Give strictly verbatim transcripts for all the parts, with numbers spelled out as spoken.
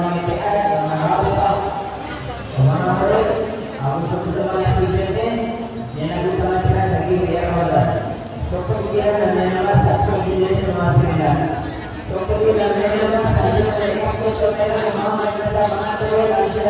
manga itihad, manga rabita, manga murid, ago so pd a manga estudyante, niyan a di taman siran sa giyangkaya a Ramadan. So pd iran na miyanama sa pd iran sa manga seminar. So pd iran na miyanama sa giyangkaya a manga seminar, manga seminar, manga seminar,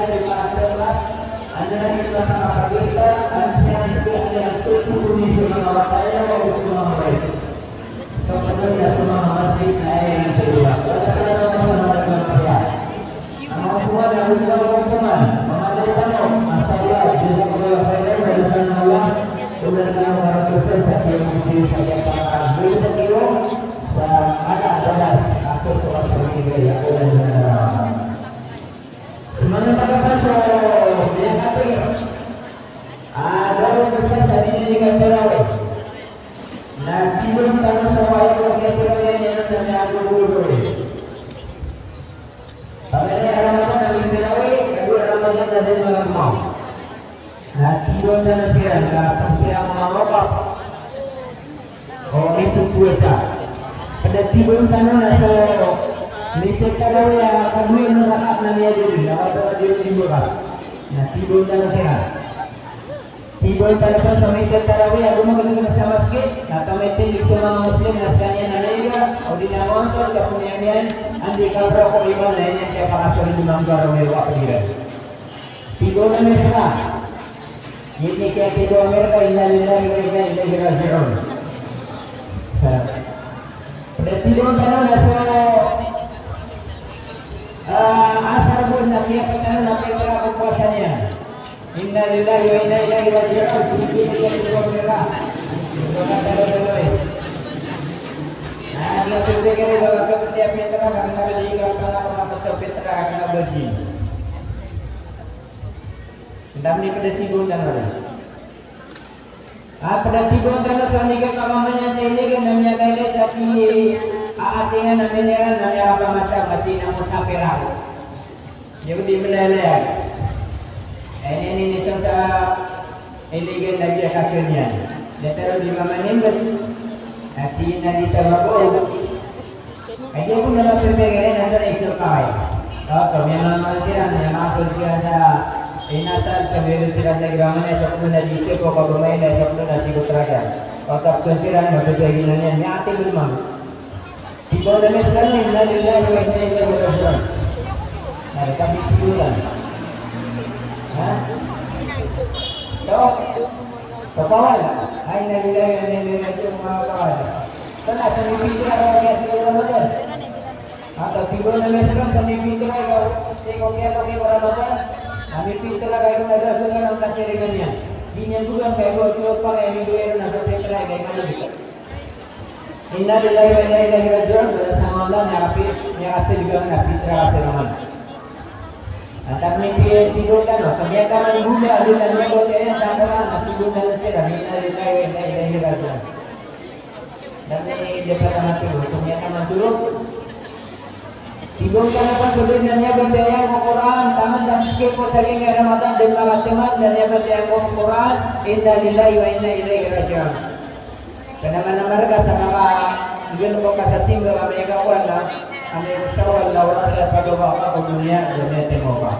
Sa manga taga Paso, miyakatero. A, daw basa sa di niyan katerawi. Na tiyon tano sa wai ko katerawi niyan na niyan ko guru. Pagari a Ramadan na di terawi, kadi a Ramadan na di magamaw. Na tiyon tano siran, na pagsiya mawakap. O, ito puwasa. Pd a tiyon tano na so, mitharo tano a kadowa a rakaat na miyadodi, na wata a di tiyon ka. Na tiyon tano siran. Ibo tano sa manga tarawih, ago magadagdag sa masgit, na pamaitindeg so manga Muslim na skaniyan a liga, odi na manga ontor, kapamiyamiyan, anda i kabroko iman na iyan kiyapakasold man ko manga kapadiran. Tigo na mesa. Ini kiyatigo a Amerika, inna lillahi wa inna ilaihi raji'un. Sa, pd a tigo tano na so, ah, asar bo na kiyapatano na kiyapakapuasa niyan. Inna lillahi wa inna ilaihi raji'un. Nah, dia tu dia kira bawa ke dia pitra, karena dia kira pernah pernah betul pitra, karena berjin. Entah ni pada tidur dan mana. Ah, pada tidur dan sana ni kan, kalau mana saya ni kan, namanya kaya tapi, ah, artinya namanya, namanya apa macam, artinya musafir. Jadi, di Malaya. Ini, ini, ini, sa iligan na di a kakilniyan. Datar o di mamanin ba? Ati na di tabago. Adi ako na mapipigilin na doon ay sukay. O, so, may mga mga sira, may mga sira sa inasal, sa meron sira sa graman, ay sa kuno na di siya po, pag umain, ay sa kuno na sigot raga. O, tapos sira, mapipigilin na niya, niya ate mo naman. Tigo na mesa, inna lillahi wa inna ilaihi raji'un. Na, kami tigo na. Ha? So, so, kawal. Ay, inna lillahi wa inna ilaihi raji'un, mga kawal. Sana, sa mipinto na kami at tigo na mesa. At tigo na mesa, sa mipinto na ikaw, sa ikaw kaya kami Ramadan. Sa mipinto na kayo na doon, doon ang kasiringan niya. Di niya bukan kayo, at tigo pa kayo, hindi kayo na sa pera, kayo na dito. Inna lillahi wa inna ilaihi raji'un, balasan o Allah, miyakapi-, miyakasold ka man a pitra ka sa Ramadan. Antaa i piyatigo tano, kagiya tano i bola, di na niyan ko kaya sa Quran, na tigo tano sira, inna lillahi wa inna ilaihi raji'un. Dn i dapat a matigo, kagiya tano matulog. Tigo tano pn so dn a miyabatiya iyan ko Quran, taman da skip ko sa giyangkai a Ramadan, dn makateman, dn a miyabatiya iyan ko Quran, inna lillahi wa inna ilaihi raji'un. Kna man a marga sa maka, nggalbk ka sa simba, amay ka kowan na, amay ka sa wala, wala sa paggawa ka ko doniya, doniya timo ka.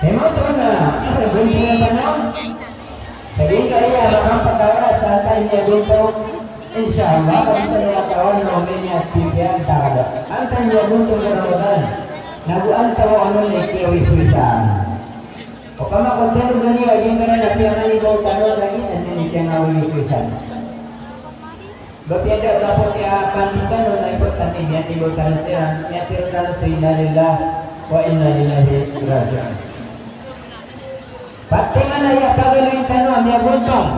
Himo tano na, gontingan tano. Sa giyangkaya a makampakawala sa antaa i miyagontong, insha Allah, katawan tano na omen iyan a tipiyan tano. Antaa i miyagontong ko Ramadan, nago antaa i kiyawiswisan. Opama ko tano gani a giyangkanan a piyangaibaw tano lagid anan i kiyawiswisan. Ba piyada ba ko kiyapanditan o na importante, miyatigo tano siran, miyatigo tano sa inna lillahi wa inna ilaihi raji'un. Pati man aya pagaloyin tano a miyagontong.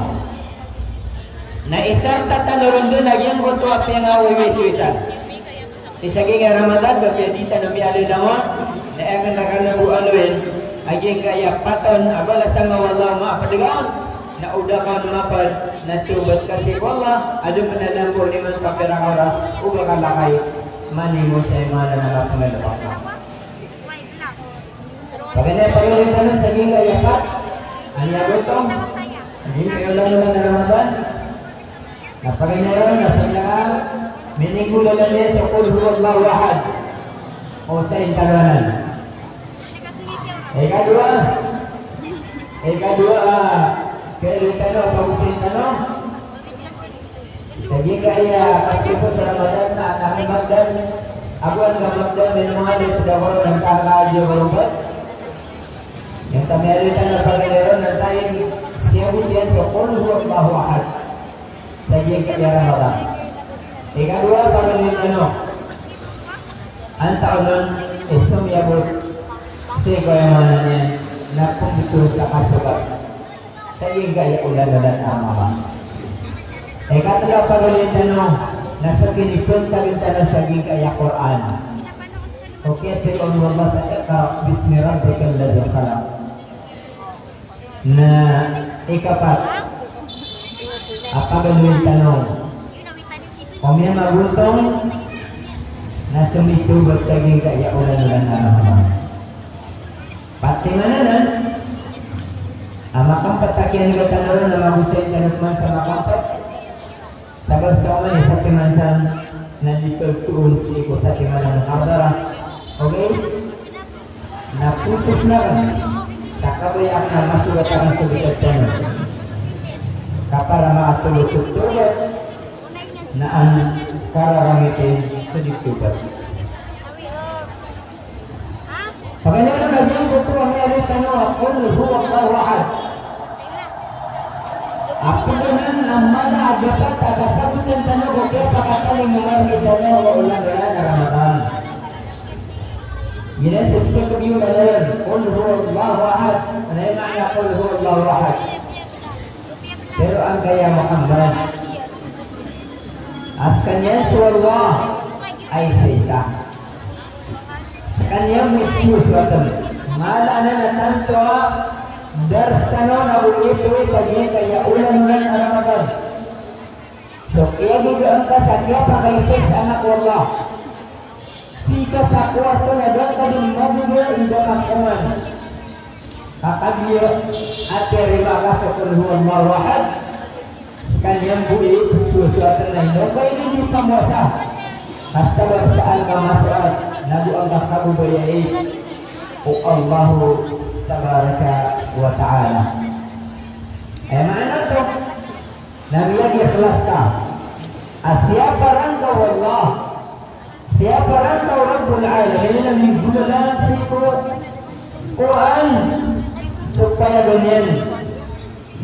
Na isarta tano ron dn a giyangkoto a piyangawiwiswisan. Isa giyangkai a Ramadan, ba piyadi tano miyaaloy-aloy, na aya kna ka na bo aloyin a giyangkaya paton a balasan o Allah a mapd ka on, na o da ka on mapd na tawbat ka sii ko Allah, adn pn a nambo niyo man kapira ka oras, oba ka lakay, manimo sa imanan a mapngalbk ka. Paganay a pagaloyin tano sa giyangkaya pat a miyagontong, giyangkaya olan-olan a Ramadan. Na paganay ron na so miyaka, mininggolalan iyan so Qul huwallahu ahad. O sa intaloanan. Ikadowa. Ikadowa, ah, kaya tano, pagosayin tano. Sa giyangkaya a katipos a Ramadan na, na Ramadan, ago a Ramadan, na manga di pd a Ramadan, na tangka a di a Ramadan. Aya tamiyaaloy tano a paganay ron na tayo, siyabot iyan so Qul huwallahu ahad. Sa giyangkaya a Ramadan. Ikadowa, pagaloyin tano. Antaa on i somiyabot sii ko aya maana niyan na pmbtowan sa kasogat. Sa giyangkaya olan-olan a Ramadan. Ikatlo a pagaloyin tano na so kinipntagn tano sa giyangkaya Qur'an. Okay, thank you Allah sa Iqra bismi rabbikal ladhi khalaq. Na ikapat a pagaloyin tano. O miyamagontong na somitawbat sa giyangkaya olan-olan a Ramadan. Pati man anan a makampet a kiyanega tano ron na magosayin tano pman sa makampet. Sabap sa oman i satiman san na di pagtoon sii ko satiman a muhadara. Okay? Na potos na ron. Sa kabaya akn a masogat akn so btad tano. Ka para maatolo so tobat na an kararangiti so di tobat. Paganay na giyangkoto a miyaaloy tano a Qul huwallahu ahad. Apiya anan a mala a dapat a kasabotan tano ko kiyapakatalingoma rktano a olan-olan a Ramadan. Giyanan so pkhabiyonan iyan, Qul huwallahu ahad. Antonaa i maana Qul huwallahu ahad? Pero angkaya Muhammad, a skaniyan so Allah a isa i isa. Skaniyan bo i psosoatn. Mala anan a tanto a dars tano na bo i psosoat a giyangkaya olan-olan a Ramadan. So kiyagogoan ka sa kiyapakaisaisa ko Allah. Sii ka sa kowarto na da ngka dn magogoya i da ka koman. Ka kagiya a tiyarima ka so Qul huwallahu ahad, skaniyan bo i psosoatn na ino ka ini di pamowasa. Ka sabap sa an ka masoat na bo angka kababayai o Allahu tabaraka wa ta'ala. Aya maana oto na miyag-ikhlas ka a siyaparan ka o Allah, siyaparan ka o Rabbul Alamin a miyagolaln sii ko Qur'an so payagan iyan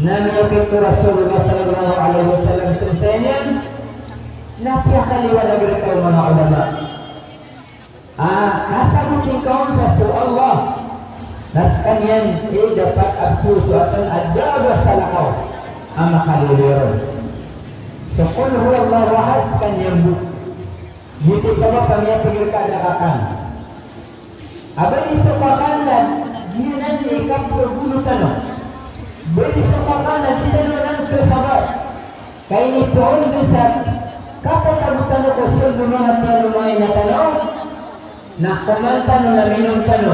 na miyaokit ko Rasulullah sallallahu alaihi wasallam so saya niyan, na piyakaliwanag rka o manga ulama a kasaboti ngka on sa so Allah na skaniyan i dapat a psosoatn a da a ba salakaw a makaliliyo ron. So Qul huwallahu ahad skaniyan bo. Giyoto i sabap a miyatigr ka a da kakan. A ba di so kakan na giyanan i kapagolo tano. Ba di so kakan na di tano nan kasabar. Ka inipoon dn sa kapatago tano ko sold o manga tiyan o manga ina tano, na koman tano, na minom tano,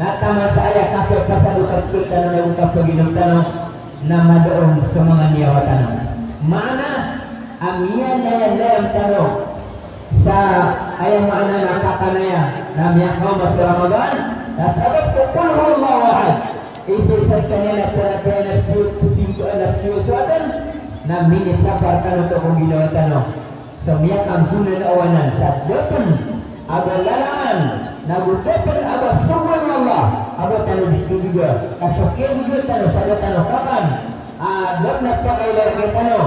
na taman sa aya kapagpasad o katpl tano na o kapaginom tano, na madaon so manga niyawa tano. Maana a miyalayam-layam tano sa aya maana na kakan aya na miyakaoma so Ramadan, na sabap ko Qul huwallahu ahad. Isa-isa skaniyan a paratiyaya na psiyo, psiyo, na psiyosoatn, na minisapar tano oto ko ginawa tano. So miyakanggonan o anan sa da pn a ba lalangan, na go da pn a ba sogoan o Allah a ba tano di todoga. Ka so kiyagogoan tano sa da tano kakan a da pn a pakailay rktano.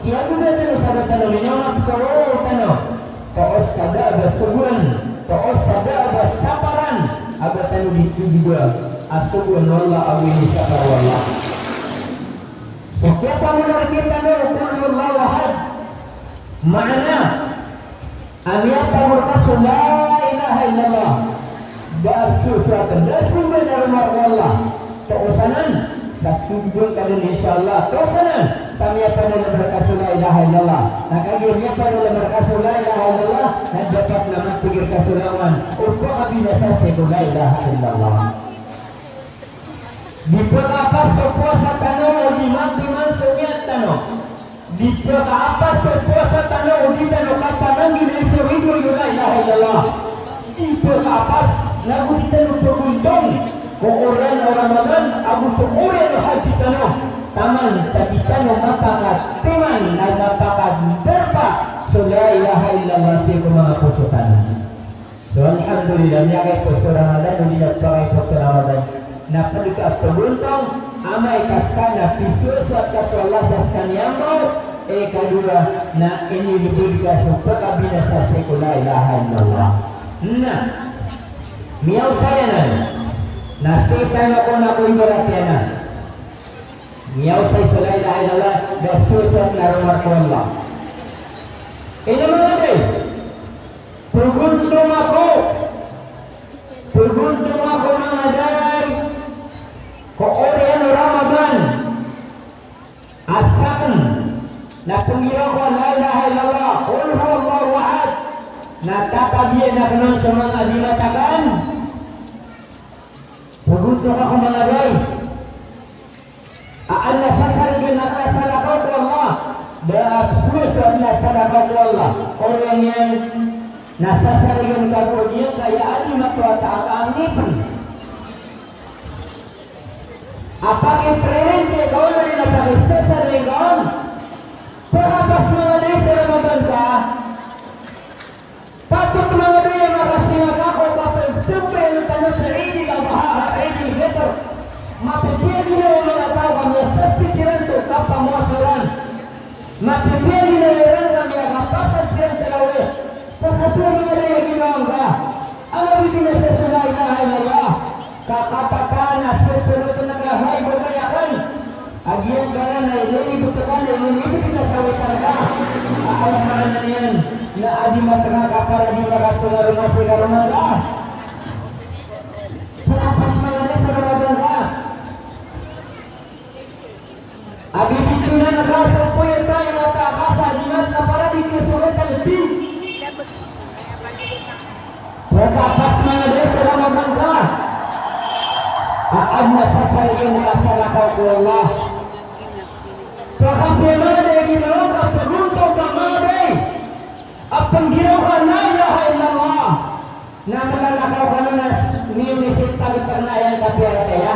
Kiyagogoan tano sa da tano minom a pkawawaw tano. Toos sa da a ba sogoan, toos sa da a ba saparan a ba tano di todoga a sogoan o Allah ago inisapar o Allah. So kiyapamonar rktano o Qul huwallahu ahad. Maana a miyatago rka so la ilaha illallah. Da a psosoatn, da a somba na roma ko Allah. Toos anan sa todoga ngka dn, insha Allah. Toos anan sa miyapananam rka so la ilaha illallah. Na kagiya miyapananam rka so la ilaha illallah, na dapat na matigr ka so langowan o pakabinasa sii ko la ilaha illallah. Di pkaapas so powasa tano o di matiman so niyat tano. Di pkaapas so powasa tano o di tano kapananggilaan so ridoay o la ilaha illallah. Di pkaapas na go di tano pagontong ko oriyan o Ramadan ago so oriyan o haji tano. Taman sa di tano mapakatiman na mapakadarpa so la ilaha illallah sii ko manga poso tano. So, alhamdulillah, miyakaipos so Ramadan, odi na pakaipos so Ramadan. Na pd ka a pagontong, amay ka ska na pisosoat ka so Allah sa skaniyan bo, ikadowa na inilbod ka so pakabinasa sii ko la ilaha illallah. Na miyaosay anan, na sii tano kon a ko ibarat iyan a miyaosay so la ilaha illallah, da pisosoat na roma ko Allah. Ino manga day? Pagontong ako, pagontong ako manga day ko oriyan o Ramadan a sakn na pnggiraw ko a la ilaha illallah, qul huwallahu ahad, na tatabiya akn on so manga lima takan. Pagontong ako manga day a an na sasarign a salakaw ko Allah, da a psosoat na salakaw ko Allah. Oriyan iyan na sasarign ka bo niyan ka aya a di matoata a kaangipn. A pakiprerente ka on, na pakisasaring ka on. Pakapas manga da sa Ramadan ka. Patot manga da a makasinga ka ko kapagsampay tano sa Eid al-Adha, Eid al-Fitr. Mapipiya ginawa o manga taw ka miyasaksi siran so kapamowasa iran. Mapipiya ginawa iran ka miyakapasad siran tarawih. Pakapiya manga da a ginawa ngka. Aya bitiya sa la ilaha illallah. Ka kapatan a sesenoten ka hay bo kaya kan. A giyangkanan a inilibet ka na inilibet ka sa witar ka. A aya maana niyan na adi matengga ka para di makatonga roma si karoma ka. Pakapas manga da sa Ramadan ka. A bibitinan ka so poy ta i mata ka sa di mat na para di kesogat a lbi. Pakapas manga da sa Ramadan ka. A adn a sasarigan a salakaw ko Allah. Pakapiya manga da a ginawa ka, pagontong ka manga da a penggiraw ka la ilaha illallah. Na malalakaw ka na nas-, miyonisit ka di karna aya ngka piyaratiyaya.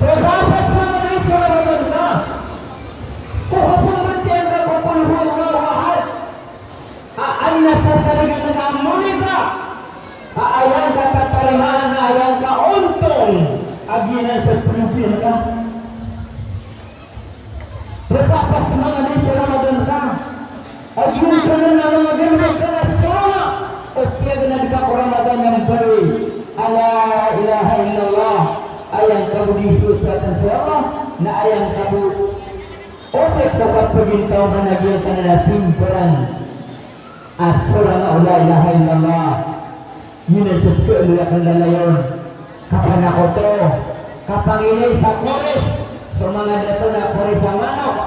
Pakapas manga da sa Ramadan ka. Ko kapembetiyan ka ko Qul huwallahu ahad. A adn a sasarigan a moni ka. A aya ngka tatarimaan, a aya ngka ontong. A giyanan sa polopiyan ka. Pakapas manga da sa Ramadan ka. A giyangkanan a manga galbk ka na sona. O piyaganad ka ko Ramadan a mbaloy a la ilaha illallah. Aya ngka bo di sosoatan so Allah, na aya ngka bo otek ko kapagintaw ka na giyangkanan a simbaran a sona a la ilaha illallah. Giyanan so pkhaaloy akn lalayon. Kapanakoto, kapangilay sa koris so manga dato na koris a manok,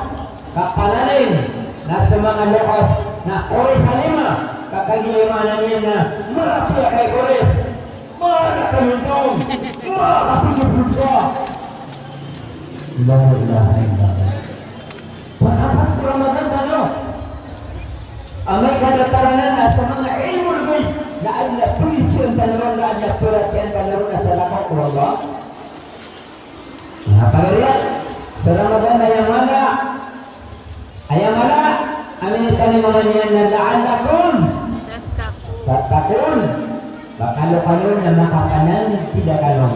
kapanaling na so manga lokas na koris a lima, ka kagiya maana niyan na marapiya ka i koris, marapiya ka i koris, marapiya ka i koris. La ilaha illallah. Pakapas Ramadan tano. Amay ka datar anan a so manga ilmul ghaib na adn a pagisiyan tano ron, na adn a paratiyayaan tano ron a salakaw ko Allah. Na pagariya, so Ramadan na aya mala, aya mala a minitani mamaniyan na la'allakum tattaqun. Ba kano kano na makapanangid kano.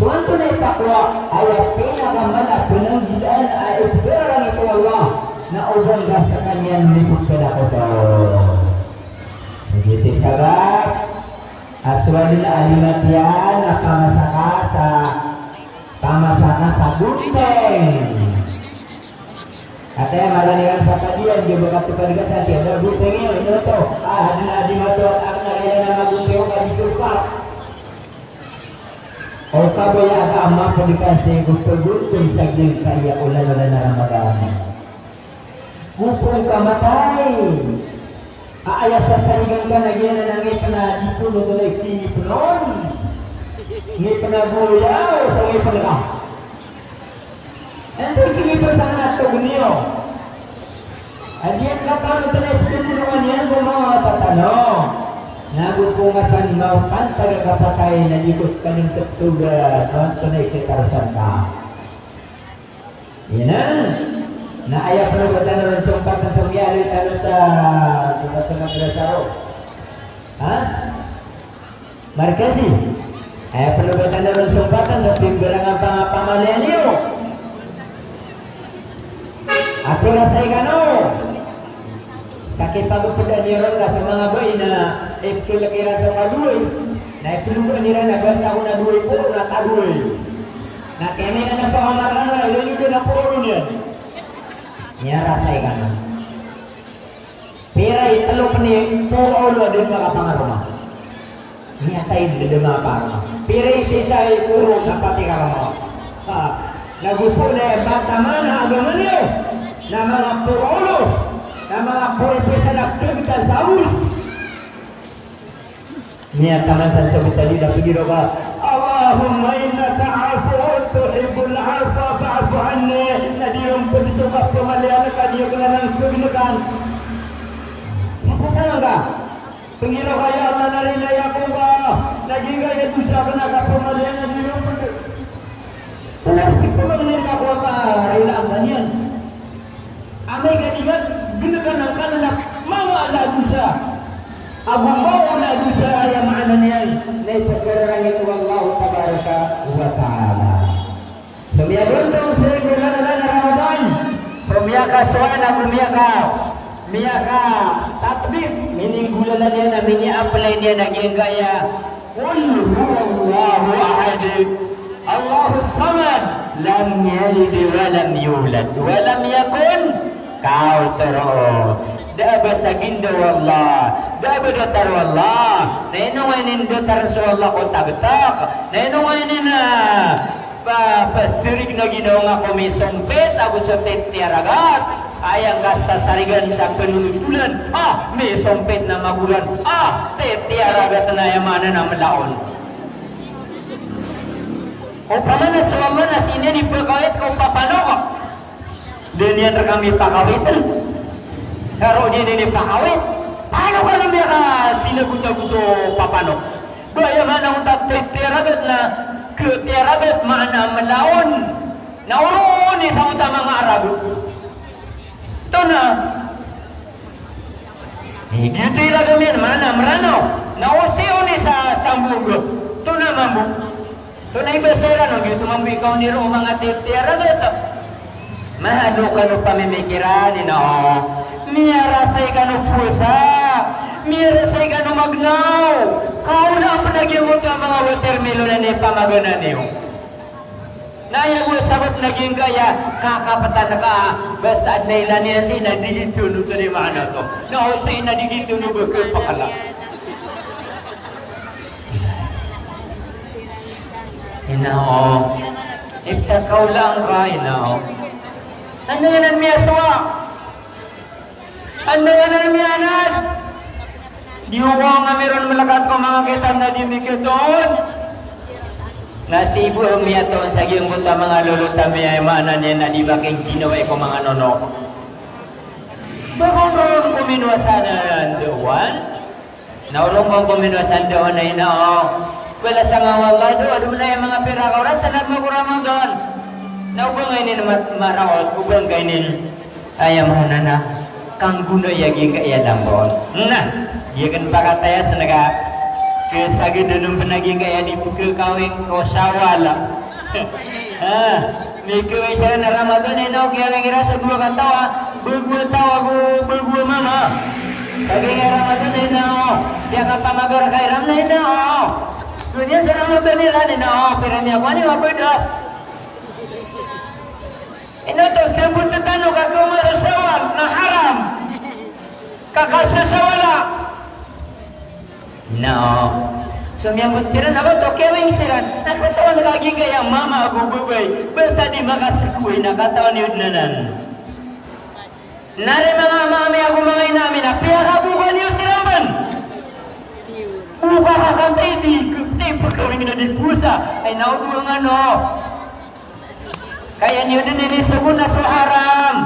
So antonaa i taqwa? Aya pinakamala a panangidan a ipegarangit o Allah na o ba ngka skaniyan mipagsadaka. Giyoto i sabap a so adn a lima tiyan a pamasa ka sa, pamasa ka sa gonteng. Kataya marani ran sa padiyan, di ba katopad ka sa tiyan, na gonteng iyo, ino oto? A, adn a di mato, adn a kaya na magonteng o ka di topat. O kabaya ka a mapd ka sii ko pagonteng sa giyangkaya olan-olan a Ramadan. Gonteng ka matay. A aya sasarigan ka na giyanan a ngipn a di pn oto na i kinipn on. Ngipn a goyaw sa ngipn ka. Antonaa i kinipn sa nga tog niyo? A giyangkaya tano tano i ptulungan iyan ko mawata tano. Na go pn ka san mawatan taga kapatay na di ko skaniyan ptulungan, antonaa i kitarosan ka? Iyan. Na aya pn o ba tano ron sompatan so miyaaloy tano sa, sa, sa madrasa ron. Ha? Markazi. Aya pn o ba tano ron sompatan, na pimbarangan pamalian iyo. Apiya rasay kano. Sa kipagopdan iran ka so manga bai na ipkilk iran so kadowa. Na ipkilk iran na basta ko na dowa i poro na kadowa. Na kena iran na pakamarana, iran iran na poro niyan. Aya rasay kano. Pira i tlo pn i poro olo a di makapangaroma. Miyatay dn a makapangaroma. Pira i sisa i poro na pati karoma. Ha, na go pn a bata man a agama niyo. Na manga poro olo. Na manga poro i pisa na ptagta sa os. Miyataman san so btadi na pagiraw ka, "Allahumma innaka afuwwun tuhibbul afwa fa'fu anni." Na di ron pd so kapamalian ka, di ka na nang pagnakan. Miyataman ka. Pagiraw ka, "Ya Allah, na rilai ako ka, na giyangka Dosa kena kapamalian a di lopod. Kena si pamalian ka ko apa rila angkanian. Amay ka di ba, gena ka na kanan a mama a dosa. Ago mama a dosa aya maana niyan na ipagkararangit o Allah tabaraka wa ta'ala. So miyagontong sa inggolalan a Ramadan, so miyakasowa na go miyaka, miyakatatbik, mininggolalan iyan a mini-apply niyan a giyangkaya Qul huwallahu ahad, Allahus samad, lam yalid wa lam yulad, wa lam yakun, kaw toro. Da a ba sa gindaw o Allah, da a ba datar o Allah. Na ino nga inin datar so Allah ko tagtak? Na ino nga inin, ah, Pa, pasirig na ginawa nga ko misompit ago so titiyaragat. Aya nga sasarigan sa panonotolan. Ah, misompit na magoran. Ah, titiyaragat na aya maana na mlaon. Opama na so Allah na sii niyan ipakawit ko papanok. Da niyan rkami pakawitn. Karo di niyan ipakawit. Paano ka na miyakasinagosago so papanok? Ba aya maana o titiyaragat na, ketiyaragat maana mlaon. Na oro oni sa onta manga Arab. Tona. Igi tiyaragat iyan maana Mranaw. Na osi oni sa Sambog. Tona mambo. Tona iba sa Iran, o giyoto mambo i kaoniro o manga titiyaragat. Mahalo kano pamimikiran, ino. Miyarasay kano powasa. Miyarasay kano magnaw. Kaola pn a giyangkoto a manga watermelon a ipamagana niyo. Na aya bo sabap na giyangkaya kakaptan ka, basta adn a ilaya niyan sii na di giyoto, oto di maana oto. Na o sii na di giyoto ba khapakala. Ino, ipta kaola angka, ino. Anda anan miyasowa? Anda anan miyanad? Di o ba nga miron mlakat ko manga kitab na di mikitoon. Na sii bo miyatoon sa giyangkoto a manga lolot ami, aya maana niyan na di ba kaginawa ko manga nono. Ba kon ron ko minowa sa andawan? Na oro ngka ko minowa sa andawan na ino. Balasan ka o Allah, do, ado mna aya manga pira ka oras a lagma ko Ramadan. Na o ba ngka inin mat-, maraot, o ba ngka inin aya maana na kanggonaan a giyangkaya lamba on. Na, di akn pakataya sa na ka, kasagad anan pn a giyangkaya di pkakawing ko Shawwal. Ah. Mikawing siran a Ramadan, ino, kiyawing iran sa dowa kataw a, bago a taw ago bago a mama. Kagiya Ramadan, ino, kiyakapamagar ka iran na, ino. Doniya sa Ramadan iran, ino, pira niyan kowan i mabadas. Ino oto, sabot tano ka kawma so Shawwal na haram. Ka ka sa Shawwal a. Na, so miyambot siran a ba oto, kiyawing siran. Na katawan ka a giyangkaya mama ago babay, ba sa di makasgoay na katawan iyo dn anan. Na ri manga ama ami ago manga ina ami na piyakaboga niyo siran pn. Boga ka kantay di, di pkawing na di powasa. Ay, na o dowa nga no. Kaya niyo dn inisogo na so haram.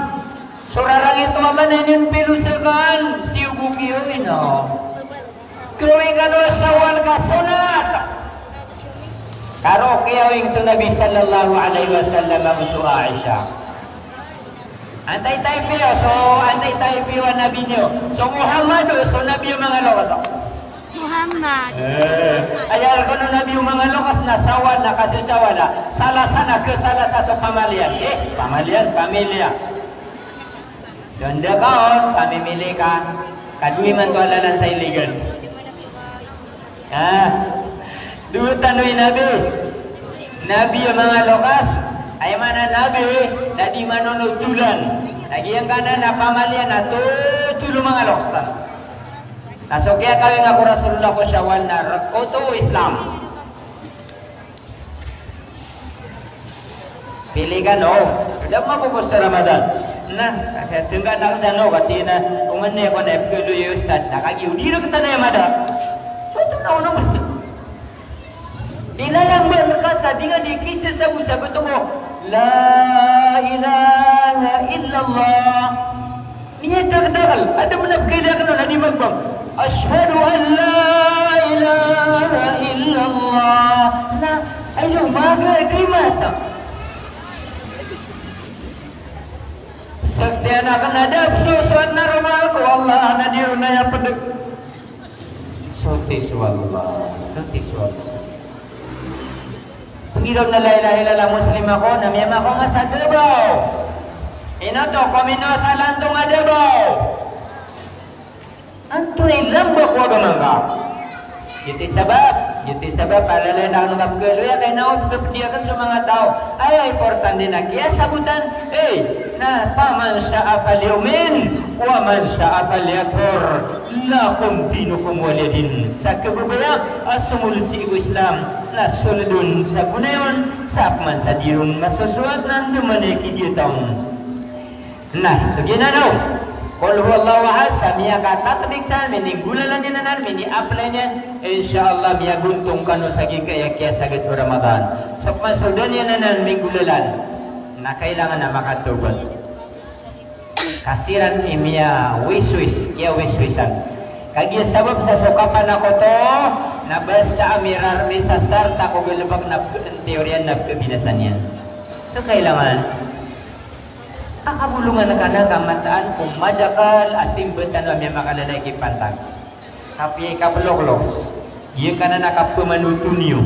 So rarangit o Allah na iniyon pilosagan, siyogo kiyo, ino. Kawing kano a Shawwal ka sonat. Karo kiyawing so Nabi sallallahu alaihi wasallam ago so Aisha. Antai type iyo, so antai type iyo a nabi niyo. So Muhammad o so nabi o manga loks? Muhammad. Eh, aya rkano nabi o manga loks na Shawwal, na ka so Shawwal a Salasa, na ka Salasa so pamalian. Eh, pamalian, pamilya. Ganda ka on, pamimili ka. Ka dowa imanto a lalan sa iligan. Ah, dowa tano i nabi. Nabi a manga loks, aya maana nabi, na di manonotolan. Na giyangkanan a pamalian na totol o manga loks tano. Na so kiyakawinga ko Rasulullah ko Shawwal na rk oto o Islam. Pili kano, da mapopos sa Ramadan. Na, kasi tengga na kasi ano, kasi na, oman na ako na F K L U ya ustad, na kagiya o di rktano aya mada. So, oto na ono bes. Ilalamban ka sa di nga di kisasagosago oto ko, La ilaha illallah. Miyadakdakl, adn a mna pkhailay akn on a di magbang. Ashhadu an la ilaha illallah. Na, ay, lumaga, di mata. Saksian akn a da a psosoat na romal ko Allah na di ron aya pd. Soti so Allah, soti so Allah. Pgiraw na la ilaha illallah, Muslim ako, na miyamako nga sa Davao. Ino to, komino sa Lantong a Davao. Antonaa i lamba ko agama ngka? Giyoto i sabap, giyoto i sabap a lalayon akn kapgaloya, kay na o pkhapdi akn so manga taw. Aya importante na kiyasabotan, eh, na faman sha'a falyu'min, wa man sha'a falyakfur. Lakum dinukum waliya din. Sa kababaya a somold sii ko Islam, na sold on sa gonayon, sa pman sa di ron masosoat na andamanaya i kidiyataw on. Na, so giyanan o Qul huwallahu ahad, sa miyakatatbik san, mininggolalan iyan anan, mini-apply niyan, insha Allah, miyagontong kano sa giyangkaya kiyasagad o Ramadan. So pman so da niyan anan minggolalan, na kailangan a makatawbat. Ka siran i miyawiswis, kiyawiswisan. Kagiya sabap sa so kapanakoto, na basta a mirar misasarta ko galbk na pkhaantiyor iyan na pkhabinasa niyan. So kailangan a kabolongan ka na ka mataan ko madakl a simba tano a miyamakalala i kipantag. Kapiya i kaploklok, giyangkanan a kapamanoto niyo,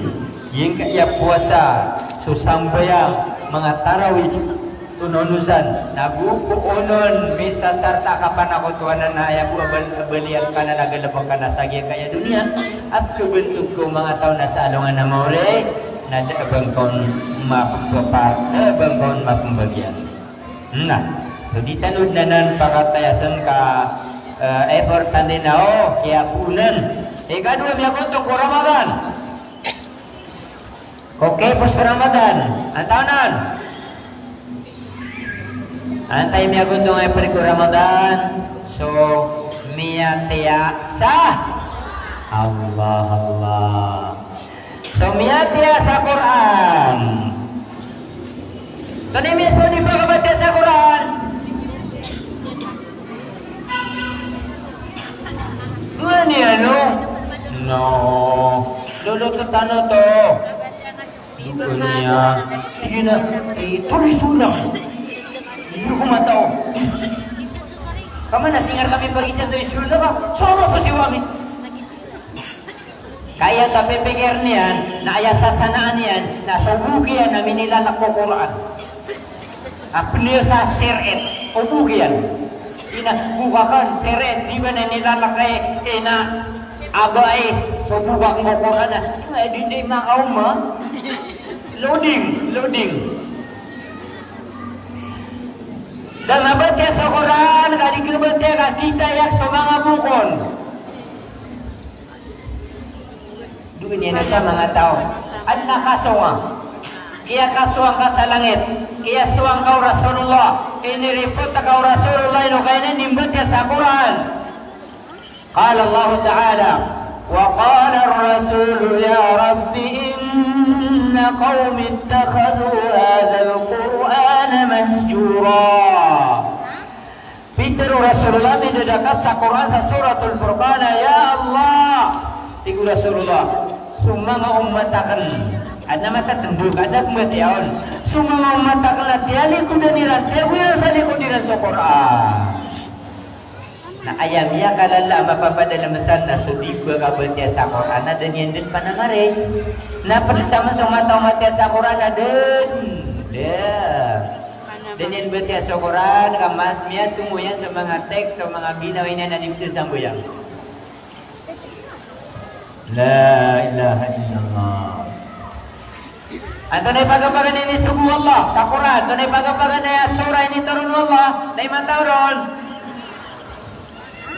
giyangkaya powasa, so sambayang, manga tarawih, tononosan, na go ko onon misasarta a kapanakoto anan na aya bo a bal-, baliyan ka na, na galbk ka na sa giyangkaya doniya, a pkhabantog ko manga taw na sa alongan a maori, na da a ba ngka on mapmpa-, da a ba ngka on mapmbagian. Na, so di tano dn anan pakatayasan ka, eh, importante na o kiyapoonan. Ikadowa, miyagontong ko Ramadan. Ko kiyapos ko Ramadan. Antaa onan? Antaa i miyagontong a ipd ko Ramadan? So miyatiya sa Allah, Allah. So miyatiya sa Qur'an. Antonaa i miyasold i pagabatiya sa Qur'an? Oway niyan o. No. Lolot tano to. Oway niyan. Ino, eh, tolison na. Ino ko matao. Kaman a singar kami pagisan tolison na ka. Soro ko si wami. Kaya ta pipikir niyan, na aya sasanaan iyan, na so bok iyan na minilalak ko Qur'an. A pn iyan sa siret, o bok iyan. Ina, bok akn, siret, di ba na nilalak i, ina, a bai, so bok akn ko Qur'an, a, di, di makaoma. Loading, loading. Da mabatiya so Qur'an, ka di kabatiya ka, kitayak so manga bok on. Doon iyan sa manga taw. Adn a kasong a kiyakasong ka sa langit, kiyasong ka o Rasulullah, inireport ka o Rasulullah, ino kaya niyan di mbatiya sa Qur'an. Qala Allahu Ta'ala, wa qala ar-rasulu ya Rabbi inna qawmi ittakhadhu hadhal Qur'ana mahjura. Pitharo o Rasulullah, midadakat sa Qur'an sa Suratul Furqan, "Ya Allah," tig o Rasulullah, "so manga ummat akn," adn a matatndog, adn a pmbatiya on, "so manga ummat akn na tiyalikodan iran, tiyago iran sa likod iran so Qur'an." Na aya miyakalala a mapapadalm san na so di ba kabatiya sa Qur'an na da niyan dn panamari. Na pd sa man so mataw matiya sa Qur'an na da dn. Da. Da niyan batiya so Qur'an, ka mas miyatomo iyan so manga text, so manga ginawa niyan a di msasambayang. La ilaha illallah. Antonaa i pagampagan a inisogo o Allah sa Qur'an? Antonaa i pagampagan a surah a initoron o Allah? Na imanto ron.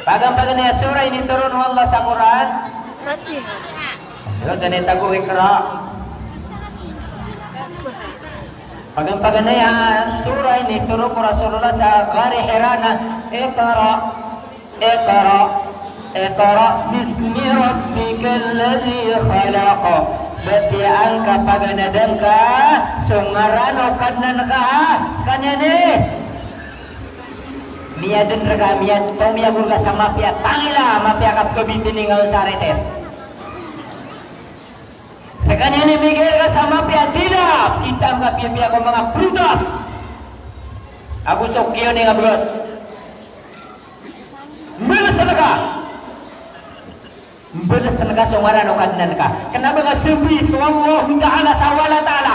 Pagampagan a surah a initoron o Allah sa Qur'an? Fatihah. Antonaa i tago o Iqra? Pagampagan a surah a initoron o Rasulullah sa Ghari Hira na Iqra, Iqra, Iqra bismi rabbikal ladhi khalaq. Batiyaan ka, paganadn ka so ngaran o Kadnan ka. Skaniyan i miyadn rka, miyad, pamiyago rka sa mapiya a tangila, mapiya a kapkabitininga on sa rites. Kaniyan i migay rka sa mapiya a dila, kitaan ka piyapiya ko manga prutas ago so kiyoning a bagas. Mbalasn ka. Mbalasn ka so ngaran o Kadnan ka. Kna ba nga sambi so Allahu Ta'ala sa wala ta'ala.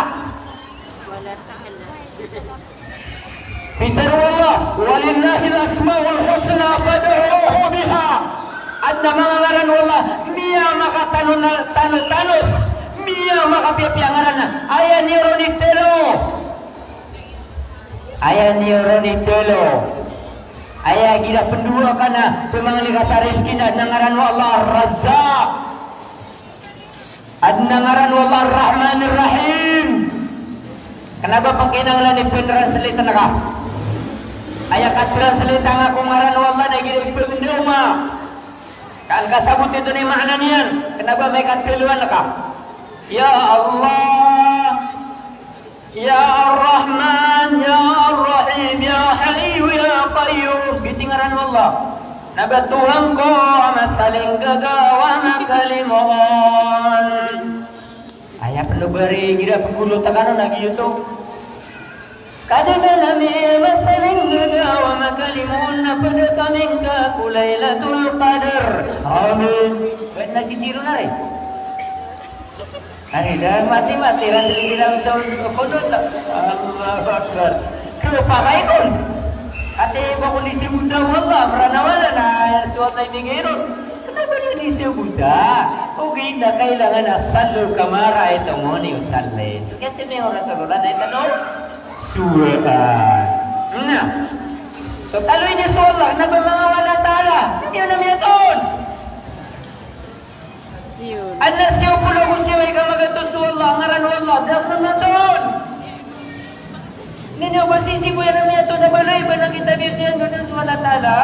Pitharo o Allah, "Walillahil asmaul husna fad'uhu biha." Adn a manga ngaran o Allah, miyamakatano-, tano-, tanos, miyamakapiyapiyang ngaran. Aya niyo ron i tlo. Aya niyo ron i tlo. Aya igira pndowa ka na smangni ka sa rizki na adn a ngaran o Allah Ar-Razzaq. Adn a ngaran o Allah Ar-Rahman Ar-Rahim. Kna ba pkinanglan i pntranslate ka. Aya katranslate angka ko ngaran o Allah na igira ipngndaw ma. Ka an ka sabot ito na i maana niyan. Kna ba amay ka tloan ka. Ya Allah. Ya Ar-Rahman, Ya Ar-Rahim, Ya Hayyu, Ya Qayyum. Giyoto i ngaran o Allah. Na ba Tuhan ko a masalinggagaw a makalimoon. Aya pn o ba ri igira pngolot ka ron na giyoto. Kadnan ami a masalinggagaw a makalimoon na pd kami ngka ko Lailatul Qadr. Amin. Ba na sisiro na ri. Ay, dan masi-masi ran di bilang sa kunut. Allahu Akbar. Kepakay kon. Ati ba kon di sibuta o Allah, Meranaw anan na so Allah i migay ron. Kna ba di sibuta? Ogaid na kailangan a sallu kama ra'aytumuni usalli. Kasi may oras a rola na ito, no? Suwaan. Na. So, taloy niyo so Allah, kna ba manga wala ta'ala. Hindi na miyaton. Adn a siyaw polo ago siyaw i kamagatos o Allah, ngaran o Allah, da akn on maton. Ini niyo ba sisiboy a miyaton a balay ba na kitab iyo siyan dn so Allah Ta'ala.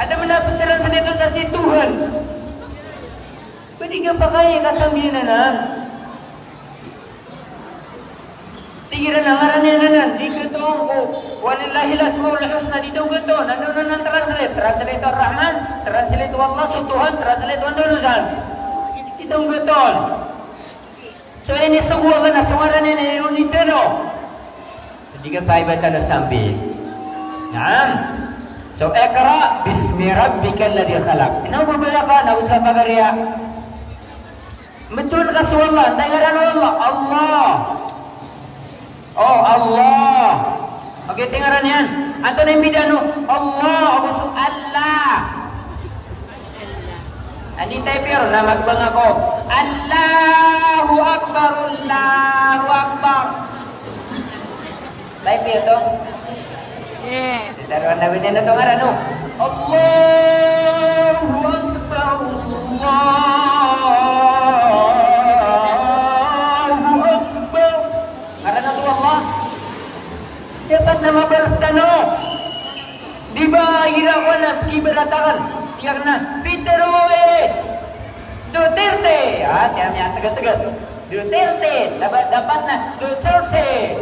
Adn a pntranslate sa si Tuhan. Pwede ka pakay ka sambiyan anan. Tig iran a ngaran iyan anan, di gioto ko, "Walillahil asmaul husna," di gioto. Anda on anan translate? Translate o Rahman, translate o Allah so Tuhan, translate o anda on san. Di gioto. So inisogo o Allah na so ngaran iyan i ron i tlo. Di ka paiba tano sambi. Naam. So, "Iqra bismi rabbikal ladhi khalaq." Ino bo bala ka, na oska pagariya. Metoon ka so Allah, antai ngaran o Allah? Allah. O, Allah. Oke, antai ngaran iyan? Antonaa i mbidaan o Allah ago so Allah? Anda i type iyo ron, na magbang ako. Allahu Akbar, Allahu Akbar. Type iyo oto. Eh. Di taro a Nabi niyan oto ngaran o. Allahu Akbar, Allahu Akbar. Ngaran oto Allah. Dapat na mabalas tano. Di ba igira ko na kibaratakan. Igira na, Peter Owe. Duterte. Ah, tiyan iyan tegas-tegas. Duterte, dapat, dapat na Duterte.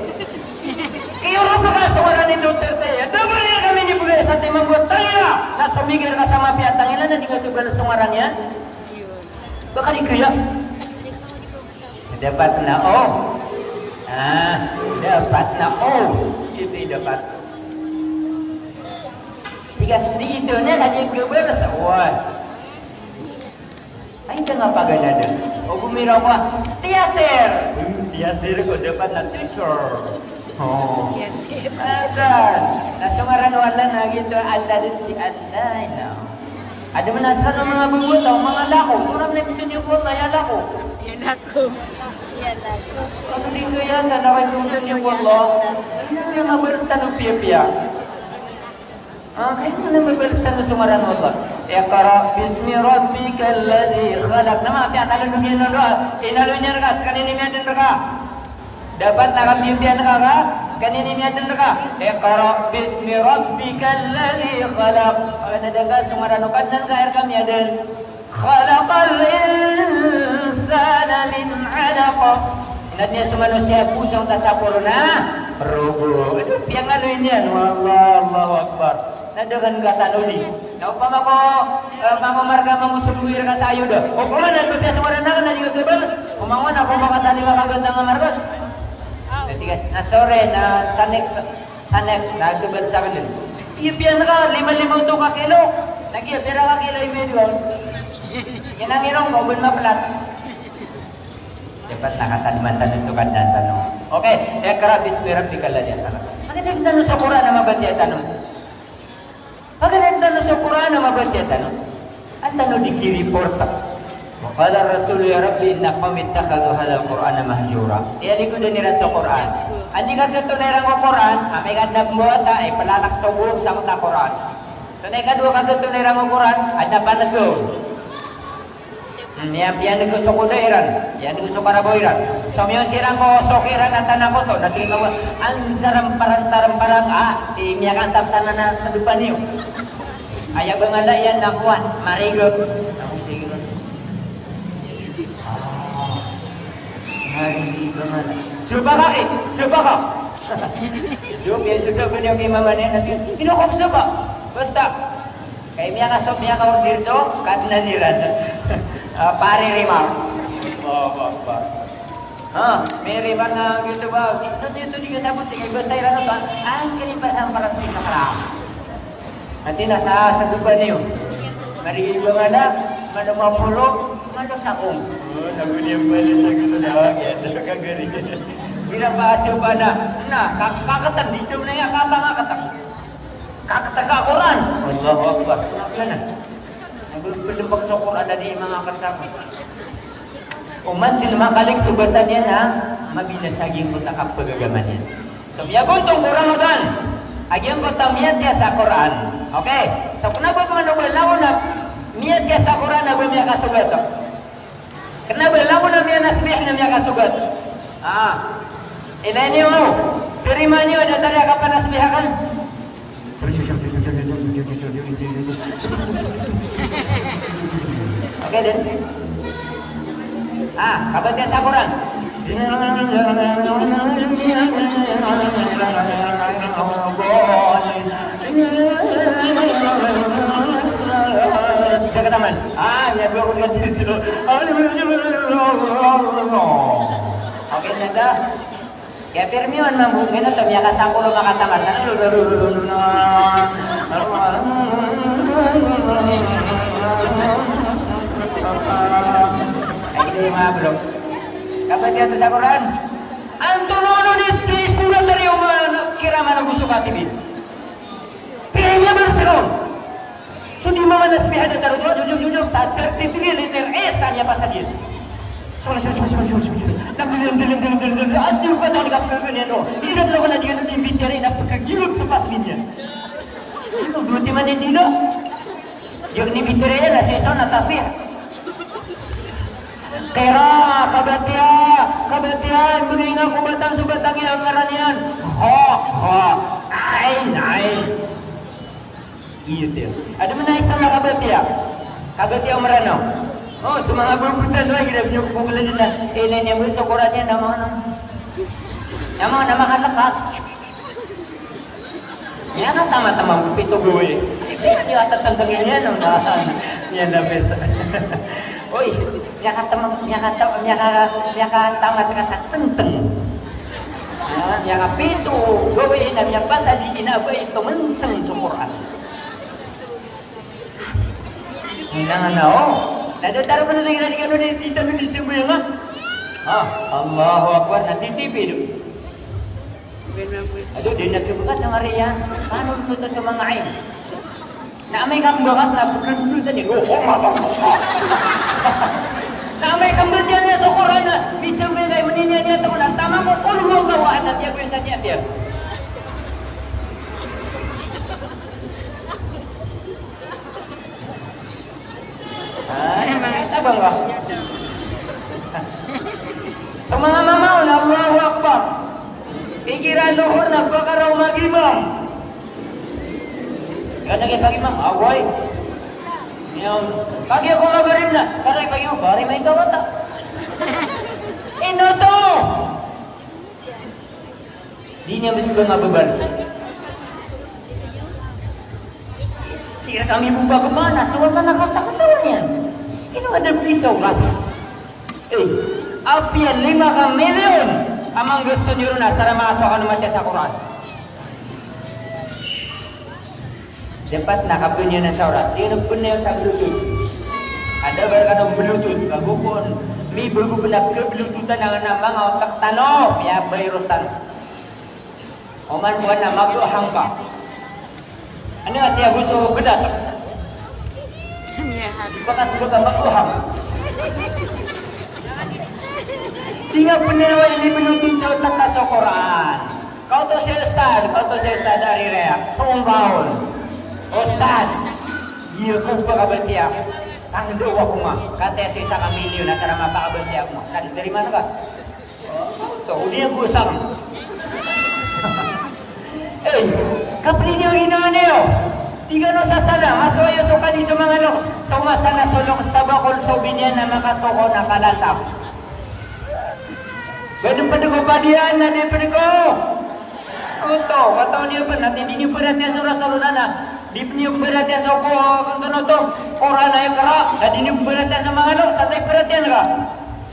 Kiyo ro paka so ngaran i Duterte. Anda ba niyan kami inibgay sa timan bo tangila? Na so migay rka sa mapiya a tangila na di nga oto balas so ngaran iyan. Ba ka di kaya? Dapat na O. Ah, dapat na O. Ito i dapat. Tig a, di ito na, na di nga balas. Wah. Ay, anda nga paganad. O gomiraw ka, Tiyasir. Hmm, Tiyasir ko, dapat na teacher. O. Tiyasir. Adan. Na so ngaran o Allah na giyoto, Allah dn si Allah, ino. Adn man a so manga babo taw, manga lako. Soran na pitharo niyo ko Allah, ya lako. Ya lako. Ya lako. Ano di kaya sa lako yung pitharo niyo ko Allah? Ano yung mabalas tano piyapiya? Ah, kaya nga na mabalas tano so ngaran o Allah. Iqra bismi rabbikal ladhi khalaq. Na mapiya a talo niyan a doa. Inaloy niyan rka, skaniyan i miyadn rka. Dapat na kapiyapiya ngka ka, skaniyan i miyadn rka. Iqra bismi rabbikal ladhi khalaq. Paganadn ka so ngaran o Kadnan ka, aya rka miyadn. Khalaqal insana min alaq. Inadn iyan so manosiya a poon sa onta sa korona. Rogo. Ado, piyangaloy niyan. Wallah, Allahu Akbar. Na da ngka tanodi. Na opama ko, eh, opama ko marga mambo so luwi rka sa ayo da. O, koman na, piya so ngaran akn na di ka kabalos. Koman na, koman ka tani makaganda nga marga. Na tig ka, na sorry, na sa next, sa next, na kabalos akn dn. Iya, piya ngka, lima-lima oto ka kilo. Na giya, pira ka kilo i medium? Kinangirong ko, bn maplat. Dapat na katadman tano so Kadnan tano. Okay, iqra bismi rabbikal ladhi khalaq. Paganay tano so Qur'an a mabatiya tano. Paganay tano so Qur'an a mabatiya tano. An tano di ki-report. Wa qala ar-rasulu ya Rabbi inna qawmi ittakhadhu hadhal Qur'ana mahjura. Aya ligodan iran so Qur'an. Anda i kagtoon iran ko Qur'an, amay ka adn a pmbawata, ay plalak so gowani sangkoto a Qur'an. So na ikadowa kagtoon iran ko Qur'an, adn a panagaw. Hmm, iya piyaneg so koda iran, piyaneg so karabaw iran. So miyaon siran ko soko iran a tanakoto, na tig iran, "An sa ramparan-taramparan, ah, si miyakaantab sa na, na sa dopa niyo." Aya bangala iyan na kowan, marigop. Ah, marigop bangala. Soba ka, eh, soba ka. Soba, soba ba niyo ki mama niyan, na tig iyan, "Ino ko soba?" Basta. Kay miyakasob, miyakaorder so Kadnan iran. Ah, pare Rimar. Allahu Akbar. Ha, may Rimar na gioto ba? Ito, ito, di ka sabot, di ka basa iran ba? Ang kini pa sa parang si Kakra. Ati na sa, sa dopa niyo. Marigop bangala, mano mapolo, mano sakong. Oh, nago niyan pala sa gioto na, kaya talaga gari. Bila ba sa ba na, na, ka-, kakatag, di ito na iya, kapangakatag. Kakatag a Qur'an. Allahu Akbar. Ano na? Nabdmbag so Qur'an a di manga katag. Oman dn makalig so basa niyan a mabinasa giyangkoto a kapagagama niyan. So miyagontong ko Ramadan a giyangkoto a miyatiya sa Qur'an. Okay. So kna ba pman o ba langon a miyatiya sa Qur'an a ba miyakasogat. Kna ba langon a miyanasbih na miyakasogat. Ah. Ilay niyo, tarimaan iyo, datar a kapanasbih akn. Okay, dn. Ah, kabatiya sa Qur'an. Isa ka taman. Ah, iya, dua ko dn. Okay, nada. Kaya pirmi man mambo, ngeno to, miyakasangkolo makataman. Ay, di, mga bro. Kapatiya to sa Qur'an. Antonaa oto i surat a riyo, mga kiraman, ago so katibin. Kaya niya ba sa Qur'an? So di mamanasbih a datar oto, jujur, jujur, ta thirty-three liter isa a miyapasad iyan. So, so, so. Adi ko kataw di kapkhaganyan o. Iran na ko na di ano di bitiyara na pagkagilot sa pasmin iyan. Ito, doti man iyan dila. Di ako ni bitiyara iyan, na sisa na tasbih. Qiraah, kabatiya, kabatiya, imbgay nga ko batang so batang iyan, ngaran iyan. Kha, kha, ain, ain. Iyo, tiyo. Adn man a isa a kabatiya. Kabatiya o Mranaw. O, so manga babay tano, igira biyok ko kala dn na. Ilay niyan bo so Qur'an iyan, na manga, na manga, na manga lekat. Miyakatamat a mambo pito gawii. Miyakatamat a mambo pito gawii. Oy, miyakatamat, miyakata-, miyaka-, miyakatamat ka sa tengteng. Ah, miyakapito gawii na miyapasad i ina bo i tomenteng so Qur'an. Ina nga na, o. Na datar man a tingnan ka, di tano di sambayang, ha? Ah, Allahu Akbar, na titipi do. Ado, di na kibukas sa Maria. Paano ito sa mga ain? Na amay ka mbakas na pagkaguluntan iyan. O, o, ma, ma, ma, ma. Na amay ka mbatiya niyan so Qur'an na, bisa mbay kay maniniya niyan to na, tama ko, qul huwallahu ahad, na tiyago iyan sa tiyapiya. Ay, mga sabang ba? So manga mama on, Allahu Akbar. Igira Luhur na ba ka raw mag-imam? Ka na kay pag-imam, away. Iyan. Pagi ako Magrib na, ka na kay pag-imam, bari may kawata. Ino to? Di niyan ba sii mababals? Sii Kami bo ba gomana so wata na katawan iyan. Ino ada bisa oras. Eh, apiya lima ka milyon a manggasto niyo ron a sa manga so kano matiya sa Qur'an. Dapat na kapeniyan sa oras. Di na peniyan sa Bluetooth. Ada ba rkano Bluetooth, ka bokon. Mibago pn a ka-Bluetoothan a manga otak tano, miya-virus tano. Oman ko ana mago hangka. Ano ati ago so bedat? Ipakas ko ka mago hang. Singa peniyan ini Bluetooth sa otak ka so Qur'an. Kaoto si Ustadh, kaoto si Ustadh ari Riyadh, sombawon. Ustadh, iya ko ba kabatiya. Tangdo ako ma, kataya so isa ka milyon a sa mapakabatiya ako ma. Kan, dari mana ka? Oto, odi ako sa. Eh, kapli niyo ina niyo. Tig kano sa sana, masowa iyo so kadi so manga loks. So masana so loks sa bakol so biniyan a makatoko na kalatap. Ba dn pd ko padiyan na di pd ko. Oto, katawan iyo pn, na di niyo perhatian so Rasulullah na. Di pn iyo perhatian so ko, kono to, Qur'an a Iqra, na di niyo perhatian so manga loks, sa taw perhatian ka.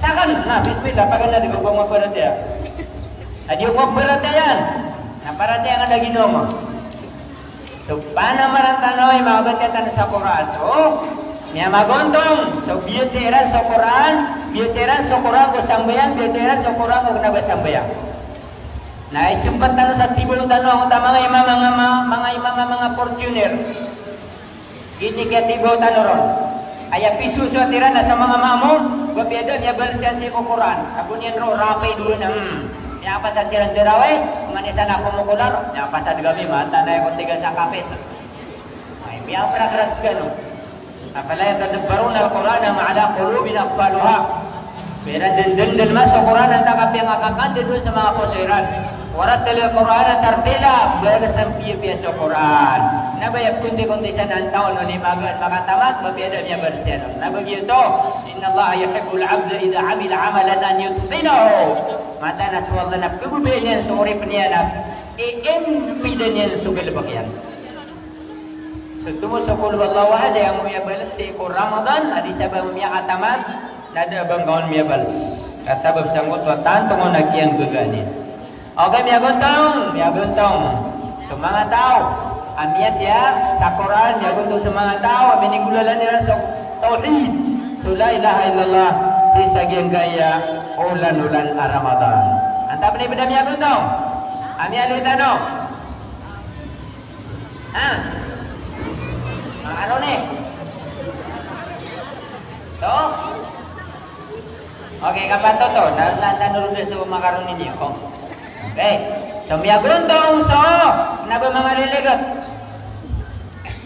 Sakan, na, bismillah, paganad ko ba maperhatian. Na di ko perhatian. Na perhatian ka da ginawa. So panamaran tano i mabatiya tano sa Qur'an, so miyamagontong, so biyatiya iran so Qur'an, biyatiya iran so Qur'an ko sambayang, biyatiya iran so Qur'an ko kna ba sambayang. Na isempat tano sa tibaw tano angkoto a manga imam, manga, manga imam, manga Fortuner. Giyoto i kiyatibaw tano ron. Aya pisosoat iran na sa manga maamom, ba piya da miyabals iyan sii ko Qur'an. Ago niyan roo rapay dowa na, hmm. Miyapasad siran tarawih, mani sana komokolar, miyapasad kami, mataan a aya ko tiga sa kapis. Ay, miyaprakrak skano. Afala yatadabbaruna al-Qur'ana am ala qulubin aqfaluha. Ba iran dndndn ma so Qur'an antaa ka piyangakakan dn on sa manga poso iran. Warattilil Qur'ana tartila, balasan piyapiya so Qur'an. Na ba aya konti-konti san antaa on o lima gaan makatamat, ba piya da miyabals iyan on. Na ba giyoto, innallaha yuhibbul abda idha amila amalan an yutqinahu. Mataan a so Allah na pbabayaan iyan so oripn iyan a i-impidan iyan so galbk iyan. So tomo so Qul Huwallahu Ahad, aya mambo miyabals sii ko Ramadan, a di sabap miyakatamat, na da a ba ngka on miyabals. Ka sabap sangkoto a tanto ngka on a kiyanggagaan iyan. Ogaid miyagontong, miyagontong so manga taw a miyatiya sa Qur'an, miyagontong so manga taw a minigolalan iran so tawhid, so la ilaha illallah, sii sa giyangkaya olan-olan a Ramadan. Antaa pn i pd a miyagontong a miyaloy tano. Ha? Makaroni. To? Okay, kapatoto. Na, na, na, nurun na so makaroni niyo. Okay. So, miyagontong so kna ba manga liligit.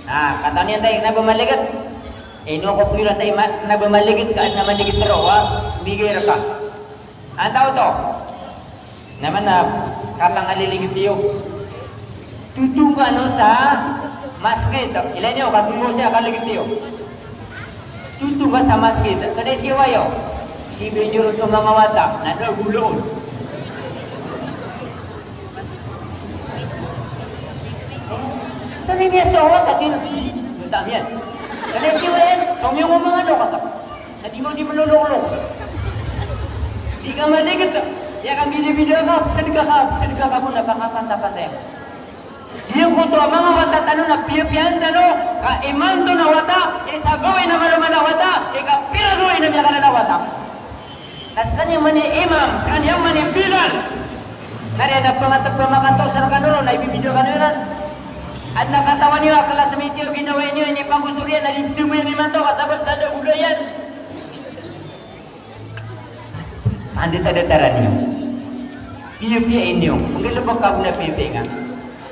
Na, katawan iyan tayo, kna ba maliligit. Ino ko pira tayo, ma-, kna ba maliligit ka, na maliligit pero, ha? Bigay ka. Antaa oto? Na mana, kapangalilingit iyo. Totoon kano sa masgit. Ilay niyo, katoon ko siya kaligit iyo. Totoon ka sa masgit. Kna isiwa iyo. Sibi niyo ron so manga wata. Na da goloon. Kna isiwa iyo. Kna isiwa iyo. So miyo manga ano ka sa. Na di mo di maloloklo. Di ka maligit. Aya ka bidabida ka, sadka ka, sadka ka bo na pakapantapantay. Giyangkoto a manga wata tano na piyapiyaan tano, ka imanto na wata, isa gawii na mala-mala a wata, ika pira gawii na miyakalala a wata. Na skaniyan man i imam, skaniyan man i bilal. Na aya na pangatb a makataw sa rkano ron, na ibibida kano iran. Adn a katawan iyo a classmate iyo, ginawai niyo, inipagosor iyan, na di pd bo iyan imanto, ka sabap sa da golayan. Anda i tadataran iyo? Piyapiya iniyo. Manggalbk ka bo na piyapiya nga.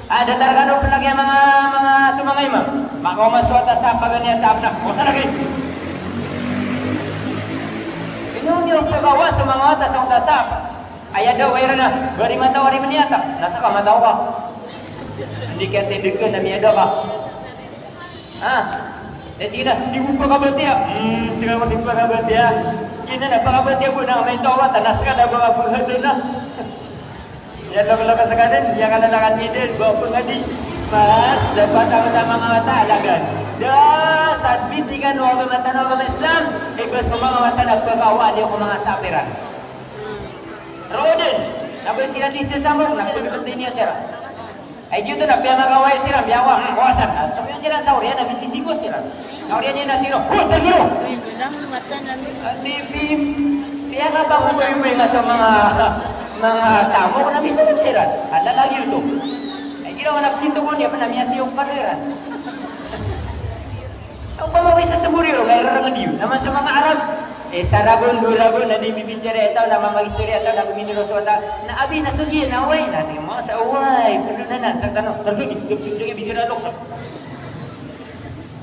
Ah, datar kano pn lagi a manga, manga, so manga imam. Makaoma so wata sa paganay a sap na. Osa lagi. Ino niyo pagawa so manga wata sa wata sap. Aya dawa iran na, bari mataw ari mniyata. Na ska mataw ka. Anda i kiyatindg ka na miyada ka. Ha? Na tig iyan a, di ko pakabatiya. Hmm, tig iyan a di ko pakabatiya. Ino na pakabatiya bo na maito a wata, na ska na ba pnghadn na. Aya lok-lok a skaniyan, aya ka na nakatindg, ba pngadi. Mas, dapat ako sa manga wata, alagan. Da, sa bitikan o agama tano, agama Islam, iba so manga wata na pagawali ako manga sapiran. Roden, na ba siran di sesambung, na pagkakantay niya siran. Ay, giyoto na, piyamagawai siran, piyawa, hmm, kawasan. Na, tapi siran sa oriyan, na bisisigo siran. Na oriyan niya na tiro, "Ho, tagiro!" Andi, pi-, piyakapangoy-oy na so manga, manga tamok, na bisa na siran. Ala lagi ito. Ay, ginawa na pinto ko niya, pa na miyasiyok pa siran. Opama o isa sa moriro, kay raranged iyo. Na man sa manga Arab, eh, sa ragon, dowa ragon, na di bibitiyara i taw, na mamagistoriya i taw, na gominiro so wata, na abi, na so giya, na oway, na di mo, sa oway, polo na na, sa tano, sa lagi, sa, sa, sa, bitiyara lokes.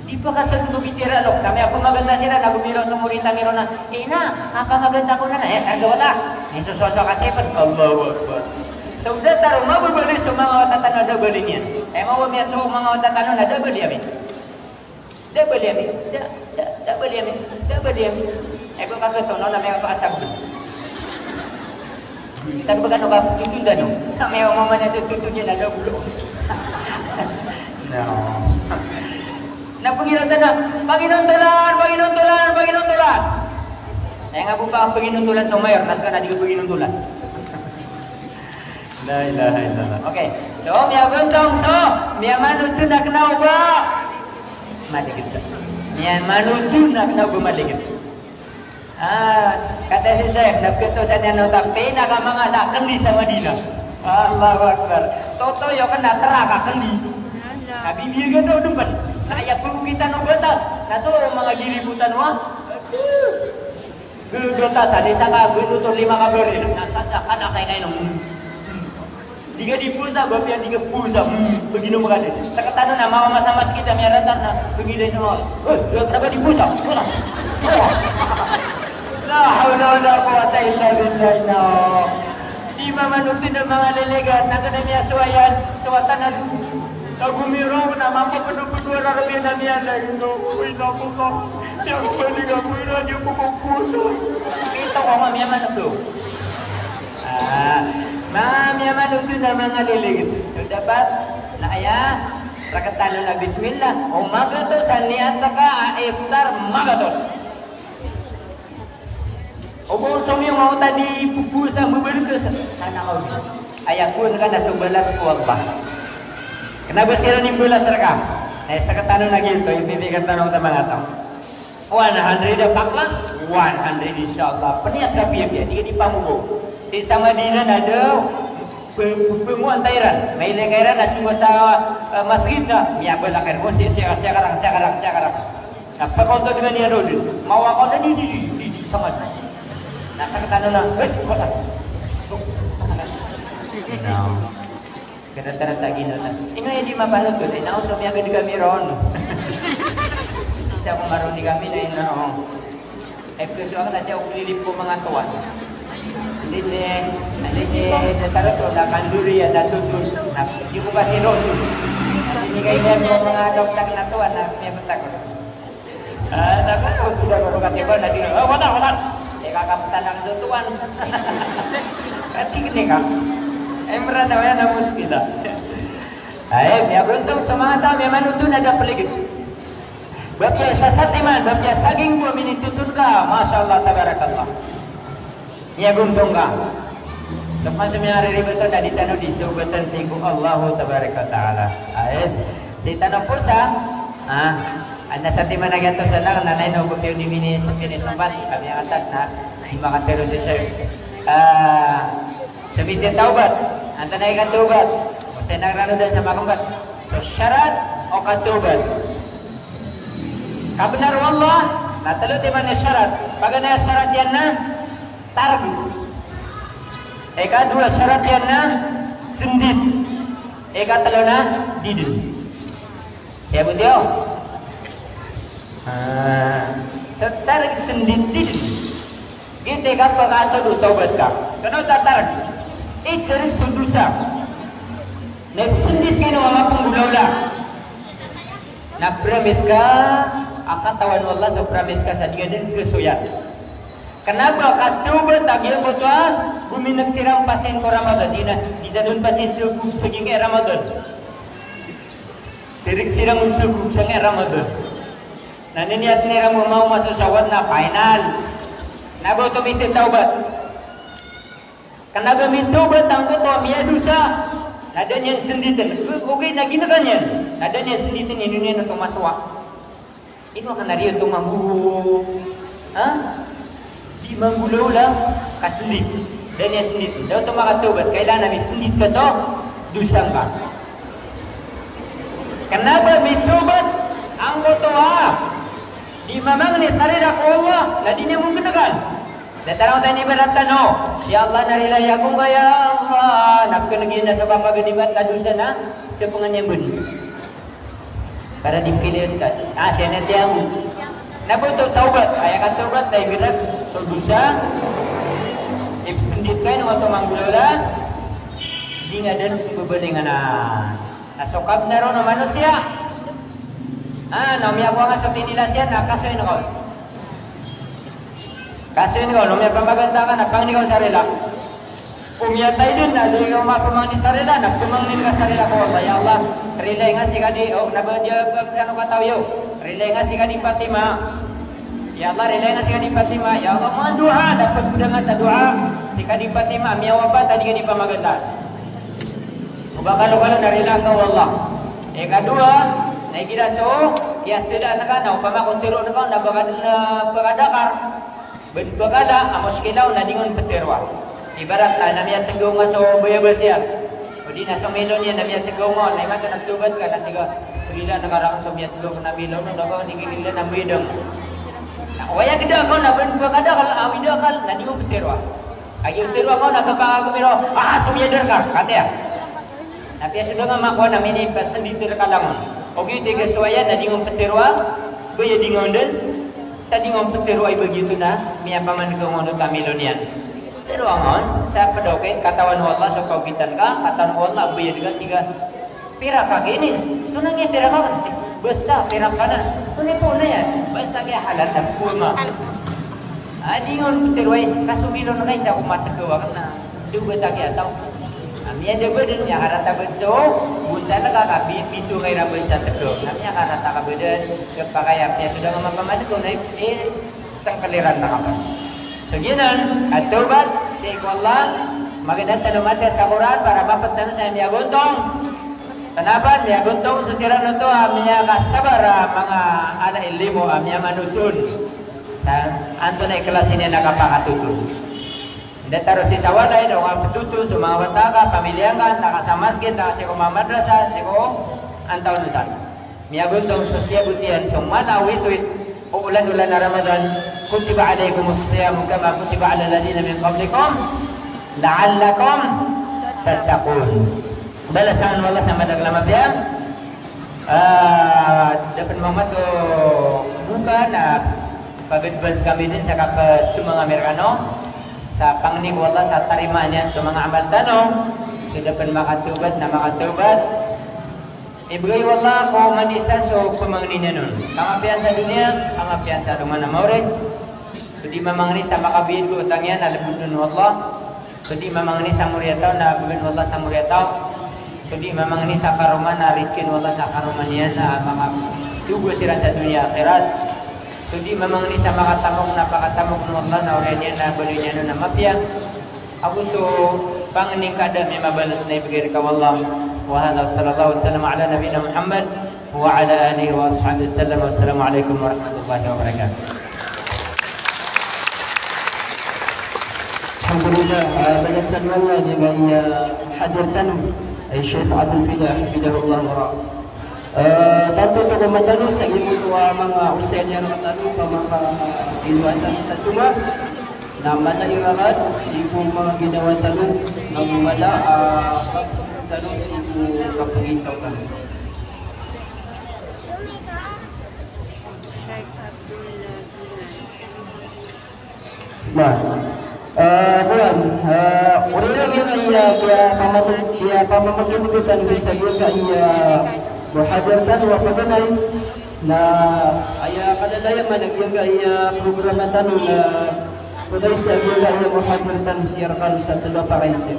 Di pakasold o bitiyara lokes, na miyapamaganda siran, na gomiro so morita ngiro na, "Ina, mapamaganda ko na na, eh, sa wata." Ito so, so kasiped, Allahu Akbar. So datar o mababaloy so manga wata tano a da a baloy niyan. Eh, mawa miya so manga wata tano na da a baloy ami. Da a baloy ami, da, da, da a baloy ami, da a baloy ami. Ay, ba ka katono na miyakapakasabon. Sabi ba kano ka tutun tano? Sa miyaoma man a tutun iyan na da a baloy. No. Na panginoon tano, Panginontolan, Panginontolan, Panginontolan. Ay, nga bo pa ang Panginontolan sa mayor, na ska na di ko Panginontolan. La ilaha illallah. Okay. So, miyagontong so, miyamanotol a kna o ba maligid. Miyamanotol a kna o ba maligid. Ah, katii si Sheikh, na pito sa niyan o ta, pinakamangala a kendi sa Madinah. Allahu Akbar. Totoyo kna trak a kendi. Sabi, biyagan o dn pn. Na aya pagokit tano o batas. Na so manga liribotan, wa. Aduh. Gagatas a di sa ka btotol lima ka baril. Na sa sa ka na kay kay no. Di ka di pulsa, ba piya di ka pulsa. Hmm, pagino mo ka di. Sa katano na, mawa masa masgit a miyaratar na, pagilay na, eh, di ka di pulsa. Pulsa. La hawla wala quwwata illa billah, no. Di mamanotol a manga lelegan, na kna miyasowa iyan, so wata na, na gomiraw na mapapdopdo a rarb iyan a miyalay, no, oy, naku ka, miyabalik ako, ira niyo ko kukusa. Ito ko nga miyamanotol. Ah, ma, miyamanotol a manga lelegan. So dapat, na aya, rktano na bismillah, o magatos a niyat ka a iftar magatos. O ba somiyong a wata di pphowasa a mbarka sa, sana all. Aya kowan ka na so balas ko Allah. Kna ba siran i mbalas rka? Eh, sa katano na giyoto, ipipikir tano a wata manga taw. One hundred a paklas, one hundred insha Allah. Pniyat ka piyapiya, di ka di pamogo. Sii sa Madinah na da, pe-, pe-, pengowan ta iran. Mailay ka iran na sii sa, eh, masgit na, miyabala ka iran. O, siya, siya, siya karang, siya karang, siya karang. Na pakaonta dn iyan roo dn. Mawa ka na di, di, di, di, di, samad. Na sakit ano na, eh, kosa. So, na. Kada tarat lagi na. Ino iya di mapanotol, eh, na so miyagad kami ron. Siya ko maroni kami na ina, oh. Eh, preso ako na siya, o klilip ko manga tuwan. Hindi ni, hindi ni, na tarat ko, na kanduri, na tutus. Na, di ko kasi ron. Hindi ni kayo ko manga doktor na tuwan, na miyapatakot. Ah, na ba, o suda ko katiba na di, oh, wala, wala. Eh, kakaptan ang tutuan. Katig ni ka. Eh, mrana, wala na muskila. Ay, miyabruntung sa manga taw, miyamanotol a da a paligid. Ba piya sa satiman, ba piya sa ginggo a minitotol ka, masha Allah, tabarakallah. Miyagontong ka. Sa pman so miyariribat on na di tano di tawbatan sii ko Allahu tabaraka wa ta'ala. Ay, di tano po sa, ah, adn a satiman a giyoto sa lang, na naino ko piyo di mini, sa piyo di tumbat, kami ang atat na, di makatero di sir. Ah, sa midi tawbat, antaa na i katawbat, o sa inang rano dan sa makembat. So, sharat o katawbat. Kabnar o Allah, na tlo timan a sharat. Paganay a sharat iyan na targ. Ikadowa a sharat iyan na sndit. Ikatlo na didn. Siyabot iyo. Ah, so targ, sndit, didn. Giyoto i kapakatod o tawbat ka. Kna o tatarg. Itarg so dosa. Na sndit ka ino a mapenggolawla. Na pramis ka a katawan o Allah so pramis ka sa di ka dn kasoya. Kna ba ka tawbat a giyangkoto a gomineg siran pasin ko Ramadan, di na, di na dn pasin so, so giyangkai a Ramadan. Sirik siran o sogog sangkai a Ramadan. Na niniyat iran mambo so shawal na final. Na ba oto mitawbat. Kna ba mitawbat angkoto a miyadosa. Na da niyan snditn. Ogaid na ginka niyan. Na da niyan snditn, ino niyan oto masowa. Ino kna riyo oto mambo, ha? Di mambo lawla ka sndit. Da niyan sndit. Da oto makatawbat. Kailangan a misndit ka so dosa ngka. Kna ba mitawbat angkoto a di mamangni sa rila ko Allah, na di niyan mambo gnkan. Datar angkoto a inibarat tano, ya Allah, na rilai ako ngka, ya Allah, na pkhan'g iyan na so kapagadibat a dosa na so pnganyambn. Para di pkilay, Ustadz. Ah, siya na tiyago. Na ba oto tawbat, aya katawbat na igira so dosa, ipsndit ka, ino oto mambo lawla, di nga dn so babalingan a. Na so kabnar o manosiya. Ah, na o miyakowa nga so tinilas iyan, na kasoy ngka on. Kasoy ngka on, o miyapamaganta ka na pangni ka on sa rila. O miyatay dn na di ka mapamangni sa rila, na pamangnin ka sa rila ko Allah, ya Allah, rilai nga si Kadi, o, na ba di a ba kano kataw iyo. Rilai nga si Kadi Fatima. Ya Allah, rilai nga si Kadi Fatima. Ya Allah, mandoa, na pagpda nga sa doa si Kadi Fatima, miyawapat a di ka di pamaganta. O ba kalokalo na rila ka o Allah. Ikadowa, na igira so, iya sila na ka na, opama ko tero na ka, na ba ka dn, eh, pkadakar. Bn pkala a muskila on na di ngka on ptharoa. Ibarat na, na miyatgaw nga so bayabas iyan. O di na so milyon iyan na miyatgaw nga on, na imanto na ptawbat ka na tig a, rila na ka rakn so miyatgaw ko na milyon, o da ka di ngka rila na mbidang. Na o aya gda ka on na bn pkadakal, a widakal, na di ngka on ptharoa. Agi ptharoa ka on na kapakagomiro, ah, so miyadar ka, katii a. Na piya so da nga makowa na minipasndit rka langon. Ogaid tig a so aya na di ngka on ptharoa, ba aya di nga on dn, sa di nga on ptharoa i ba giyoto na miyapamangni ka on oto a milyon iyan. Ptharoa nga on, sa pd a okit, katawan o Allah so kaokitan ka, katawan o Allah a bayad ka, tig a, pira ka kini? Tonaa i pira ka kini? Basta pira ka na. Tonaa i poon iyan? Basta kiyahalal na poon nga. A di nga on ptharoa i, ka so milyon ka isa ko matgaw akn na. Dogat a kiyataw. A miyada ba dn, miyakarata ba dn so, bo sa laka ka pi-, pito ka iran ba sa tgaw. Na miyakarata ka ba dn, kapakay a piya so da nga mapamangni ko na i, eh, sangkl iran na ka ba. So giyanan a tawbat sii ko Allah, magana tano matiya sa Qur'an para mapd tano sa miyagontong. Kna ba miyagontong so siran oto a miyakasabar a manga ala ilimo a miyamanothol. Sa antonaa i klasi niyan a kapakatothol. Datar sii sa walay, da o nga ptothol so manga wata ka, pamilya ngka, antaa ka sa masgit, antaa ka sii ko manga madrasa, sii ko antaa on oto. Miyagontong so siyabot iyan so mala a witwit o olan-olan a Ramadan, kutiba alaykumus siyam kama kutiba alal ladhina min qablikum la'allakum tattaqun. Balasan o Allah sa madakl a mapiya. Ah, da pn mama so boka na pag-advance kami dn sa kapasomang ami rkano sa pangni ko Allah sa tarimaan iyan so manga amal tano. So da pn makatawbat na makatawbat. Ibgay o Allah ko oman i isa so pamangni niyan on. Kamapiya sa doniya, kamapiya sa alongan a maori. So di mamangni sa makabiyad ko otang iyan a lbod on o Allah. So di mamangni sa moriyataw na bgan o Allah sa moriyataw. So di mamangni sa karoma na rizkin o Allah sa karoma niyan a makatogo siran sa doniya akhirat. So di mamangni sa makatamok na pakatamok o Allah na oriyan iyan a baloy niyan on a mapiya. Ago so pangni ka da a miyabalas na ibgay rka o Allah. Wa hadha, sallallahu alaihi wasallam ala nabiyyina Muhammad wa ala alihi wa ashabihi wasallam. Wassalamu alaikum warahmatullahi wabarakatuh. Alhamdulillah, ah, balasan o Allah giyangkai a, ah, hadir tano, ay Sheikh Abdul Fida, hafidhahullah wa ra'ah. Ah, tanto oto ko matano sa giyangkoto a manga osayan iyan rktano, pamaka, ah, ginawa tano sa toma. Na mala i rakat sii ko manga ginawa tano, na mala, ah, pagtano sii ko kapagitaw tano. Na, ah, kowan, ah, oriyan iyan a iya, iya pamatu-, iya pamamakineg tano sa giyangkai a muhadara tano a paganay. Na aya kadadaya man a giyangkai a programa tano na pd sa giyangkai a muhadara tano sii rkano sa tlo a pakaiza.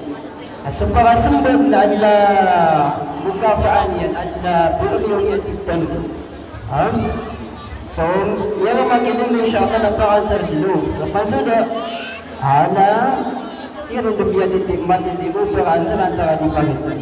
So pakasmbag na adn a mukafa'ah niyan, adn a premium iyan titano. Ha? So, aya makinig, insha Allah, na pakansar dn. Kapansoda, ana, siran dn biya titi, matiti bo, pakansar antara di pakansar.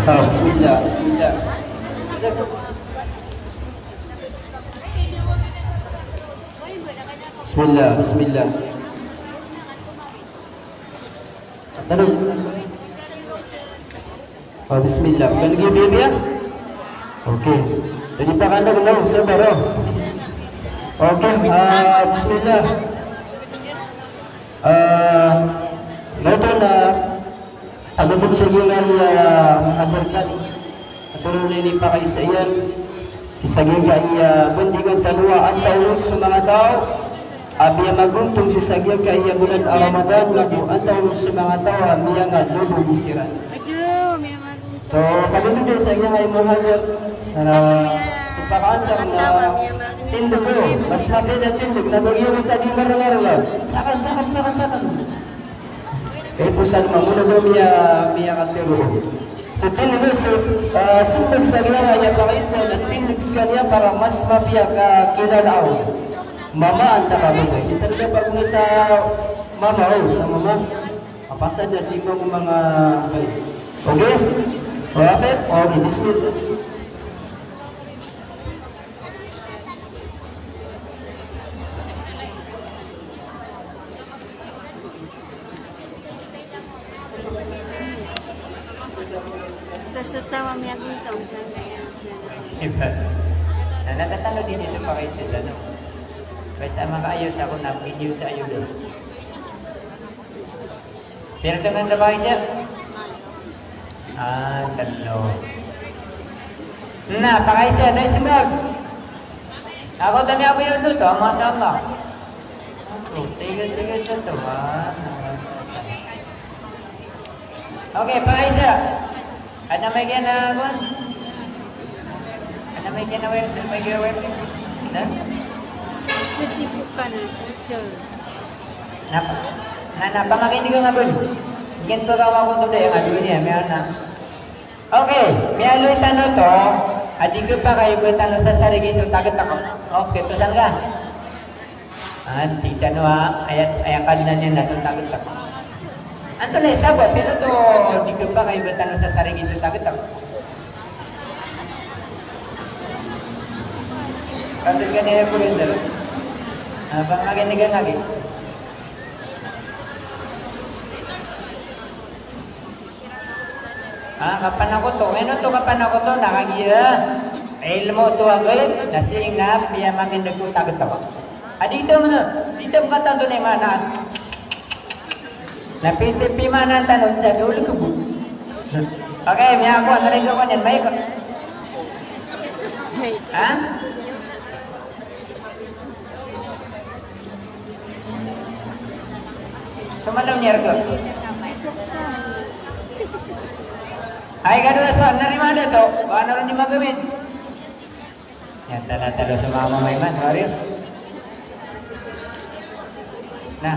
Ah, bismillah, bismillah. Bismillah, bismillah. Tano. Ah, bismillah. Kan lagi biya-biya? Okay. Jadi pakanda ko na, sabar, oh. Okay, ah, bismillah. Ah, ito na, ano po sa gingan, ah, aberkan? Atoro na inipakaisa iyan sii sa giyangkaya bandingan tano a antawaa so manga taw a miyamagontong sii sa giyangkaya bulan a Ramadan, na go antawaa so manga taw a miyangalolobod siran. So, pagintindi sa giyangkaya muhadara, na so pakaansar na tindeg, mas mapiya a tindeg na ba giyoto a di marngarngar. Sakan, sakan, sakan, sakan. Kay po sa lima mo na daw miya, miyakatero. So, tindeg, so, ah, sembag sa giyangkaya pakaisa na tindeg skaniyan para mas mapiya ka kilalaw. Mama, anda ka ba? Kita na ba sa mama, oh, sa mama. Kapasad na si mama, manga, okay. Okay? Okay, bismillah. Kaso tawa miyagontong sa kaya. Iba. Na, nakatanod dito sa pakaitan, ano? Basta makaayos ako na video sa iyo, eh. Sir, teman, teman aja. Ah, tatlo. Na, pakaisa, na isembag. Ako tani ako yun doon, to, masha Allah. Oh, sige, sige, ito, to, ah. Okay, pakaisa. Ano may kaya na, kuwan? Ano may kaya na, wife? Ano may kaya, wife? Na? Kasi po ka na, ito. Na, na, na, pamakindigan nga, bro. Ganito ka, mga kuntod, eh, nga, doon niya, meron na. Okay, miyaaloy tano to, a di kepakay o ba tano sasarigi so tagetek. Okay, to san ka? Ah, di tano, ah, aya, aya Kadnan iyan na so tagetek. Antonaa i sabap, ino to di kepakay o ba tano sasarigi so tagetek? Kapit ka niya po rin, sir. Ah, pamakindigan lagi. Ah, kapanakoto. Ino to kapanakoto? Na kagiya ilmo to a ghaib, na sii nga miyamakineg ko tagetek. A di itam na, di itam katanto na imanaan. Na piti pimanaan tano sa dol ko bo. Okay, miyakowa na rin ko kanyan, mic. Ha? Tumalaw niyan roo. Ay, gado na so, narimaan oto. Ba na ron di magawin. Yan, tala-tala so mama, may man, sorry. Na.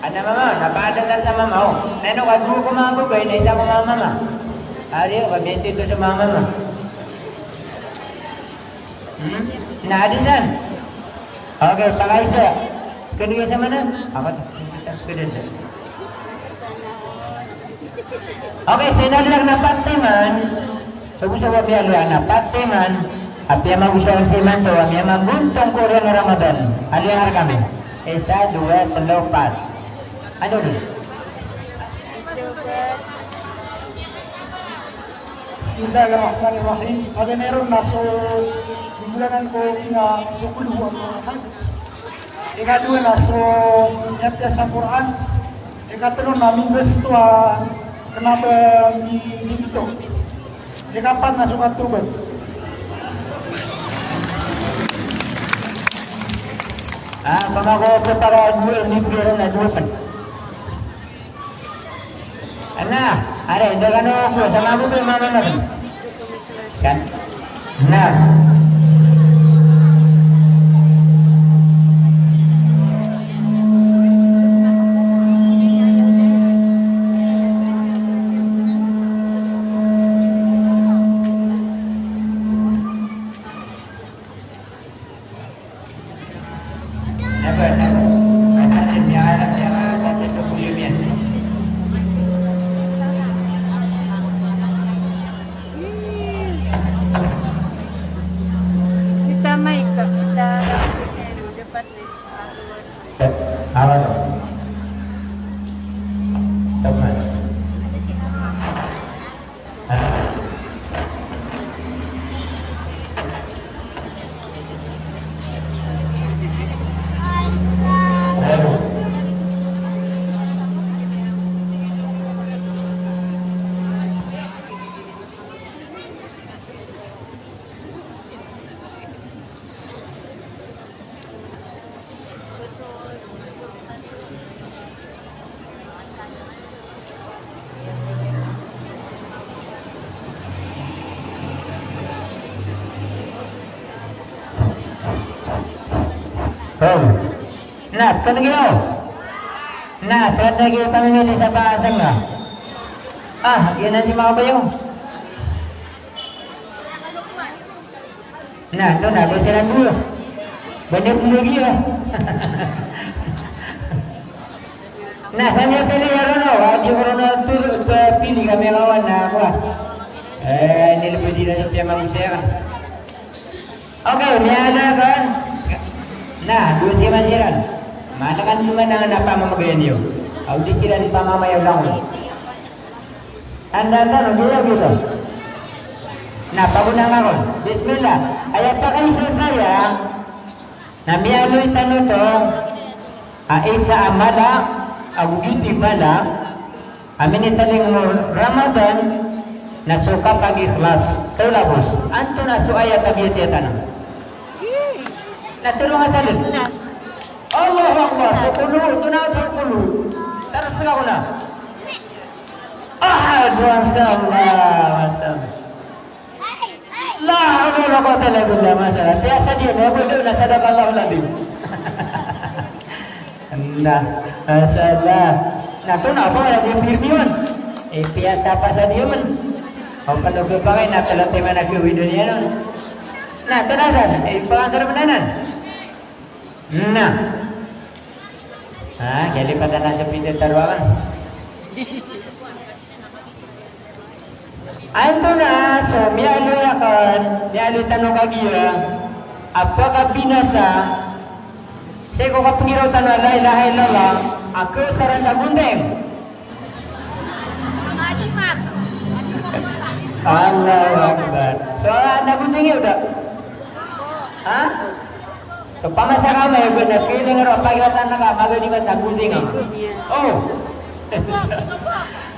Ano, mama, napaadal sa mama, o. Na ino, kadwa ko mama, babay, na isa ko mama, mama. Ari, o, kabinti to sa mama, mama. Hmm? Na, adi san? Okay, pakaisa. Kaniya sa mana? Ako, kaniya sa. Okay, so inadn akn a pat timan. So, so, so, so, so, pat timan. Apiya magosawa siman to, apiya magontong ko oriyan o Ramadan. Aliyang rkami. Isa, dowa, tlo, pat. Ano dn? Bismillahirrahmanirrahim. Paganay ron na so, di bolanan ko ina so kolo a Qur'an. Ikadowa na so miyapiyasa Qur'an. Ikatlo na minggasto a kna ba mimito. Ikapat na so katawbat. Ah, pamako ko para dowa, mibigay ron na dowa pn. Ana, are, da kano ko, sama ko ba mama na. Kan? Na. Kita mai ka, kita dapat ni. Awa to. Tama. Om. Na, pkn giyo. Na, sa lagi pamimili sa bahasa nga. Ah, giyanan di makabayo. Na, ito na, ba siran dolo? Banyak dolo giya. Na, sa miyapili iyan roo, a di ko roo na tu-, pili kami lawan na ako, ah. Eh, nilipid iran sa piyamangosaya ka. Okay, miyada kan. Na, dowa siman siran. Matakan siman na, na pamamagayan iyo. Aw di siran pamamayaw langon. Anda, anda, no, giya, giya. Na, pagonang ako. Bismillah. Aya pakaisa saya, na miyaaloy tano oto a isa a mala, ago giyoto i mala, a minitalingoma o Ramadan, na so kapag-ikhlas. Kailay, boss. Antonaa so ayat a biyatiya tano? Na tero nga sa dn. Allahu Akbar. So kolo, antonaa so kolo? Taros ka ko na. Ahad, masha Allah, masha Allah. La hawla wala quwwata illa billah, masha Allah. Piyasa diyan, ya, bo, na sadaqallahul azim. Na, masha Allah. Na, antonaa so ayat a biyatiya tano? Eh, piyasa pa sa diyan. O, kano ko pakay na, tala timan a gawii doniya non. Na, antonaa san? Eh, pangasar man anan. Na. Ha, kiyalipatan a sa pito taroakan. Antonaa so miyaaloy akn, miyaaloy tano kagiya a pakabinasa sii ko kapagiraw tano a la ilaha illallah a kaosaran sa gonting. Allahu Akbar. So, anda gonting iyo da? Ha? So, pamasa ka, may iba na feeling ro, pag iwatan na ka, magadi ba sa gonting? Oh.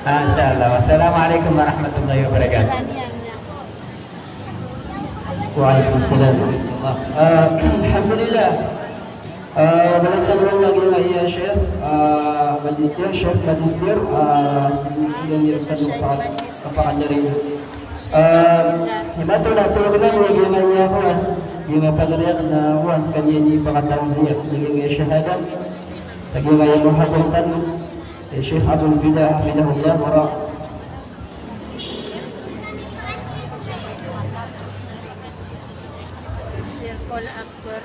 Masha Allah. Wassalamu alaikum warahmatullahi wabarakatuh. Wa alaikum salam warahmatullah. Ah, alhamdulillah. Ah, balasan o Allah giyangkaya Sheikh, ah, Magister, Sheikh Magister, ah, sii ko kapakadari. Ah, imanto na tolog na giyangkaya ko, ah, giyangkaya pagariya na, ah, skaniyan i pakatawziya, giyangkaya shahada, giyangkaya muhadir tano, eh, Sheikh Abdul Fida, hafidhahullah, wa ra- Shirkul Akbar.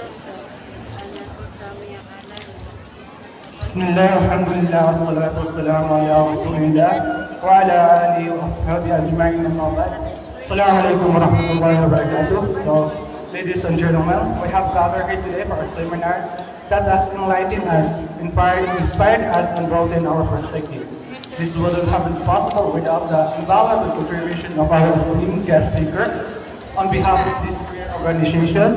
بسم الله والحمد لله والصلاة والسلام على رسول الله وعلى آله وأصحابه أجمعين، أما بعد. السلام عليكم ورحمة الله وبركاته. So, ladies and gentlemen, we have gathered here today for a seminar that has enlightened us, inspired, inspired us, and broadened our perspective. This wouldn't have been possible without the invaluable contribution of our esteemed guest speaker. On behalf of this great organization,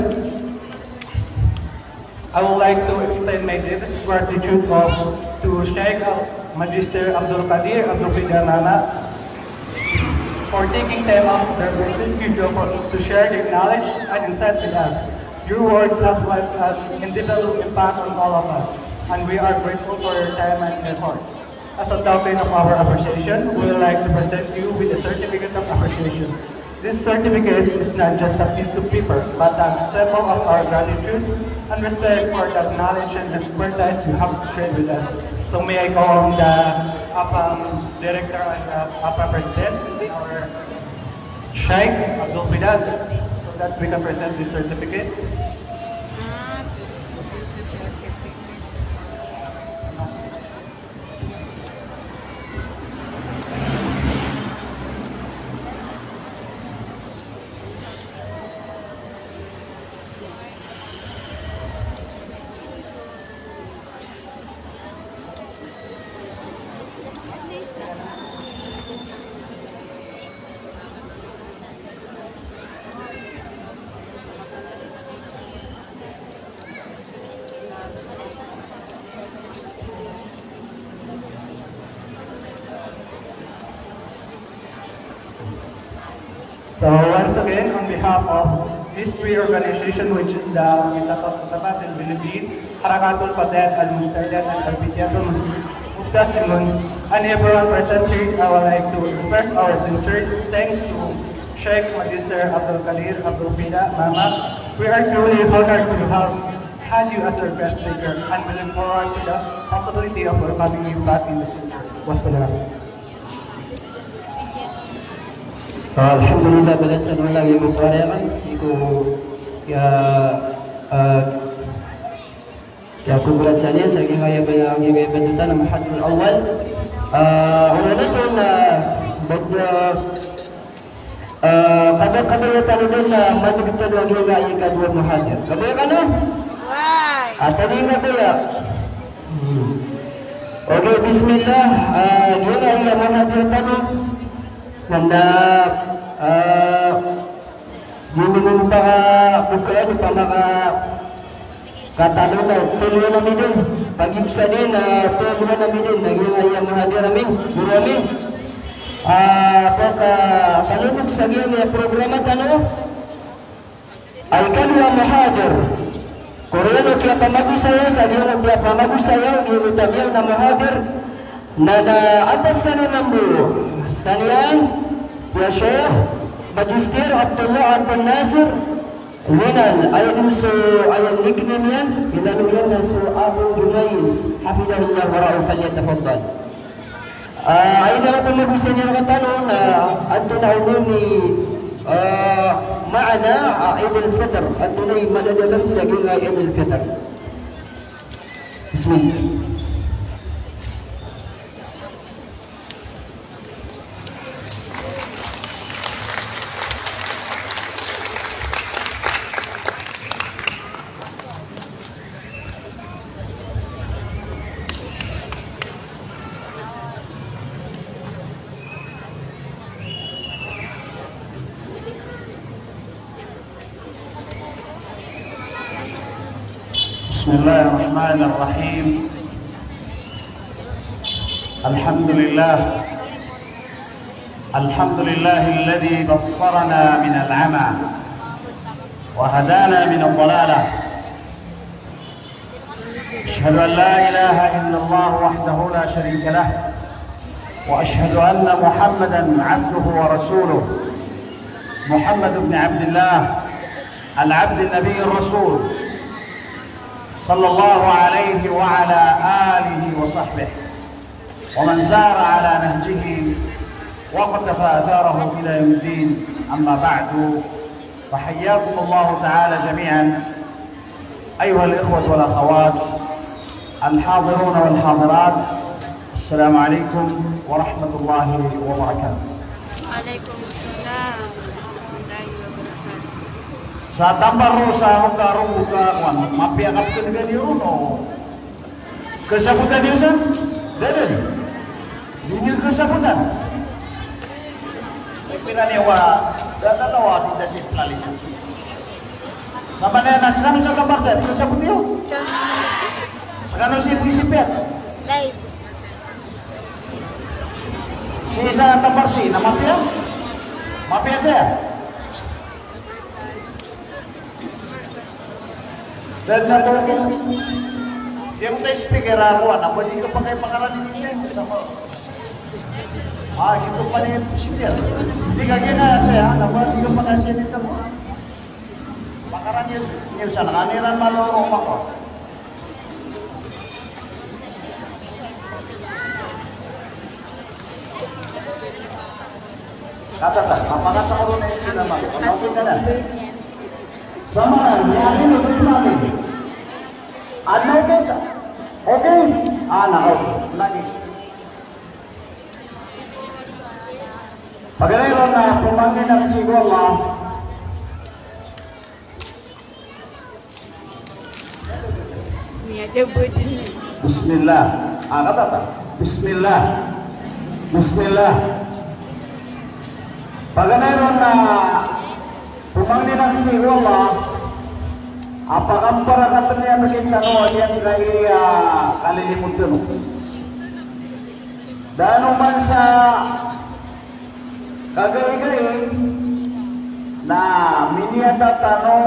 I would like to extend my deepest gratitude of, to Sheikh Magister Abdul Qadir Abdul Fida Mama for taking time out of their busy schedule for, to share their knowledge and insight with us. Your words have left us indelible impact on all of us, and we are grateful for your time and efforts. As a token of our appreciation, we would like to present you with a certificate of appreciation. This certificate is not just a piece of paper, but a symbol of our gratitude and respect for the knowledge and expertise you have shared with us. So may I call on the APAM director and, uh, APAM president, our Sheikh Abdul Fida, so that we can present this certificate. So once again, on behalf of these three organizations, which is the Kitab al-Kitab al-Bilibid, Harakatul Fatahat al-Mujtahidat, and Al-Fitiyatul Mubtasimun, and everyone present here, I would like to express our sincere thanks to Sheikh Magister Abdul Qadir Abdul Fida Mama. We are truly honored to have had you as our guest speaker, and we look forward to the possibility of welcoming you back in the future. Wassalam. Alhamdulillah, balasan o Allah giyangkoto a pagari akn sii ko, ah, ah, Kiyakobra tano sa giyangkaya, giyangkaya bandotan a Muhadir Awwal. Ah, oway, na, na, bad, ah, ah, kada, kada aya tano dn na maneg tano a giyangkaya ikadowa a muhadir. Kabaya kano? Oway. Ah, tano i kabaya. Hmm. Okay, bismillah. Ah, giyangkaya muhadir tano. Na, ah, Giyangkoto a pakabukaan, pamaka, katano na, toloan ami dn. Pagibsa dn, ah, toloan ami dn, na giyangkaya muhadir ami, goro ami. Ah, pakatalobog sa giyangkaya programa tano a ikadowa a muhadir. Oriyan o kiyapamagosaya, sa giyangkoto a kiyapamagosaya o giyangkoto a miyaona a muhadir, na, na atas kano mambo skaniyan, ya Sheikh Magister Abdullah Abdul Nasir, winan, aya dn so, aya nickname iyan, inaloy iyan na so Abu Jumail, hafidhahullah wa ra'ah, falyatafaddal. Ah, aya dn a pamagosaya niyan rktano na antonaa i, ah, maana a Eid al-Fitr, antonaa i madadalm sa giyangkai a Eid al-Fitr. Bismillah. بسم الله الرحمن الرحيم. الحمد لله. الحمد لله الذي بصرنا من العمى. وهدانا من الضلالة. أشهد أن لا إله إلا الله وحده لا شريك له، وأشهد أن محمدا عبده ورسوله. محمد بن عبد الله، العبد النبي الرسول، صلى الله عليه وعلى آله وصحبه ومن سار على نهجه واقتفى أثاره إلى يوم الدين. أما بعد، فحياكم الله تعالى جميعا أيها الإخوة والأخوات الحاضرون والحاضرات. السلام عليكم ورحمة الله وبركاته. Alaikum salam warahmatullahi wabarakatuh. Sa tampar o sa hoka ro hoka kowan, mapiya ka pn gani ron o kasabotan iyo san? Da dn. Di niyo kasabotan. Pira niyo wa, da tano wa, di da si plalis. Sa mana na skano sa tampar sa, kasabot iyo? Skano si, si Pet? Live. Si isa tampar si, na mapiya? Mapiya saya? Dan na ko, di ko ta speaker a kowan, na ba di ka pakay pakaran ini siya? Ah, gioto pn i speaker. Di ka gina saya, na ba di ka pakay siya dito mo? Pakaran iyo, iyo sa nakaniran malo o mako. Kata ta, mapakasa ko ron na hindi naman. Ano ko na? Sama na, niya rin, ito namin. Ano ko ta? Okay. Ah, nako. Lagi. Paganay ron na pamangnin a sii ko Allah. Bismillah. Ah, kata ta. Bismillah. Bismillah. Paganay ron na pamangnin a sii ko Allah a pakamparakatan iyan rkitano a giyangkai a kalilimod tano. Da a oman sa kagaigai na miniyata tano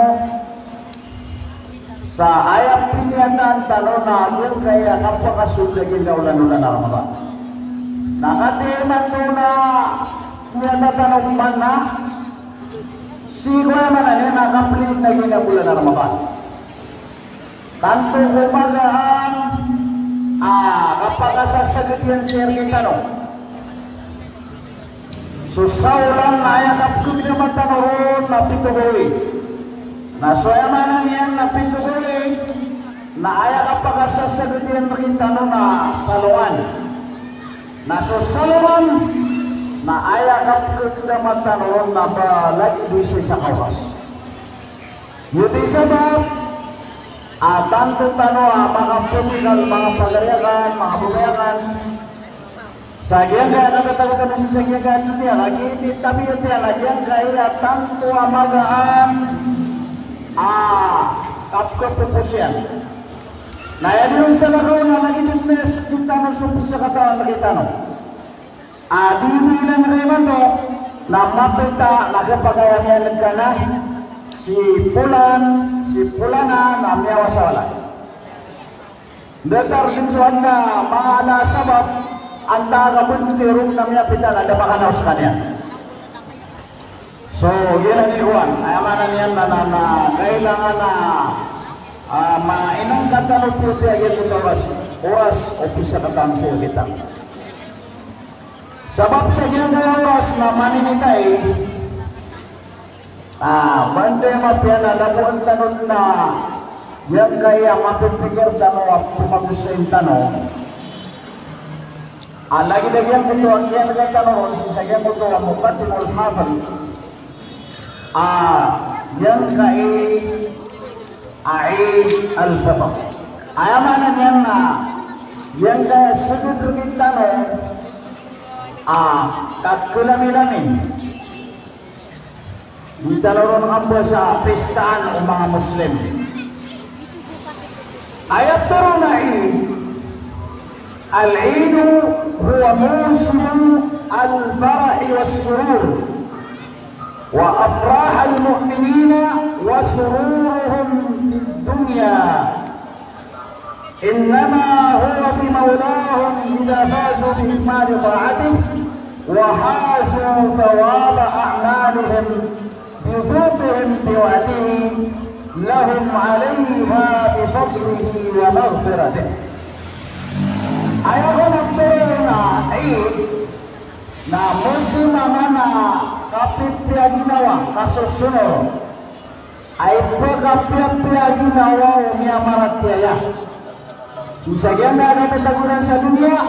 sa aya piniyataan tano na giyangkai a kapakasold sa giyangkai a olan-olan a Ramadan. Na katii man tano na miyata tano man na sii ko aya maana niyan na kapliyat na giyangkai a olan a Ramadan. Tanto ko magaan a kapakasasagad iyan sii rkitano. So sa olan na aya kapkagdama tano ron na pito gawii. Na so aya maana niyan na pito gawii na aya kapakasasagad iyan rkitano na salongan. Na so salongan na aya kapkagdama tano ron na ba lagid o isa ka oras. Giyoto i sabap a tanto tano a manga pemigal, manga pagari akn, manga babay akn, sa giyangkai a katatagoan tano sii sa giyangkai a doniya, lagid i tabiat iyan a giyangkai a tanto a magaan a kapkapopos iyan. Na aya di on salakaw na lagid i test rkitano so pisakatawan rkitano. A di bilang rkitano na mapita na khapakay a miyaneg ka na si polan, si polana na miyawasawala. Datar din so anda mala sabap anda ka bentero na miyapita na da makanaw skaniyan. So, giyanan i kowan, aya maana niyan na, na, na kailangan na, ah, maingat tano pn a giyangkoto a oras, oras o pisakatawan sii rkitano. Sabap sa giyangkaya oras na maninitay, ah, banda i mapiya na lagoan tano na giyangkaya mapipikir tano a pamagosayn tano. Ah, lagid a giyangkoto a kiyaneg tano ron sii sa giyangkoto a Muqaddimah al-Hafidh. Ah, giyangkai a Eid al-Fitr. Aya maana niyan na giyangkai a sagad rkitano a kakelamilami. Di tano ron ambasa a pistaan o manga Muslim. Aya tharoon a Eid, al-Eid huwa mawsimu al-farahi was-surur. وأفراح المؤمنين وسرورهم في الدنيا إنما هو بمولاهم إذا فازوا بإكمال طاعته وحازوا ثواب أعمالهم بفوزهم بوعده لهم عليها بفضله ومغفرته. Aya kon a pitharo on a Eid na musim a mana kapipiya ginawa, kasosonor. Aya pkhapiyapiya ginawa o miyamaratiyaya. Sii sa giyangkaya a kapitagoran sa doniya,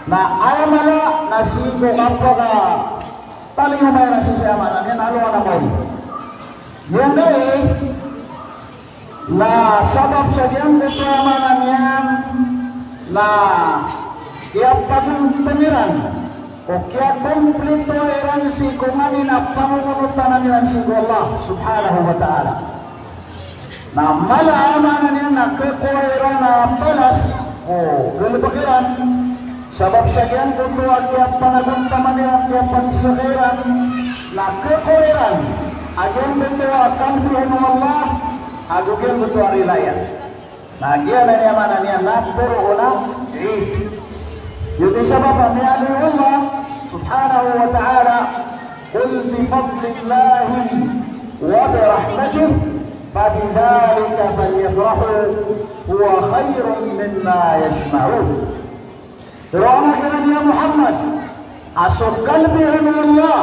na aya mala na sii ko kapakatalingoma iran sii sa aya maana niyan na alongan a maori. Giyangkai na sabap sa giyangkoto a maana niyan na kiyapagontaman iran o kiyakomplito iran sii ko nganin a pangongonotan iran sii ko Allah subhanahu wa ta'ala. Na mala a maana niyan na khakowa iran a balas ko galbk iran, sabap sa giyangkoto a kiyapanagontaman iran, kiyapansaka iran, na khakowa iran a giyangkoto a kalbi on o Allah, ago giyangkoto a rila iyan. Na giyanan i maana niyan na poro on a Eid. Giyoto i sabap a miyaaloy o Allah subhanahu wa ta'ala, قل بفضل الله وبرحمته فبذلك فليفرحوا هو خير مما يجمعون. Poro on a kiran ya Muhammad, a so kalbi on o Allah,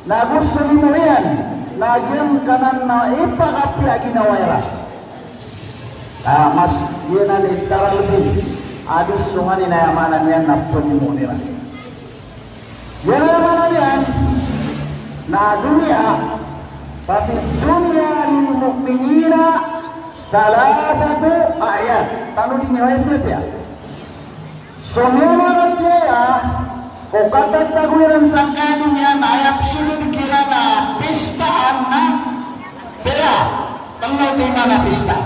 nago so limo iyan, na giyangkanan na ipkhapiya ginawa iran. Ah, mas, giyanan i taralbi a di so nganin a aya maana niyan na pnimo iran. Giyanan i maana niyan na doniya, ففي الدنيا للمؤمنين ثلاثة أعياد. Tano di niyo aya piyapiya. So miyamaratiyaya ko katatago iran sangkai a doniya na aya pzogod kiran a pistaan na pira, tlo oto i maana a pista.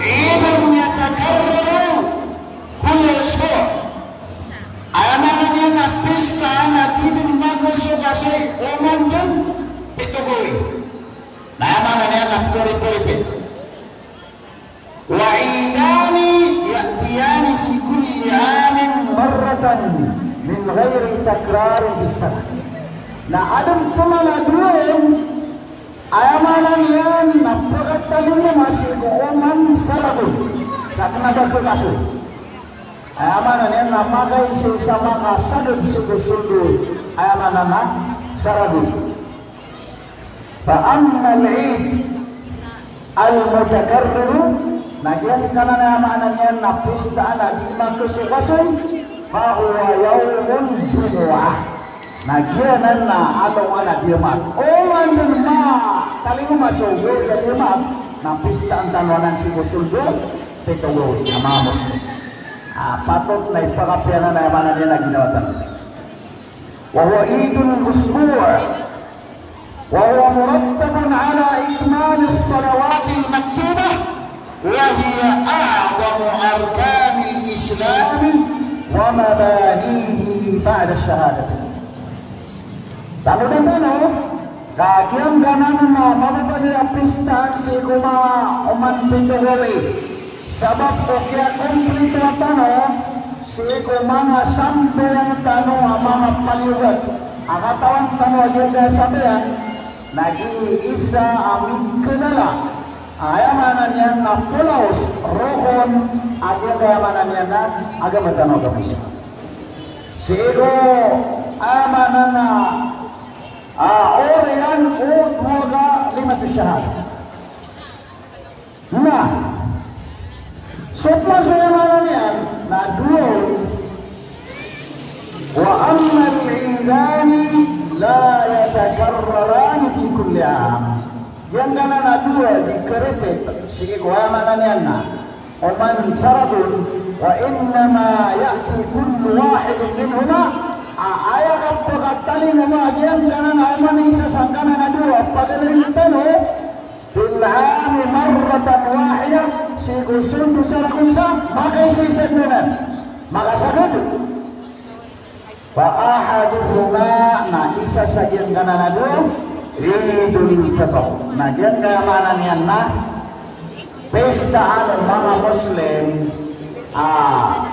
عيد يتكرر كل أسبوع. Aya maana niyan na pista na di dn magosogasay oman dn pito gawii. Na aya maana niyan na pkha-repeat-repeat. وعيدان يأتيان في كل عام مرة من غير تكرار في السنة. Na adn pman a dowa on, aya maana niyan na pkhatalingoma sii ko oman sa ragon, sa kna ba khakasoy. Aya maana niyan na makaisa-isa, makasadn sii ko sold o, aya maana na sa ragon. فأما العيد المتكرر, na giyangkanan a aya maana niyan na pista a di makasogasoy, فهو يوم الجمعة. Na giyanan na alongan a Diyamaat. Oman dn matalingoma so gawii a Diyamaat, na pistaan tano anan sii ko sold o pito gawii a manga Muslim. Ah, patot na ipkhapiya anan a aya maana niyan na ginawa tano. وهو عيد الأسبوع، وهو مرتب على إكمال الصلوات المكتوبة، وهي أعظم أركان الإسلام ومبانيه بعد الشهادتين. Tanodi tano, ka giyangkanan a mababaloy a pistaan sii ko manga oman pito gawii. Sabap ko kiyakomplito tano sii ko manga sambayang tano a manga paliyogat a katawan tano a giyangkaya sambayang, na giya isa a mikalala a aya maana niyan na polaos, rokon, a giyangkaya maana niyan na agama tano a agama Islam. Sii ko aya maana na, ah, oriyan o dowa ka kalimatus shahada. Na so pman so aya maana niyan na dowa on. وأما العيدان لا يتكرران في كل عام. Giyangkanan a dowa di kha-repeat sii ko aya maana niyan na oman sa ragon, وإنما يأتي كل واحد منهما, a aya kapakatalingoma a giyangkanan a oman isa sangkanan a dowa, paganay tano, في العام مرة واحدة, sii ko sold o sa ragon sa, makaisa-isa dn anan, makasagad. Fa ahaduhuma, na isa sa giyangkanan a dowa, Eidul Fitr. Na giyangkaya maana niyan na pistaan o manga Muslim a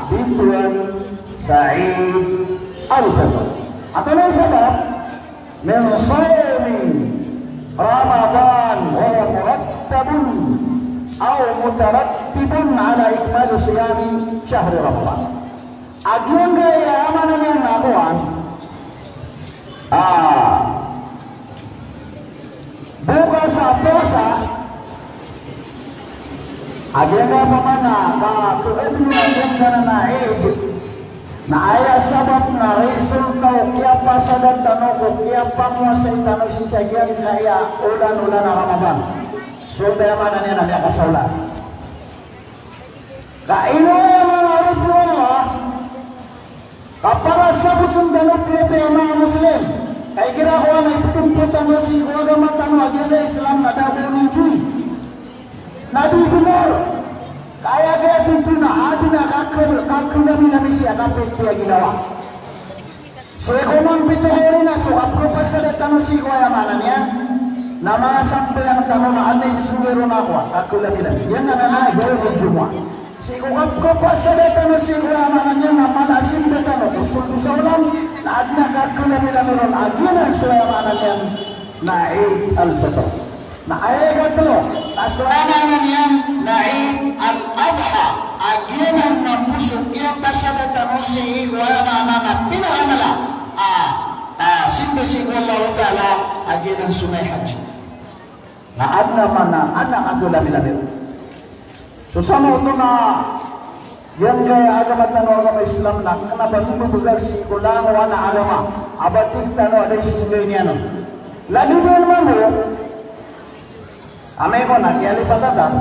bitowan sa Eid al-Fitr. Antonaa i sabap? Min sawmi Ramadan wa huwa murattabun aw mutarattibun ala ikmali siyami shahri Ramadan. A giyangkaya maana niyan na kowan, ah, bokas a powasa, a giyangkaya pman a kaadn a giyangkanan a Eid, na aya sabap na resulta o kiyapasada tano ko kiyapamowasai tano sii sa giyangkaya olan-olan a Ramadan. So, aya maana niyan na miyakasaola. Ka ino aya manga oripn o Allah, ka para sabotn tano pn a manga Muslim, ka igira ko ana iptmpo tano sii ko agama tano a giyangkaya Islam na da bo niyoy. Na di bnar. Ka aya giyangkoto na adn a kakl-, kaklamilamisi a kapit a ginawa. So iko man pito ko ori na so kapkhapasada tano sii ko aya maana niyan na manga sambayang tano na adn a isosogo ron a kowan, kaklamilamisi. Giyanan na yawmul Jumu'ah. Sii ko kapkhapasada tano sii ko aya maana niyan na mala a simba tano ko sold o saolan, na adn a kaklamilamisi ron a giyanan so aya maana niyan na Eid al-Fitr. Na aya ikatlo, na so aya maana niyan na Eid al-Adha, a giyanan mambo so kiyapasada tano sii ko aya maana na pinakamala a, a, simba sii ko Allahu Ta'ala, a giyanan so manga Hajj. Na adn a maana, adn a kaklamilamisi. So samanoto na giyangkaya agama tano a agama Islam na kna ba mimbabagar sii ko langowan a agama a ba tig tano a da i sii niyan on. Lagid iyan mambo, amay ko na kiyalipatan tano,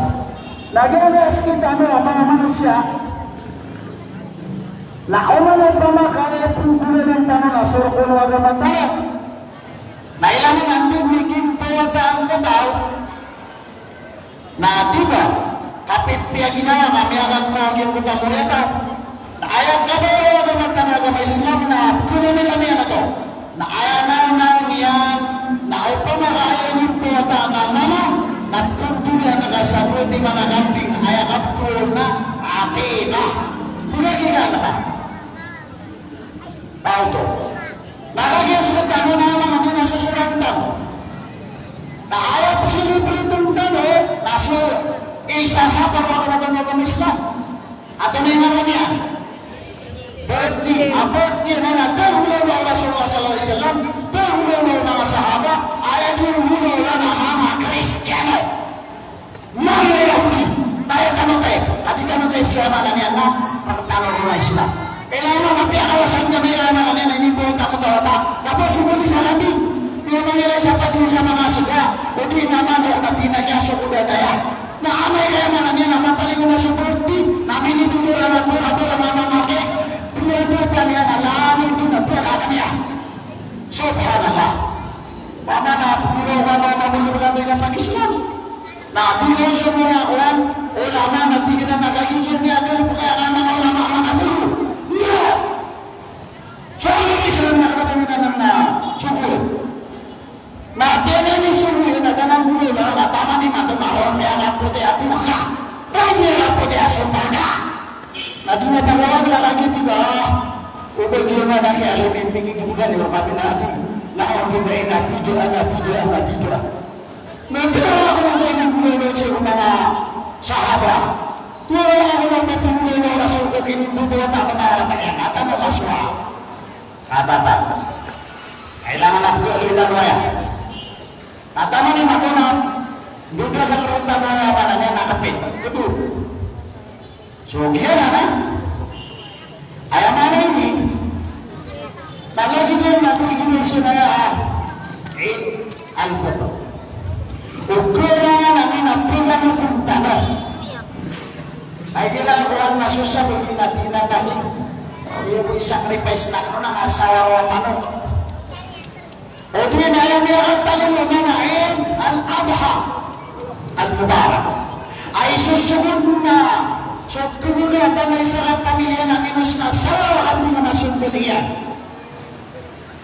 na giyangkaya sekitano a manga manosiya na oman opama ka aya pnggolalan tano na so rokon o agama tano. Na ilay niyan a ndod i kimpawataan ko taw. Na di ba, kapipiya ginawa ka miyakagmaw giyangkoto a moriyataw. Na aya kabaya o agama tano a agama Islam na pkhalamilamian oto. Na aya naonaw niyan, na opama ka aya inimpowata na mama, na pkhampilian ka sa boti manga kambing, aya kabtowan na aqiqah. Pkhaqiqahan ka. Oto. Na kagiya sekitano na manga di na sosorang tano. Na aya psilibritan tano, na so isa sa pagkakamagan o agama Islam. Antonaa i ngaran iyan? Birthday. A birthday na, na tharo o Rasulullah sallallahu alaihi wasallam, tharo o manga sahaba, aya di tharo o manga Kristiyano. Manga Yahudi, na aya tano taib, ka di tano taib so aya maana niyan na, rktano ron a Islam. Ilay na mapiya ka wasa niyan, aya maana niyan na inimbawata ko taw a ta, na ba so boli sa kambing, aya maana niyan sa pati sa manga sega, o di na manok na tinagiya so kodadaya. Na amay ka aya maana niyan na mataling o na so birthday, na minidodor a na bola-bola na manga cake, biyabiyatan iyan a langon dn a biyakakn iyan. Subhanallah. Wa mana pgiraw ka na mambo ka na pag-Islam. Na di ko so manga kowan, ulama na tig iran a kagiya niyan a kalipkaya ka manga ulama a manga guro. Iya. So, ini sila na katawinan na sogo. Na tiyan ini sogo na da nga guro na taman i mato mahol miyakapoti a buka. Miyakapoti a sompaka. Na di na pagawag na lagi, di ba? O ba giya man a kiyalimi, pigigibgan iyan o kabinati. Na o di ba ina bid'a, na bid'a, na bid'a. Na di na ako na tayo nagulay na siya ko manga sahaba. Di na ako na pipigulay na Rasul ko kinimbubuhat ako na alam a yan. At ano maswa? Katatan. Kailangan ako gawin na waya. Katatan ni makunat. Duda ka rin tama na waya, mana niya nakapit. Kedua. So, giyanan a, aya maana ini, na lagid iyan na pagiging so manga Eid al-Fitr. O kailangan ami na paganogon tano. Ay, kailangan ko ang nasusa, pag inatinan natin. Iyo po i-sacrifice na ko ng asawa o manok. O di na aya miyakatalo na Eid al-Adha al-Mubarak. Ay sosogon na so kebegatan a isa ka pamilya na minos na sa kambing a masombeling iyan.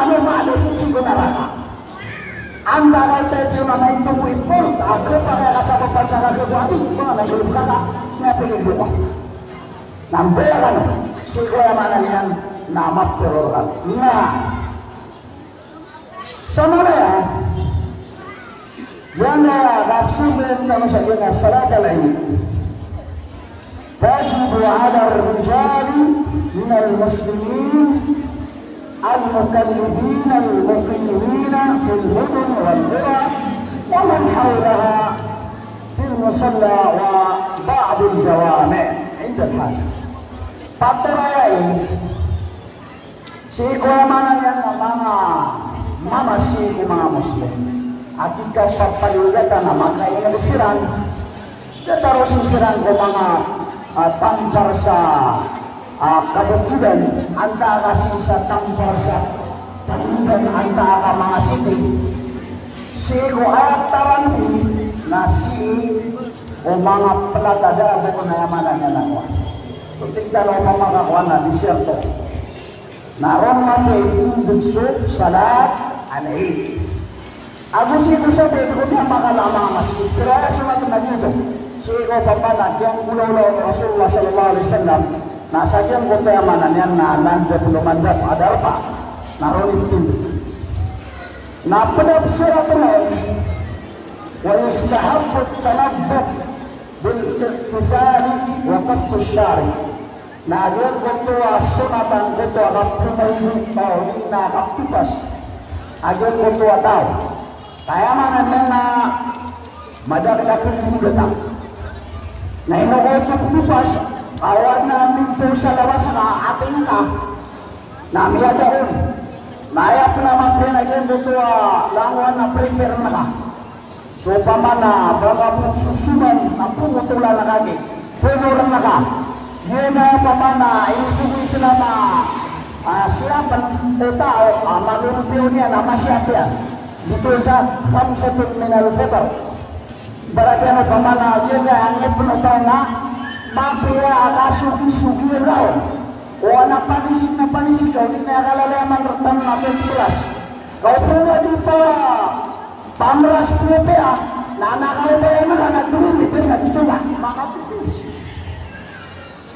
kano maalo sii ko naraka. Antaa ka ito na maito mo i port a kapakay ka sa papansa ka ko abi, ba na gulong ka ka, na pili ko ka. Na mbaya kano, sii ko aya maana niyan na mapteror ka. Na, sa maana niyan, giyangkaya kapsombayan tano sa giyangkaya salat al-Eid. تجب على الرجال من المسلمين المكلفين المقيمين في المدن والقرى ومن حولها في المصلى وبعض الجوامع عند الحاجة. Patoraya ini, sii ko aya maana niyan na manga mama sii ko manga Muslim a kikapapaliwagatan a makaingd siran, datar o sii siran ko manga, ah, tampar sa, ah, kabukidan, antaa ka sii sa tampar sa tabukidan, antaa ka manga siti. Sii ko aya taranti na sii ko manga plat a dagat na aya maana niyan na kowan. So tig tano opama ka kowan na disyerto. Na ron mambo i indeg so salat al-Eid. Ago sii ko sabap ko miyamakalama a masgit. Pero aya so maana niyan oto, sii ko opama na giyangkoto a Rasulullah sallallahu alaihi wasallam, na sa giyangkoto a maana niyan na nanda polo mandap a darpa. Na roo i tindg. Na pd a pzarat on, wa yustahabbu at-tanabbuh bil-iqtisali wa qassi ash-sharib. Na giyangkoto a sunnat angkoto a kaphamaydeg, o di na kaptopas a giyangkoto a taw. Ka aya maana niyan na madakdakl i data. Na ino ka kaptopas, ka o adn a mintho sa lawas na ating ka, na miyada on. Na aya pn a mapiya na giyangkoto a langowan na prefer ngka. So opama na ba ngka pn sosoman na pngotolan ngka ki, pngotolan ngka. Giyanan opama na inisogo o Islam a, ah, siyapn o taw a malolobay iyan a masiyap iyan. Giyoto sa khamsatun minal fitr. Ibarat iyan opama na giyanan a ngipn o taw na mapiya a kasogisogi iyan roo. O adn a panisik na panisik, o di na aya kalalayaman rktano na twenty plus. Ka opama di pa pamras piyapiya, na, na kalobay iyan na, na three meter na tito na. Makapipis.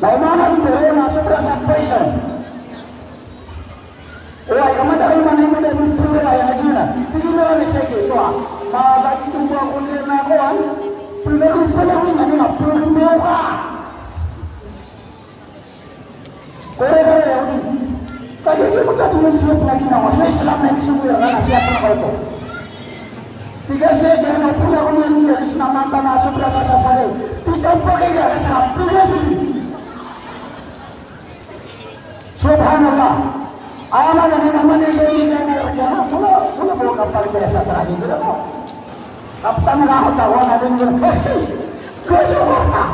Na oman a tito na sobra sa poison. Oway, ka madakl man i madakl i tito na, aya na giyanan. Tig iyan a ri sa ito, ah. Mabagay ito ba ako niyan na ako, ah? Pwede ko pala ko na, na pwede ko ka. Kore-kore, odi. Kagiya di makadoon sii pn a ginawa so Islam na inisogo iran na sii pn a kaoto. Tig a sii, di na pn ako niyan niyan, sii na manta na sobra sa sasari. Tig a pn a ginawa sa pn a sii. Subhanallah. Aya maana niyan na mani so inisogo iran na, wala, wala bo kapal kaya sa terakhir, wala bo. Kaptan na ako, tawa na din, kasi, kasi ko na.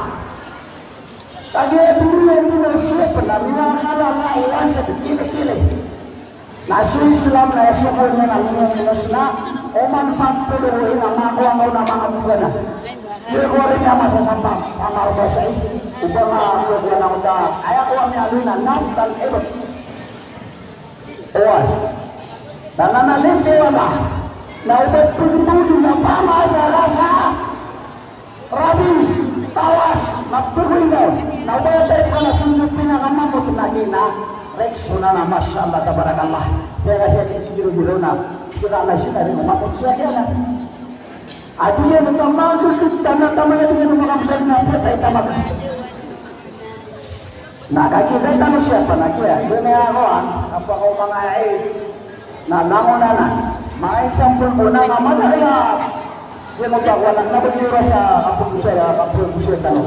Kagiya di niyan di na sii pn a miyakalala iran sa kili-kili. Na so Islam na isogo iyan a minimis na oman pagtoloy na makowa ngka on a manga bogana. Di ko rin iyan masasampa, pamarbasay. Oba nga kowa na oda, aya ko a miyaaloy na nafs al-ibn. Oway. Na nanalin ko a ba. Na oba pagtoloy na pamasa rasa. Rabi, tawas, na pgoy daw. Na oba aya taw sa na sonso pinakamamot na di na reksona na, masha Allah, tabarakallah. Kaya ka siya di giro-giro na. Kira na siya na rin mamot siya kaya na. Adi niyan oto a magkikita na taman a di niyan oto makapagad na piyatay taman. Na kagiya tano siya pn a kiya, giyanan a kowan, a pakaoma nga Eid, na langon anan. Manga example bo na nga mala aya, giya mapakaoma na ba giya sa kapagosay, kapagosay tano.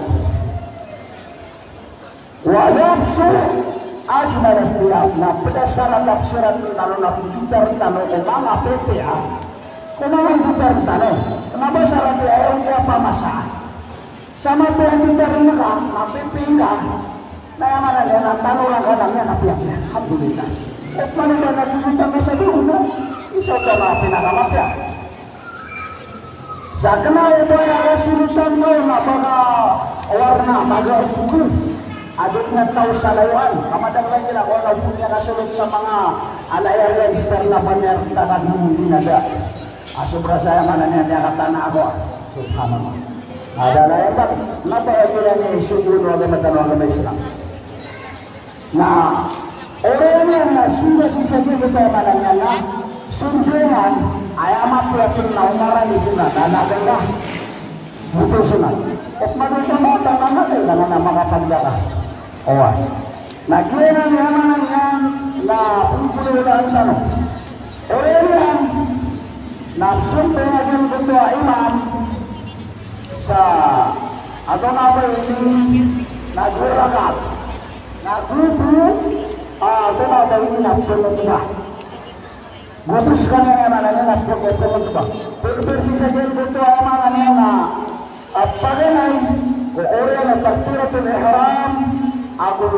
Wa lubsu ajmali thiyab, na pd a sarat a pzarat tano na pmbitar tano ko manga pipiya, ko manga mbitar tano. Kna ba sarat iyan a aya pamasa. Sa mapiya a mbitar ngka, na pipiya ngka. Na aya maana niyan na tanoran ka na miyan a piyapiya. Alhamdulillah. Opama na di ngka masa doon, isa ka na pinakamapiya. Sa kna o ba aya kasolotan ka on na ba ka warna, ba ka opama a di na taw sa layowan. Ka madakl lagid a kowan a opama a kasolot sa manga alay-alay a mbitar na panyar, takad mo di na da. A sobra sa aya maana niyan, aya katana ako, ah. Subhanallah. Ada na aya ba, na ba aya kira ni sugu no agama tano a agama Islam. Na oriyan iyan na sii sa giyoto a maana niyan na sombongan, aya mapiya pn na omaran i dona, na nagana. Buto sona. Opama na mata na mata na makapagdaka. Oway. Na giyanan i maana niyan na pmbololaan tano. Oriyan iyan na sombong a giyangkoto a imam sa, antonaa ba ini, na dowa rakaat. Na goto, ah, antonaa ba ini, na pnotba. Goto skaniyan i maana niyan na pnotba. Pagbersih sa giyangkoto a maana niyan na a paganay ko oriyan o takbiratul ihram ago,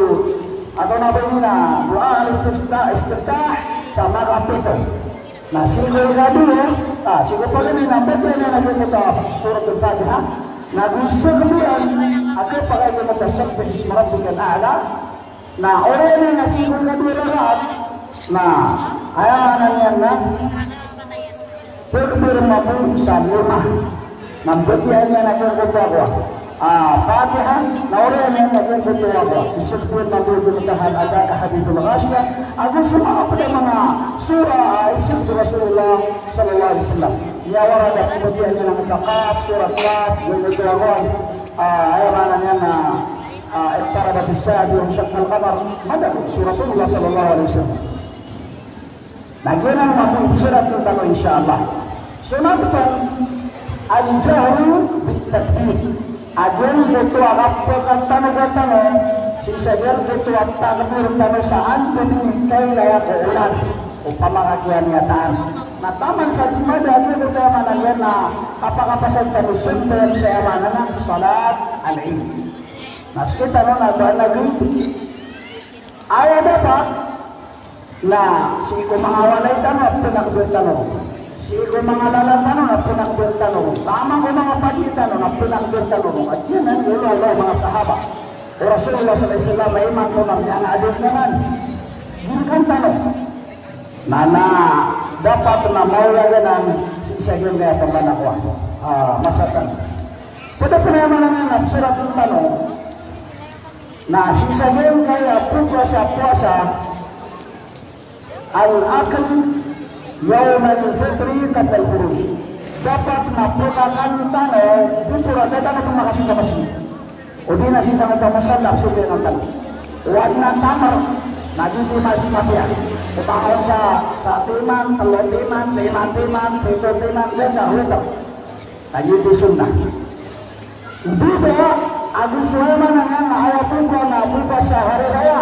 antonaa ba ini, na doa al-istiftah, istiftah sa makapito. Na sii ko ikadowa, ah, sii ko paganay na batiya niyan a giyangkoto a Suratul Fatiha. Na go isa kn iyan a kapakay ko mata Sabbih isma rabbikal a'la. Na oriyan iyan na sii ko ikadowa rakaat. Na aya maana niyan na Takbir mambo sa lima. Na mbatiya niyan a giyangkoto a kowa, ah, Fatiha, na oriyan iyan a giyangkoto a kowa, isbatiya mambo a giyangkoto a hal, ataka hadithul ghashiya, ago so manga pd a manga surah a isbatiya o Rasulullah sallallahu alaihi wasallam. Iya warada, mbatiya niyan a Qaf, surah Qaf, giyangkoto a kowa, ah, aya maana niyan na, ah, iqtarabatis sa'atu wanshaqqal qamar, madakl so Rasulullah sallallahu alaihi wasallam. Na giyanan mambo i pzaratan tano, insha Allah. So na pd, al-jahru bit-takbir. A giyangkoto a kapkatanoga tano sii sa giyangkoto a takbir tano sa antonaa i kailaya ko olan, opama ka giya niyataan. Na taman sa di mada a giyangkoto a maana niyan na kapakapasad tano sii sa aya maana na salat al-Eid. Na sktano na ba na giyangkoto. Aya dapat na sii ko manga walay tano na pnakbir tano ron. Sii ko manga lalan tano na pnakbir tano ron. Taman ko manga padi tano na pnakbir tano ron. Aya giyanan i olo o manga sahaba o Rasulullah sallallahu alaihi wasallam, imanto na miyangaadn anan. Giyangkantano. Na, na dapat na maolagan anan sii sa giyangkaya pamana kowa, ah, masa tano. Pd a pn aya maana niyan na pzaratan tano na sii sa giyangkaya pphowasa, pphowasa, al-akl yawm al-fitri qabla al-khuruj. Dapat na pkakan tano before a da tano pn makasong sa masgit. Odi na sii sa giyangkoto a musalla, sii sa giyangkoto a tamr. Oway na tamr, na giyoto i mas mapiya. Opama sa, sa timan, tlo timan, lima timan, pito timan, giya sa witr. Na giyoto i sunnah. Bida, ago so aya maana niyan na aya pphowasa na pphowasa sa hari raya.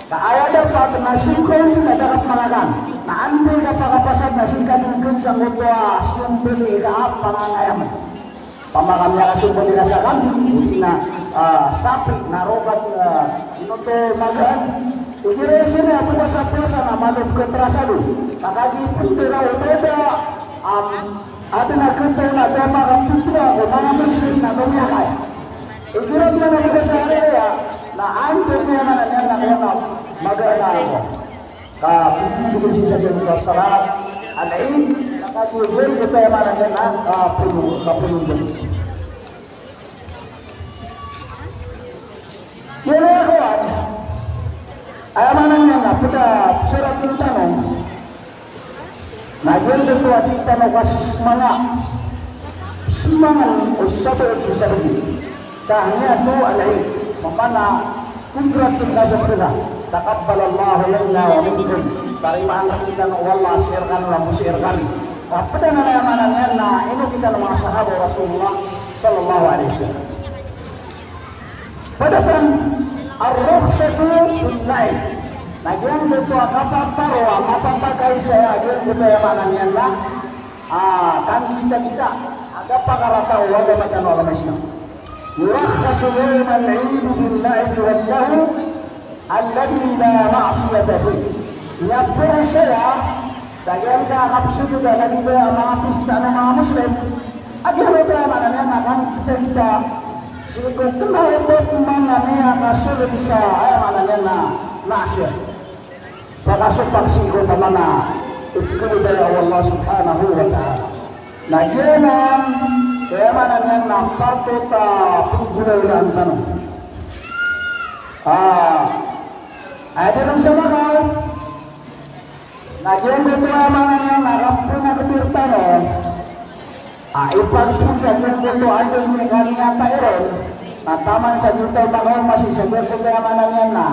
Ka aya dapat na sii ko odi na da ka pn makakan. Na anday ka pakapasad na sii ka dingkn sangkoto a siyong bali ka a pangangayam. Opama ka miyakasombot iran sa kambing, odi na, ah, sapi, na roo ka, ah, ino oto magaan. Igira sii na pphowasa-phowasa na malo pkhatrasado. Ka kagiya pn di ron oto da, ah, adn a khataw na da makapitra ko manga Muslim na miyakay. Igira sii na pphowasa hari raya, na antonaa i maana niyan na kna magaan a ako. Ka pipili sii sa giyangkoto a salat al-Eid, na kagiya giyangkoto aya maana niyan na, ah, polo, ka polo. Giyanan, aya maana niyan na pd a pzaratan tano na giyangkoto a dii tano kasismanga, smangan o sabaad so sabaad. Tahniyatul Eid, opama na congratulation ka sa pd ka, taqabbalallahu minna wa minkum. Tarimaan rktano o Allah sii rkano ago sii rkami. Sa pd anan, aya maana niyan na ino kitano manga sahaba o Rasulullah sallallahu alaihi wasallam. Pd a pn, ar-rukhsatu fin-na'y. Na giyangkoto a kapaparo a mapapakay saya giyangkoto aya maana niyan na, ah, kangkita-kita a kapakarata o agama tano a agama Islam. Yurakhasu yawmal Eid bin-na'y wal-lahwi alladhi la ma'siyata fih. Miyaporo saya sa giyangkaya kapzodog a lagid a manga pista o manga Muslim. A giyangkoto aya maana niyan na kangkita-kita sii ko kna o ba pman a miyakasold sa aya maana niyan na maasiyat. Pakasopak sii ko pamana o pkhaolawla o Allah subhanahu wa ta'ala. Na giyanan i aya maana niyan na patot a pnggolawlaan tano. Ah, aya dn sa makaw. Na giyangkoto aya maana niyan na kapnakbir tano a ipagpon sa giyangkoto a adn i kaniyata iron, na taman sa giyangkoto a makaoma sii sa giyangkoto aya maana niyan na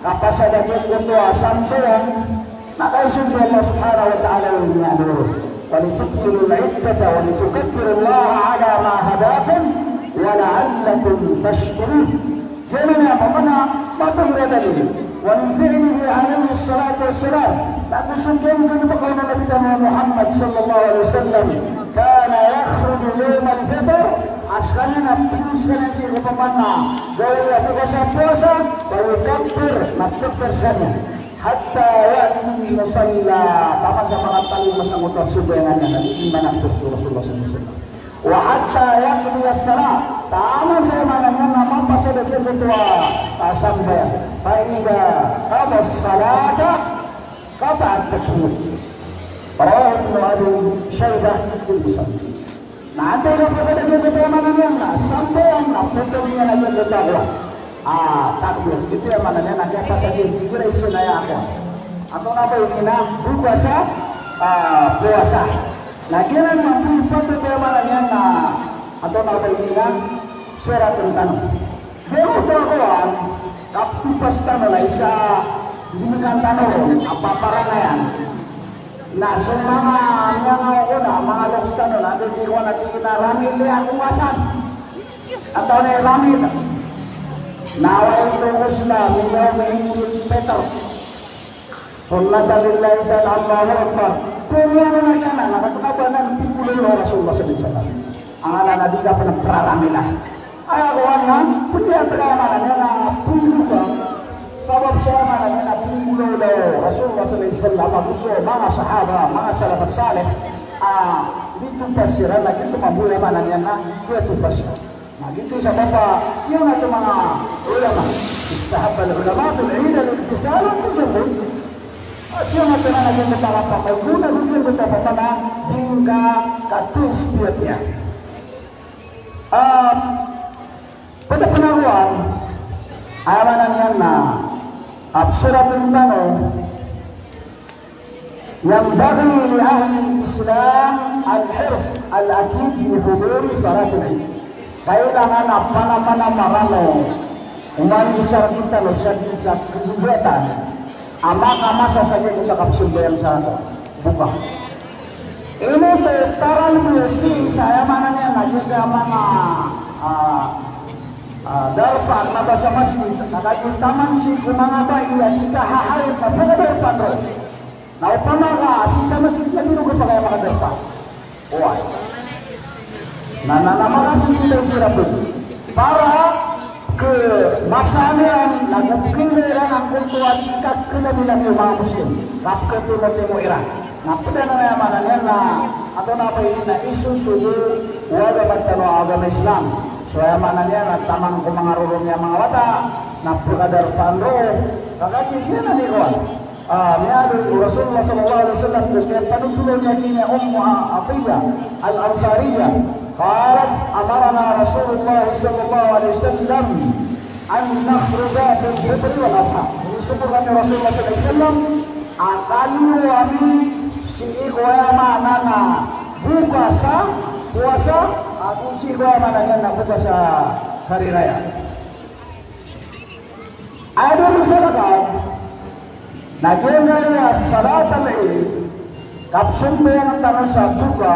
kapasad a giyangkoto a sambayang, na kaisog o Allah subhanahu wa ta'ala i miyaaloy ron: Walitukmilul iddata walitukabbirullaha ala ma hadakum wala'allakum tashkurun. Giyanan i pamana, mataan a dalil. Wa min fi'lihi alayhis salatu wassalam. Na go so giyangkoto a pakaoma o Nabi tano a Muhammad sallallahu alaihi wasallam, kana yakhruju yawmal fitr, a skaniyan na piyos skaniyan sii ko pamana gawii a pphowasa-phowasa, fa yukabbir, na pkabbir skaniyan. Hatta ya'tiyal musalla, taman sa makatalingoma sangkoto a sambayang iyan, na di manakbir so Rasulullah sallallahu alaihi wasallam. Wa hatta yaqdiyas salah, taman sa aya maana niyan na mapasad a giyangkoto a sambayang. Fa idha qadas salata, qata'at takbir. Rawahu Ibnu Abi Shaybah fil Musannaf. Na antonaa i kapasad a giyangkoto a maana niyan na sambayang na photo niyan a giyangkoto a kowan a takbir. Giyoto i maana niyan na kiyapasad iyan, igira isa na aya kowan. Antonaa ba ini na buka sa, ah, powasa. Na giyanan mambo i photo, giya maana niyan na antonaa ba ini na siyaratn tano. Giyangkoto a kowan, kaptopas tano na isa, dii tano ron a paparangayan. Na so manga, manga, o na, manga loks tano na, dii ko na, dii na ramil iyan ko wasan. Antaa i ramil? Nawaitu ghusla min yawmi Eidil Fitr. Sunnatan lillahi ta'ala, Allahu Akbar. Kowan na iyan na, na katawan a pmbolaola o Rasulullah sallallahu alaihi wasallam. Angkanan a dii ka pn praramilan. Aya kowan na, pniyataka maana niyan na pmbuka. Sabap sa maana niyan na pmbolaola o Rasulullah sallallahu alaihi wasallam, ago so manga sahaba, manga salafus salih, a, dii topas siran, na giyoto mambo i maana niyan na kiyatopas siran. Na giyoto i sabap a, sii ko manga ulama, istahabba al-ulama al-Eid lil-ightisal wa tajammul. A, sii ko manga ulama na giyoto i sabap a, gona giyoto i sabap a, dii ngka katoos piyapiyat. Ah, pd pn a kowan, aya maana niyan na, ah, psoratn tano, yanbaghi li ahli al-Islam al-hirs al-akid li huduri salatil Eid. Kailangan a panamanama rano, oman i saragita no sa di sa kagogatan, a makamasa sa giyangkoto a kapsambayang sa boka. Ino to taran ko si sa, aya maana niyan na giya manga, ah, ah, darpa na ba sa masjid, na kagiya taman sii ko manga bai a di kahahaid na pkadarpa ron. Na opama ka sii sa masjid na di ron kapakay a makadarpa. Oway. Na, na, na, makasosold siran pn. Para kmasanay iran, na kapkhailay iran angkoto a di kakhailay iran o manga Muslim. Kapkhatimotimo iran. Na pd anan, aya maana niyan na, antonaa ba ini na isosogo o agama tano a agama Islam. So aya maana niyan na taman ko manga roro niyan a manga wata, na pkadarpa ron. Ka kagiya giyanan i kowan. Ah, miyaaloy o Rasulullah sallallahu alaihi wasallam ko kiyapanothol iyan a giya Ummu Atiyya al-Ansariyya. Qalat, amarana Rasulullah sallallahu alaihi wasallam an nakhruja fil fitri wal adha. Inisogo rkami o Rasulullah sallallahu alaihi wasallam a kaliyo ami sii ko, aya maana niyan na, boka sa powasa, ago sii ko, aya maana niyan na, boka sa hari raya. Aya dn sa rkami, na giyangkaya salat al-Eid, kapsambayang tano sa boka,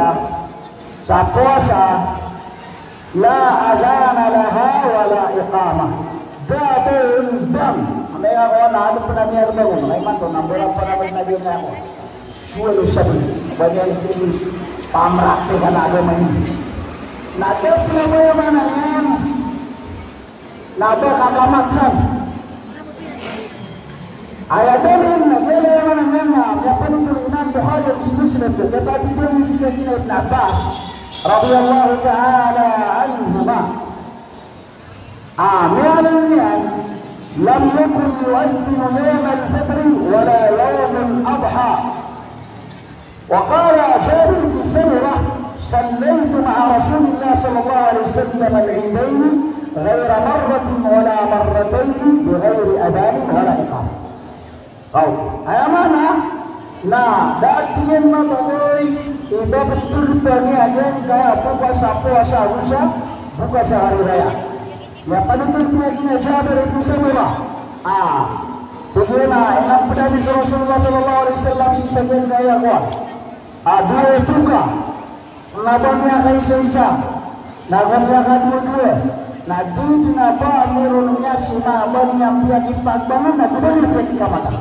sa powasa, la adhana laha wa la iqamah. Da a ba on bang. Amay ka kowan na adn pn a miyabang on. Na imanto na mbaran pn a ba on na giyangkaya kowan. Suwal o sabon. Ba niyan pn pamraktikan a agama ini. Na da pn a ba, aya maana niyan na ba kakamat san. Aya dalil na giyangkaya maana niyan na miyapanothol o Imam Bukhari ago si Muslim, so kapatid iyan sii ko Ibn Abbas radiyallahu ta'ala anhuma. Ah, miyaaloy niyan, lam yakun yu'adhdhinu yawmal fitri wala yawmal adha. Wa qala Jabir bin Samurah, sallaytu ma'a Rasulillah sallallahu alaihi wasallam al-'idayni ghayra marratin wala marratayni bighayri adhanin wala iqamah. Aw, aya maana na da a tig iyan mambo i ba ptolpa niyan giyangkaya boka sa powasa ago sa boka sa hari raya. Aya panothol pn a giya Jabir bin Samurah. Ah, tig iyan a inapd ami so Rasulullah sallallahu alaihi wasallam sii sa giyangkaya kowan a dowa i boka. Na ba miyakaisaisa, na ba miyakadowadowa, na di dn a ba ami ron miyasima a ba niyan piyakipagbangan, na di ba niyan piyakikamatan.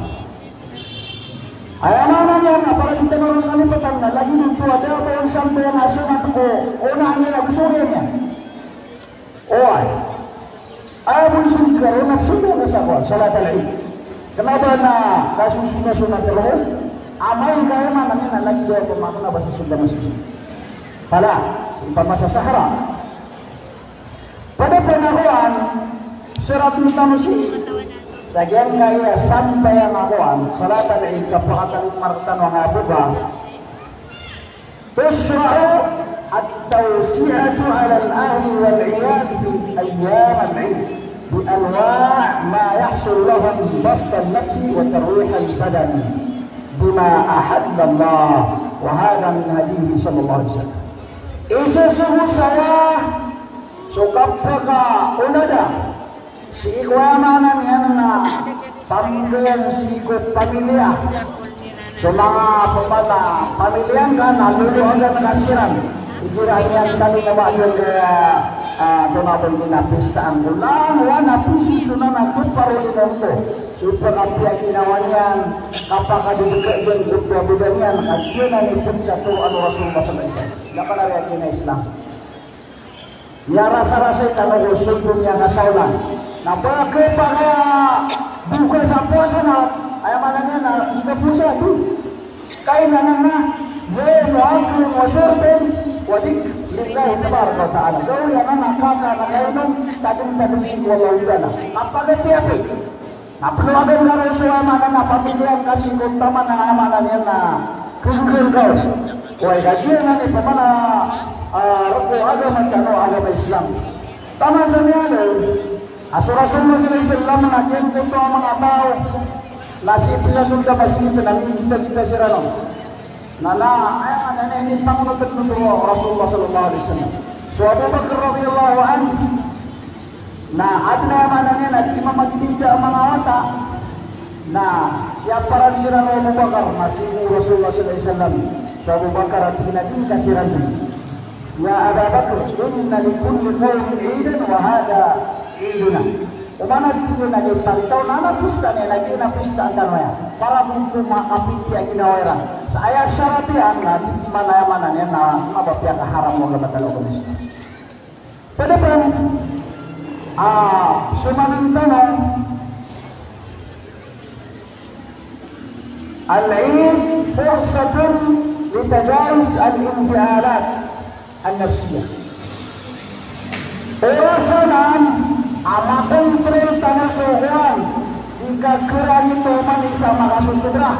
Aya maana niyan na palagid tano ron kalipatan na lagid oto a da a ba on sambayang a sonat ko onaan iyan ago so oriyan iyan. Oway. Aya bo i sold ka ron na psambayang ka sa kowan, salat al-Eid. Kna ba na kasosold ka sa sonat ron, amay ka aya maana niyan na lagid o pamamana ba sa sold a masjid. Pala, opama sa Sahara. Pd pn a kowan, sarat tano sii sa giyangkaya sambayang a kowan, salat al-Eid, kapakatalingoma rktano angkaya boka. تشرع التوسعة على الأهل والعيال في أيام العيد بأنواع ما يحصل لهم بسط النفس وترويح البدن بما أحل الله، وهذا من هديه صلى الله عليه وسلم. Isosogo saya so kapakaonada sii ko aya maana niyan na paminggayan sii ko pamilya. So manga pamata pamilya ngka na loloagan ka siran. Igira niyan kami na ba iyan kaya, ah, tonaa bo ina pistaan ko lang, wana pisi so na na kaparoli na oto. So pakapiya ginawa niyan, kapakadedeka iyan ko piya boda niyan, kagiya na ni pun sa toro o Rasulullah sallallahu alaihi wasallam. Na panariya kina Islam. Miyarasarasay tano ko sogo miyakasaolan. Na ba kepakaya buka sa powasa na, aya maana niyan na di ka powasa, di. Kailangan na, yawmun aklin wa shurbin wa dhikr lillahi tabaraka wa ta'ala. Gawii anan a kaka na kainom, tadem-tadem sii ko Allah Ta'ala. Kapakapiyapiya. Na ploagan ka ron so aya maana na pamilian ka sii ko taman a aya maana niyan na kegegel ka on. Oway, kagiya na ni pamana, ah, roo ko agama tano a agama Islam. Taman sa miyaaloy a so Rasulullah sallallahu alaihi wasallam na giyangkoto a manga taw na sii pn a solda ba sii pn a migitagita siran on. Na, na, aya maana niyan na inipangolog o Rasulullah sallallahu alaihi wasallam so Abu Bakar radhiyallahu anhu. Na adn a aya maana niyan na di mamagitagita a manga wata. Na siyaparan siran o Abu Bakar, na sii ko Rasulullah sallallahu alaihi wasallam so Abu Bakar a tig iyan a di ngka siran di. Ya Aba Bakr, inna li kulli qawmin 'idan wa hadha 'iduna. Oman a di na di pagtaw na na pista niyan, na di na pista tano aya. Para bo ko makapiti a ginawa iran. Sa aya sarat iyan na di man aya maana niyan na mabapiyakaharam o agama tano a Islam. Pd pn a somanan tano, al-Eid fursatun li tajawuz al-infi'alat an-nafsiyah. Oras anan a makontrol tano so kowan, di ka kerani toman isa makasosobra.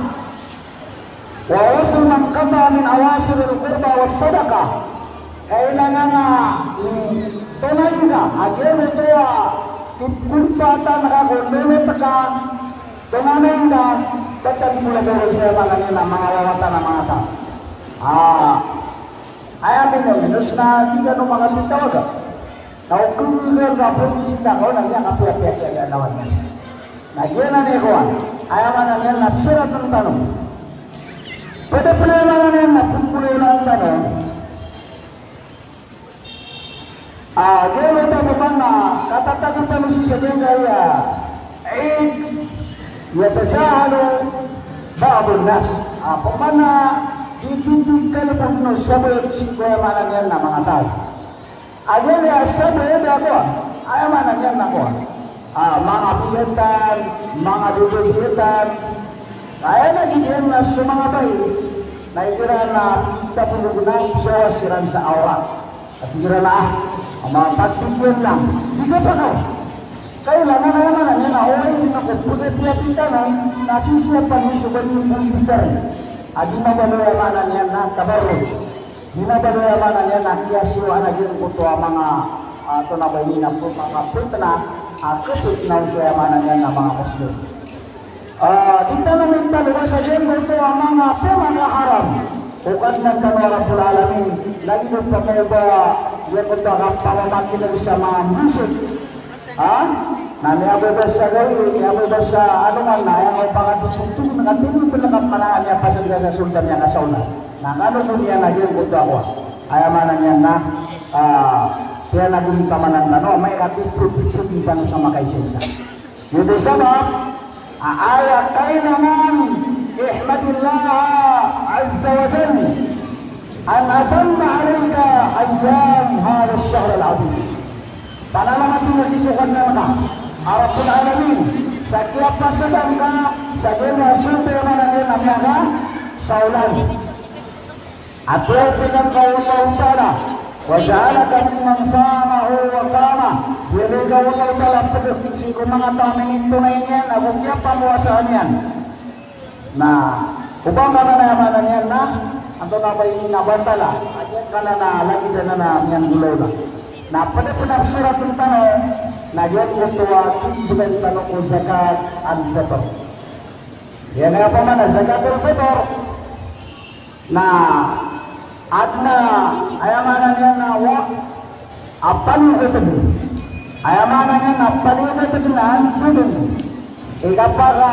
Wa wasl man qata'a min awasiril qurba was sadaqah. Kailangan a, mm, tonaa ingka, a giyoto a, ipkompatan ka ko lolot ka, tonaa ingka, batan mo lagay sa aya maana niyan na manga wawatan a manga taw. Ah, aya mino-, minos na di kano makapitawaga. Na o kn ka pn sii tano na miyakapiyapiya a ginawa niyan. Na giyanan i kowan, aya maana niyan na psoratn tano. Pd pn aya maana niyan na pmbolaan tano. Ah, giyoto a pman na katatago tano sii sa giyangkaya Eid, yatasahalu ba'dun nas. Ah, pman na di, di, di kalbod o sabot sii ko aya maana niyan na manga taw. Ago aya sabot a kowan, aya maana niyan na kowan, ah, manga biyatan, manga dodo biyatan. Aya na giyanan na so manga bai na igira na pitabolog na pzawa siran sa awrat. At igira na, ah, mapagtigiyan lang, di ka pakaw. Kailangan aya maana niyan na oway, di na ko pagatiya-tiya na, na sisiyapan iyo so ba niyo pagtigiyan. A di mabaloy aya maana niyan na tabarruj. Di mabaloy aya maana niyan na kiyasiwaan a giyangkoto a manga, ah, tonaa ba ini na pn, manga pitna, ah, kapitna on so aya maana niyan na manga Muslim. Ah, di tano mitalobas a giyangkoto a manga pmakaharam o Kadnan tano a Rabbul Alamin, lagid o pakaoba giyangkoto a kapamamakineg sa manga musik. Ha? Na miyababasa gawii, miyababasa anoman na aya nga o pangatototong na katini pn na kapanaya miyapasad ka sa solda miyakasaola. Na kano bo niyan a giyangkoto a kowan, aya maana niyan na, ah, piyanagontamanan tano, amay ka piproteksyon tano sa makaisaisa. Giyoto sabap a aya kailangan, ihmadillaha azza wa jalla an atamma alayka ayyam hadha ash-shahr al-azim. Panalamati ngka so Kadnan ka a Rabbul Alamin sa kiyapasadan ka sa giyangkaya a solda a maana niyan na miyakasaola. A tiyawfiqan ka o Allahu Ta'ala, wa ja'alaka mimman samahu wa qamah. Biyaloy ka o Allahu Ta'ala pd sii ko manga taw a mingintonay niyan ago kiyapamowasaan iyan. Na, o ba ngka na aya maana niyan na, Antonaa ba ini na batala? A giyangkanan a lagid anan a miyanggolawla. Na pd a pd a psoratn tano, na giyangkoto a kimbgan tano ko zakat al-fitr. Giyanan i opama na zakatul fitr. Na adn a, aya maana niyan na wa, a paliyogat dn. Aya maana niyan na paliyogat dn a antonaa i kapaka,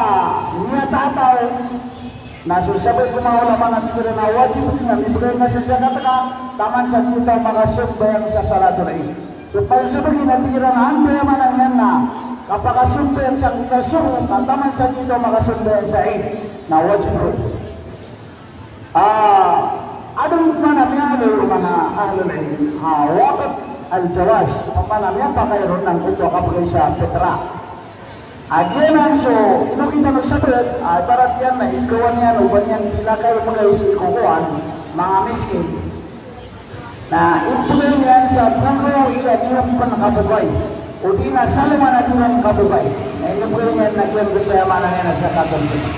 niyat a taw. Na so sabaad ko manga ulama na tig iran a wajib dn a mibgay ka sa zakat ka taman sa di ka makasambayang sa salatul Eid. So pd a sabaad na tig iran a anda, aya maana niyan na kapakasambayang sa giya so, na taman sa di ka makasambayang sa Eid, na wajib ron. Ah, adn man a miyaaloy o manga ahlul ilm a waqt al-jawaz, opama na miyapakay ron angkoto a kabgay sa pitra. A giyanan so, ino kita no sabaad, a ibarat iyan na ikawan iyan o ba niyan di lakaw bgay sii ko kowan, manga miskin. Na ibgay niyan sa polo i niyan pn kabogay, odi na salongan a di niyan kabogay. Na ibgay niyan na giyangkoto, aya maana niyan na zakatul fitr.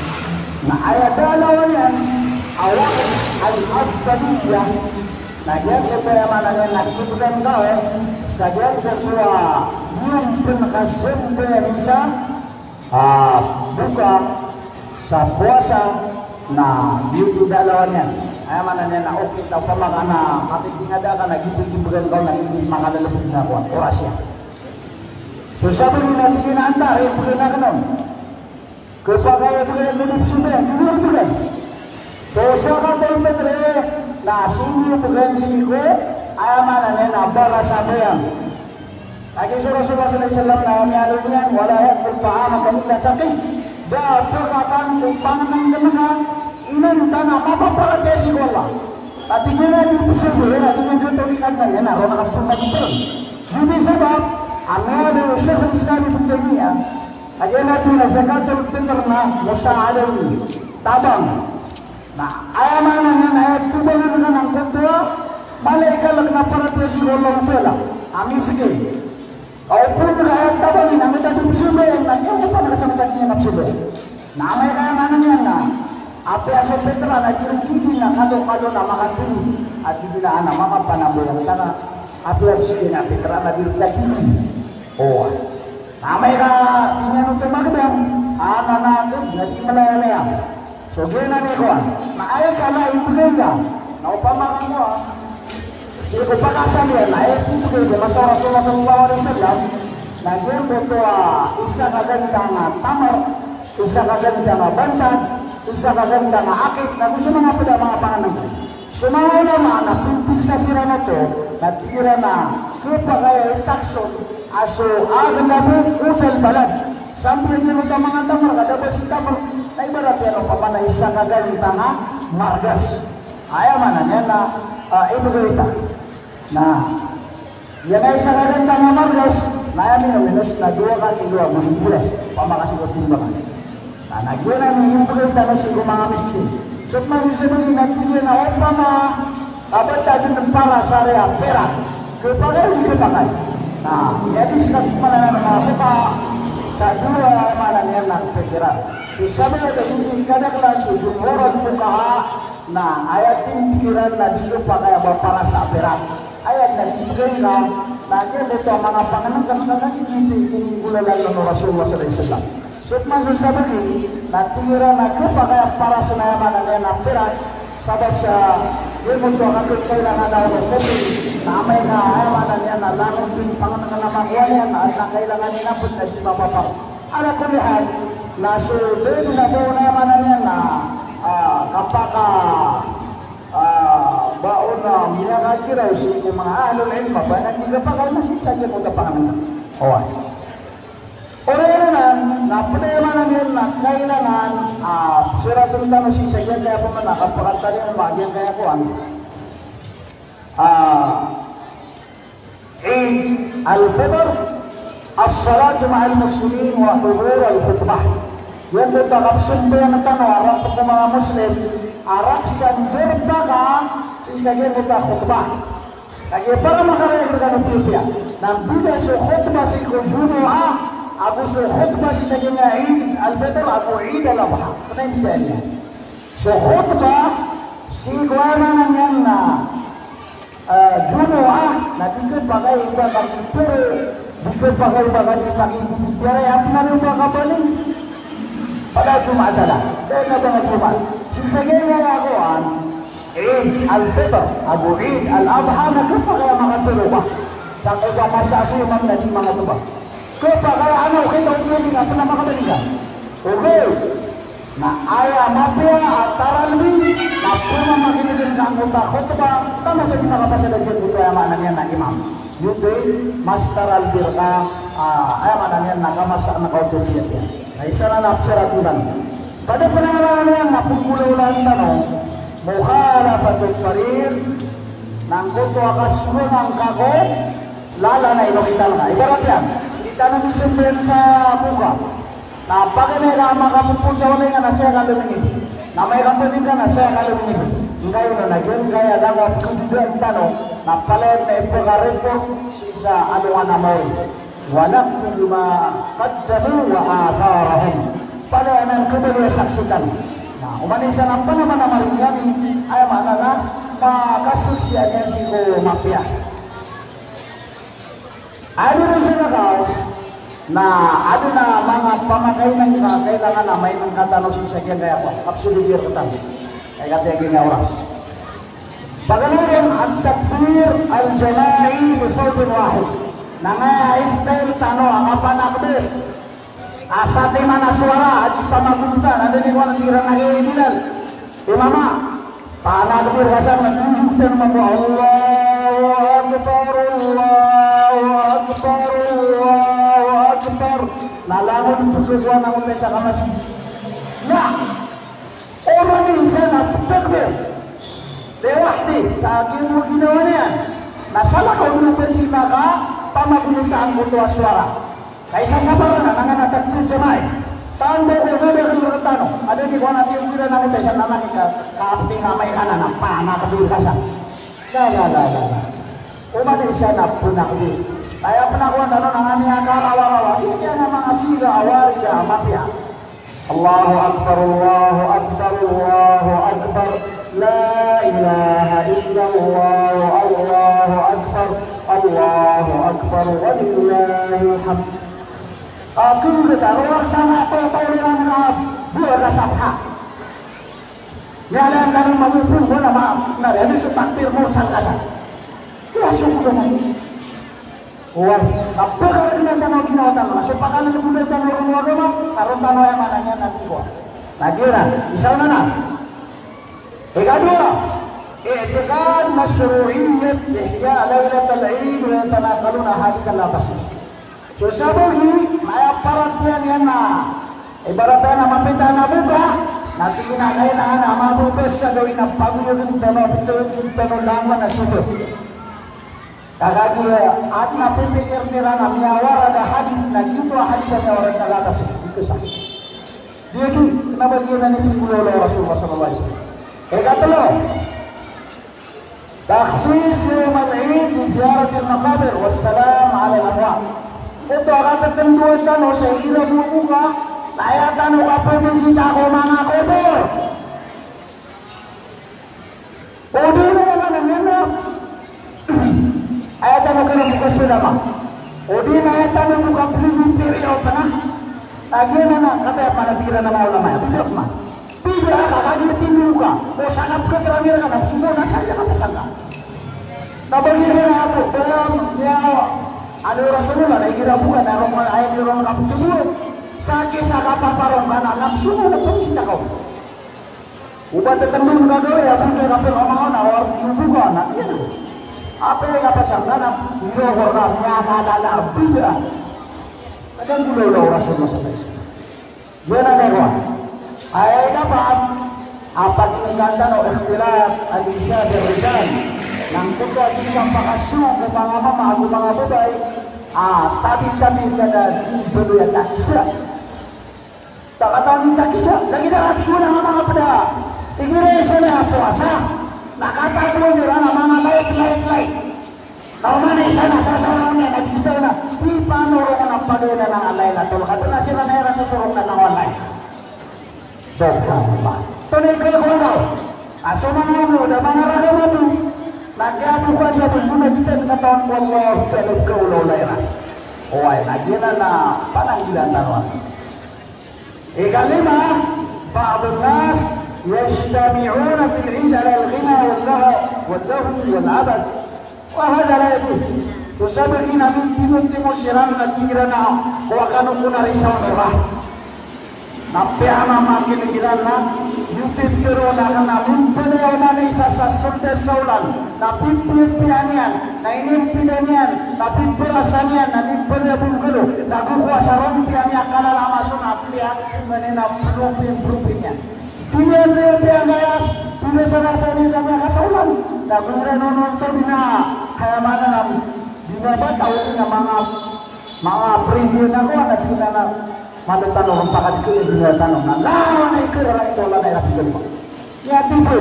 Na aya da a lawan iyan a waqt al-afdaliyah. Na giyangkoto, aya maana niyan na kibgan ka, eh, sa giyangkoto a niyan pn kasambayang sa, ah, buka, sa powasa, na giyoto i da a lawan iyan. Aya maana niyan na okay, ta opama ka na kakitingada ka na giyoto i kibgan ka on na giyoto i makalalbod na kowan, oras iyan. So sabaad na tig iyan a antaa i ibgay akn on? Khapakay a ibgay ko di pzambayang, di niyan ibgay. So zakatul fitr na sii niyan ibgay sii ko, aya maana niyan na barasambayang. Lagid so Rasulullah sallallahu alaihi wasallam na miyaaloy niyan, "Wala ya'kul ta'amaka illa taqi." Da a pkhakan ko pangnngkn ka inonta na mapaparatiyaya sii ko Allah. Katii giyanan i pzambayang, katii giyanan i pzambayang, na ron a kapmagipr. Giyoto i sabap a miyaaloy o Shaykhul Islam Ibn Taymiyyah, a giyanan a zakatul fitr na musa'adah, tabang. Na aya maana niyan na aya tobangan ka angkoto a mala i kalk na paratiyaya sii ko Allah Ta'ala a miskin. Ka opama ka aya tabang iyan na miyatadm pzambayang, na giyangkoto a panakas a miyatadm iyan a pzambayang. Na amay ka aya maana niyan na apiya so pitra na di ron gii na kalokalo na makatindg a di na ana makapanambayang tana, apiya so giyangkai a pitra na di ron gii. Oway. Na amay ka di niyan oto magdam, a, na, na, na di malayalaya. So giyanan i kowan, na aya kala i ibgay ka, na opama ka kowan, sii ko pakaasal iyan, na aya ibgay ka, masa o Rasulullah sallallahu alaihi wasallam, na giyangkoto a isa ka gantang a tamar, isa ka gantang a bantad, isa ka gantang a akit, na go so manga pd a manga pangnngkn. So manga ulama na pindiskas iran oto, na tig iran a khapakay a itaksn a so aghlabu qutal balad. Sambiyan iyan oto a manga tamar, ka da a ba si tamar, na ibarat iyan opama na isa ka gantang a margas. Aya maana niyan na, ah, ibgay ta. Na giyangkai a isa ka gantang a margas, na aya mino-minus na dowa ka kilo a gulay-gulay, opama ka sii ko timbangan. Na, na giyanan i ibgay tano sii ko manga miskin. So pman so sabaad na tig iyan a opama ka ba ta dn para sa ari a pirak, khapakay o di khapakay. Na aya diskas pman anan o manga fuqaha sa dowa, aya maana niyan na pikiran. So sabaad a di kadaklan so jumhur al fuqaha, na aya tig iran na di khapakay a ba para sa pirak. Aya na di khapakay na, na giyangkoto a manga pangnngkn na di, di, di, di, di, golalan o Rasulullah sallallahu alaihi wasallam. So pman so sabaad na tig iran a khapakay a para sa, aya maana niyan na pirak, sabap sa giyangkoto a kailangan a ron o kopi, na amay ka, aya maana niyan na langon dn pangnngkn a makowa niyan, na kailangan iyan a pd na di mapapar. Ala kulli hal, na so dn a ba on, aya maana niyan na, ah, kapaka, ah, ba on a miyakagiraw sii ko manga ahlul ilm a ba na di khapakay na sii sa giyangkoto a pangnngkn. Oway. Oriyan anan, na pd a, aya maana niyan na kailangan, ah, psoratn tano sii sa giyangkaya pman a kapakataliyo a giyangkaya kowan. Ah, Eid al-Fitr, as-salatu ma'al muslimin wa hudur al-khutbah. Giyangkoto a kapsambayang tano a rap ko manga Muslim, a rap sa ndorpa ka sii sa giyangkoto a khutbah. Kagiya para makaraya rkano piyapiya. Na mbida so khutbah sii ko Jumu'ah ago so khutbah sii sa giyangkai a Eid al-Fitr ago Eid al-Adha. Kna i mbida niyan. So khutbah Sii ko aya maana niyan na, eh, Jumu'ah, na di khapakay o ba ka di poro, di khapakay o ba ka di pakibibitiyarai, a pn a di o ba kabaling. Pada Jumaat a da, da na ba nga Jumaat. Sii sa giyangkaya kowan, Eid al-Fitr, ago Eid al-Adha, na khapakay a makatoro ka. Sangkai ba masa so imam na di mangatoro ka. Khapakay a, ano, khita o ba di nga pn a makabaling ka. Okay. Na aya mapiya a taralbi na pmamakinegen ka angkoto a khotbah, taman sa di makapasad a giyangkoto a aya maana niyan na imam. Giyoto i mas taralbi rka, ah, aya maana niyan na kamasa na kaoto piyapiya. Na isa na na psarat iran. Pada pn a aya maana niyan na pnggolawlaan tano, mukhalafatut tariq, na angkoto a kasogoan angka ko lalan a ino kital ka. Ibarat iyan, di tano di sambayang sa boka. Na paganay ka a makapopon sa walay nga na saya ka lmingid. Na amay ka mbaling ka na saya ka lmingid. Ngkaino na giyangkaya langon a pkhabidaan tano na palaya na ipkhareport sii sa alongan a maori. Wa naqtulu ma qaddamu wa atharahum. Palaya na khabaloy a saksi tano. Na oman i isa na panamanamar iyan i, aya maana na makasaksian iyan sii ko mapiya. Aya di ron sa nakaw, na adn a manga pamakainan ka kailangan a mainengka tano sii sa giyangkaya kowan. Kapsod i biyar ko tano. Kay katiya giyangkaya oras. Paganay ron at-takbir al-jama'i bi sawtin wahid. Na ngaya style tano a kapanakbir. A satiman a sowara a di pamagonotan, anda di kowan a di iran a kay Bilal. Imama, panakbir ka san na di iran mambo Allahu Akbar, Allahu Akbar, Allahu Akbar. Na langon pkhakowa na ngotay sa kamasgit. Na, oman i isa na ptakbir. Lewahdi, sa giyoto ginawa niyan. Na salakaw dn o ba di makapamagonotan angkoto a sowara. Kay sasabar na, na ngana takbir jama'i. Tando ko gada ko rktano. Anda di kowan a di iran a ngotay sa nanani ka, kapti nga amay ka na, na panakbir ka san. La, la, la, la, la. Oman i isa na pnakbir. Kay a pnakowa tano na ngani a karawarawa. Di niyan a manga siga a wari a mapiya. Allahu Akbar, Allahu Akbar, Allahu Akbar. La ilaha illallah, Allahu Akbar, Allahu Akbar, walillahil hamd. Ako kata, rowar sa nga, totoo na nga, buwan na sabha. Niyan ka na mamupun mo na ma-, na rin, so takbir mo, saan ka sa? Kaya suko na mo. Oway, kapkhaadn tano a ginawa tano, na so pakalagulay tano ron o agama, karon tano aya maana niyan na di kowa. Na giyanan, isa onan na. Ikadowa, i'tiqad mashru'iyyat ihya laylatal Eid wa yatanaqaluna hadithan la tasih. So sabagi, na aya paratiyaya niyan na, ibarat iyan a mapita na boka, na tig iyan a kailangan a mabobas sa gawii na pagoyagn tano, ptawajud tano langon a sito. Ka kagiya adn a pipikir iran a miyawarad a hadith na giyoto a hadith a miyawarad na la tasih, di khasah. Di agi, kna ba giyanan i pnggolawla o Rasulullah sallallahu alaihi wasallam. Ikatlo, takhsis yawmal Eid bi ziyaratil maqabir was salam alal amwat. Oto a katatndoan tano sa igira bo a boka, na aya tano kapbisita ko manga kobor. O di na aya maana niyan na aya tano kna bo kasolama. O di na aya tano bo kapbibitiyarai o tana. Lagid anan a kataya panapikiran a manga ulama iyan. Bid'ah man. Bid'ah ka, kagiya tindg ka. O sa kapkhatrang iran ka na pzonga na sa aya kapasangka. Tabagi iran a bo, bala miyawa. Ano Rasulullah, na igira bo ka na ron ka, aya di ron kaptindg. Sa kisa kapaparon ka na, na pzonga na pzonga ka. O ba tatndg ka gawii a bo ka kapn o manga na, o arti o bo ka na, iyan. Apiya kapasangka na, iyo ko na, miyakalala a bid'ah. Kagiya golaola o Rasulullah sallallahu alaihi wasallam. Giyanan i kowan. Aya ikapat a pakin'gn tano, ikhtilat an-nisa bir-rijal. Na angkoto a di kapakasogo o manga mama ago manga babay a tabi-tabi ka da di baloy a takisa. Takataw di takisa, lagid a kapsowa na manga pd a igira isa na powasa na katagoan iran a manga light, light, light. Ka oman i isa na sasarangan iyan a di isa na, di panorongan a pagay na Laylatul Qadr, na siran iran sosorong ka na walay. Subhanallah. Tonaa i khakowa on? A so manga amo da manga ragam amo, na kiyabokasa bo so na di tano katawan ko Allah sa loob ka olaola iran. Oway, na giyanan a pananggilaan tano. Ikalima, بعض الناس يجتمعون في العيد على الغناء واللهو، واللهو والعبث. Wa hadha la yajuz. So sabagi na mintimo-timo siran na tig iran a kowa kano ko na risaw o ra. Na piyamamakineg iran na, iyo pipiro na kena mimbaloy a isa sa sold a saolan, na pipipiya niyan, na inimpida niyan, na pipirasan iyan, na mimbaloy a bongkalo, na go kowa sa rompiya niyan, kalala maso na piya, na plopi-plopi niyan. Di niyan piyangkayas, di niyan sarasa niyan sa miyakasaolan. Na go iran ononton na, aya maana na, di niyan ba taw na manga, manga presyo na ko, na di na na, malo tano, rompakad ko, di niyan tano. Na, na, na, ikaw, na, ito, na, na, ito, na, ito. Iya, tibo.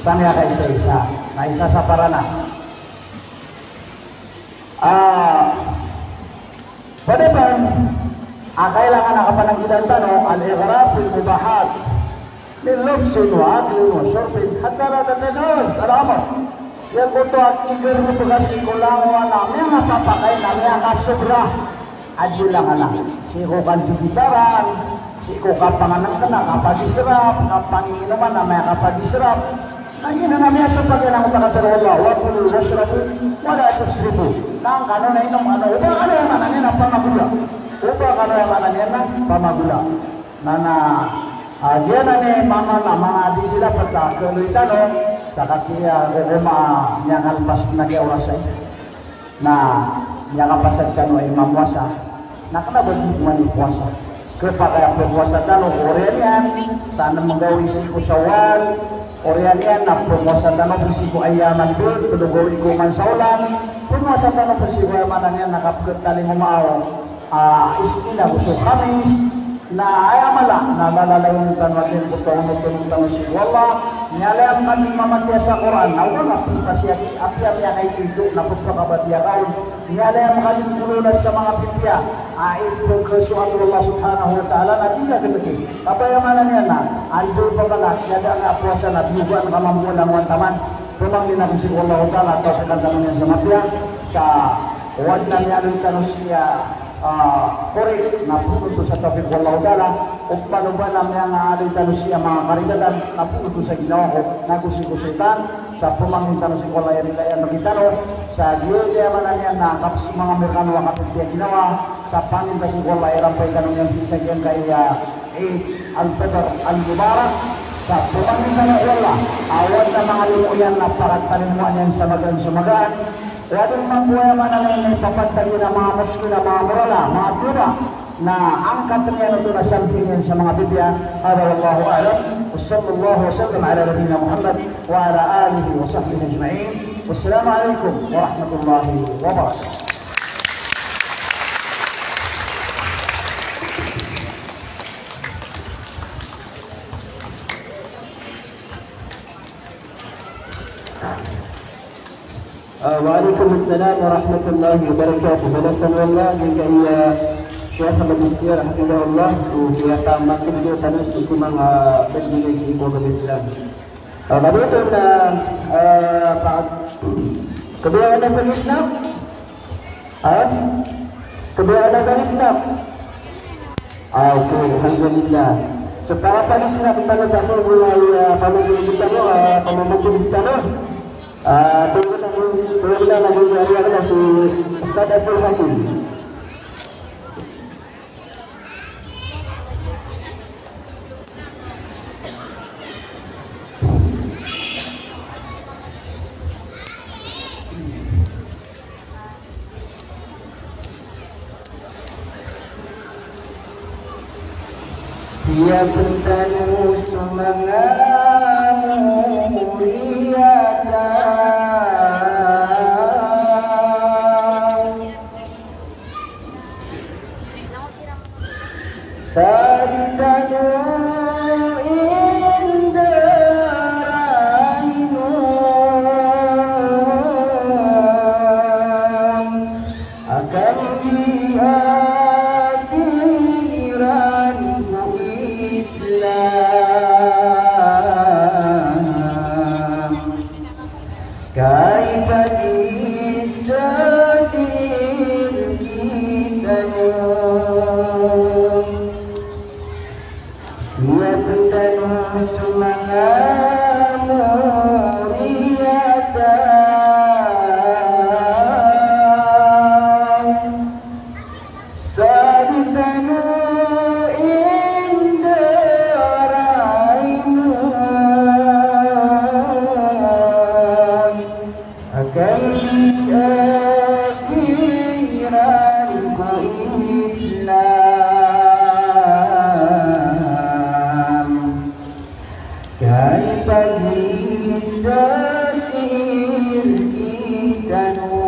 Sa miyakaisa-isa. Na isa sa parana. Ah, Pd pn a kailangan a kapananggilaan tano, al-ighraq fil mubahat, min lubsin wa aklin wa shurbin, hatta la tatajawaz al-amr. Giyangkoto a kigerb ka sii ko langowan a miyakapapakay na miyakasobra a di langowan. Sii ko kandiditaran, sii ko kapanganan kena, kapadisrap, kapanginoman a miyakapadisrap. Na giyanan a miyasopak iyan angkoto a katharo o Allah, wa kulu washrabu wa la tusrifu. Na angkano na inom kano, oba kano aya maana niyan na pamagola. Oba kano aya maana niyan na pamagola. Na, na, ah, giyanan i mama na manga di dila pata kaloy tano, sa katiya, o, o ma, niyan kalpas na kiya oras ay. Na miyakapasad tano a imamowasa, na kena ba di man ipowasa. Kepakay a pphowasa tano ko oriyan iyan sa nem gawii sii ko Shawwal, oriyan iyan na pphowasa tano pn sii ko ayyamal bid, telo gawii ko man sa olan, pphowasa tano pn sii ko aya maana niyan na kapkhatalingoma o, ah, Isnin ago so Khamis, Na aya mala, na lalayon tano a giyangkoto a onot-onot tano sii ko Allah, miyalaya ka dn mamatiya sa Qur'an, na oba ka pn ka sii a, apiya miyakaito na pphakabatiya ka on, miyalaya ka dn kolola sa manga pipiya a ipkhasoat o Allah subhanahu wa ta'ala na di ka gnki. Ka ba aya maana niyan na, anda i pamana, kiyadaan a powasa na biyogaan ka mambo a langowan taman, pamangnin ako sii ko Allah ta'ala, tawfiqan tano niyan sa mapiya, sa o adn a miyaaloy tano sii a, ah, qori, na phoon oto sa tawfiq o Allahu Ta'ala, o panoba na miyangaaloy tano sii a manga karigatan, na phoon oto sa ginawa ko, na go sii ko shaytan, sa pamangnin tano sii ko Allah a rilai iyan rktano, sa giyoto i aya maana niyan na kapsomangam rkano a kapipiya ginawa, sa pangnin tano sii ko Allah a irampay tano niyan sii sa giyangkaya Eid al-Fitr al-Mubarak, sa pamangnin tano ko Allah a o adn a manga limo iyan na pakatalimoa niyan sa magaan sa magaan, o adn mambo a aya maana niyan na ipapantag iyan a manga miskin, a manga morala, manga biyada, na angkatn iyan oto na sampin iyan sa manga pipiya. Hadha wallahu a'lam. Wa sallallahu wa sallam ala nabiyyina Muhammad wa ala alihi wa sahbihi ajma'in. Wassalamu alaikum warahmatullahi wabarakatuh. Ah, wa alaikum assalam wa rahmatullahi wa barakatuh. Balasan o Allah giyangkaya Sheikh Ahmad Istiar, hafidhahullah, o kiyapamakin'g tano sii ko manga pagdingay sii ko agama Islam. Ah, kagiya oto na, ah, pa-, kagiya oto na pag-Islam. Ha? Kagiya oto na pag-Islam. Ah, okay, alhamdulillah. So, para pag-Islam, tano ta sa mga, ah, pamangkin tano, ah, pamangkin tano. Ah, tunggu na, tunggu na, tunggu na, tunggu na si Ustadz Abdul Hakim. Siyapen tano so manga moriyatan. Sa di tano indarainon a kambiyakiran ko Islam. Siyap tano so manga moriyatan, sa di tano indaray on. Akan di a kiran ko Islam, ka ipagisa sii rktano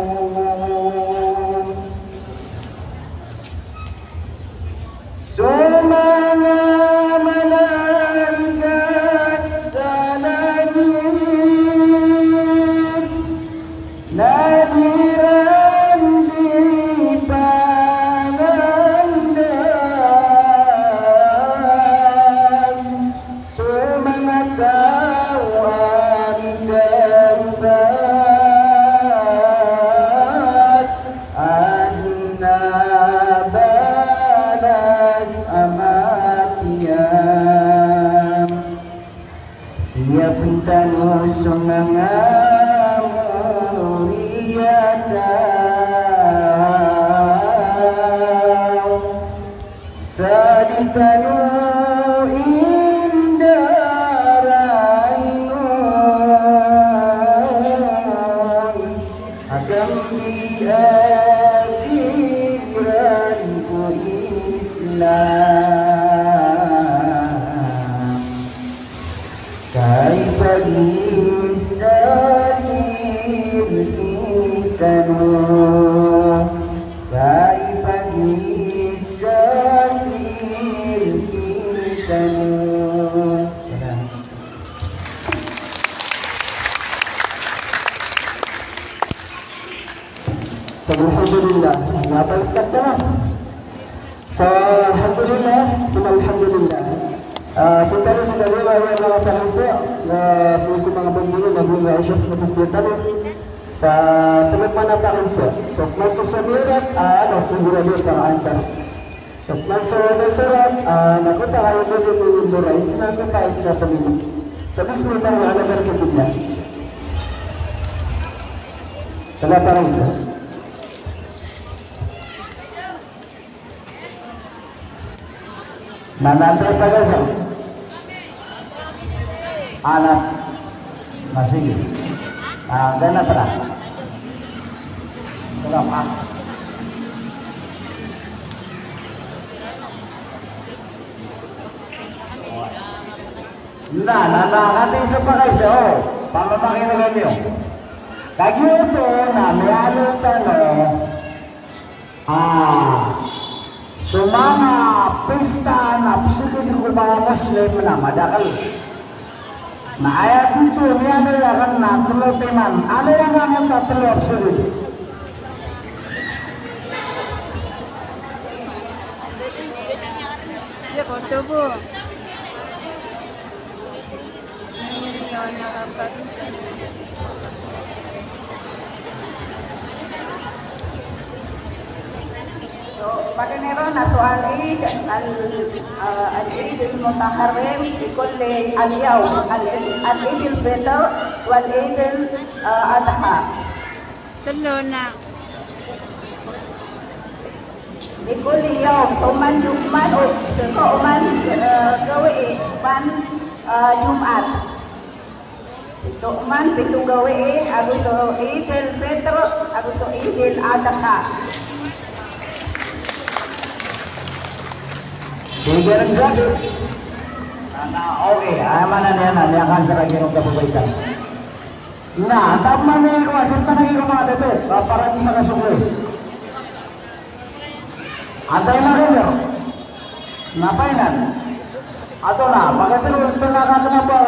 so manga malaikat sa langit na di ran di pangandaan so manga taw a di kaibat adn a balas a mapiya. Siyap tano so manga moriyatan, sa di tano indaray on. Akan di a kiran ko Islam, ka ipagisa sii rktano, ka ipagisa sii rktano. So, alhamdulillah. Nga pa istat ka na. So, alhamdulillah. Summa alhamdulillah. Ah, so tano sa sabi, wala na mapahasa. Na, so ko manga pambuno, mabunga ay siya, tapos di tano. Sa, tano mana pahasa. So, masasamirat, ah, na sigurado para answer. So, masasamirat, ah, na ko tayo mo din mo yung buray, sinabi pa ito na pamilya. So, bismillah, ala barakatillah. Wala pa rin, sir. Nanatay pa ka, sir? Anak. Na, sige. Ah, gana pala. Salamat. Na, na, na, kati sa pakay sa, o, pamamakineg niyo. Kagiya oto na miyaaloy tano a so manga pista na pzeged ko manga Muslim na madakl. Na aya tito miyaaloy akn na tlo timan. Aloy akn a tlo a pzeged. Iya, koto bo. So, paganay ron na so al-Eid, al-, ah, al-Eid al-Mutaharrim, bi kulli al-yawm, al-Eid, al-Eid al-Fitr, wal-Eid al-, ah, Adha. Tlo na. Bi kulli yawm, so oman, oman, o, so oman, eh, gawii, oman, eh, Jumat. So oman pito gawii, ago so Eid al-Fitr, ago so Eid al-Adha. Sige, renggat. Na, na, okay. Aya maana niyan na, niyan kan sa kagiya ng kababaihan. Na, antaa man i ko, asin pa na i ko, mga bebe, pa-, para di makasukli. Antaa i na kayo? Na, painan. Ato na, pagkasal, ito na, kato na ba,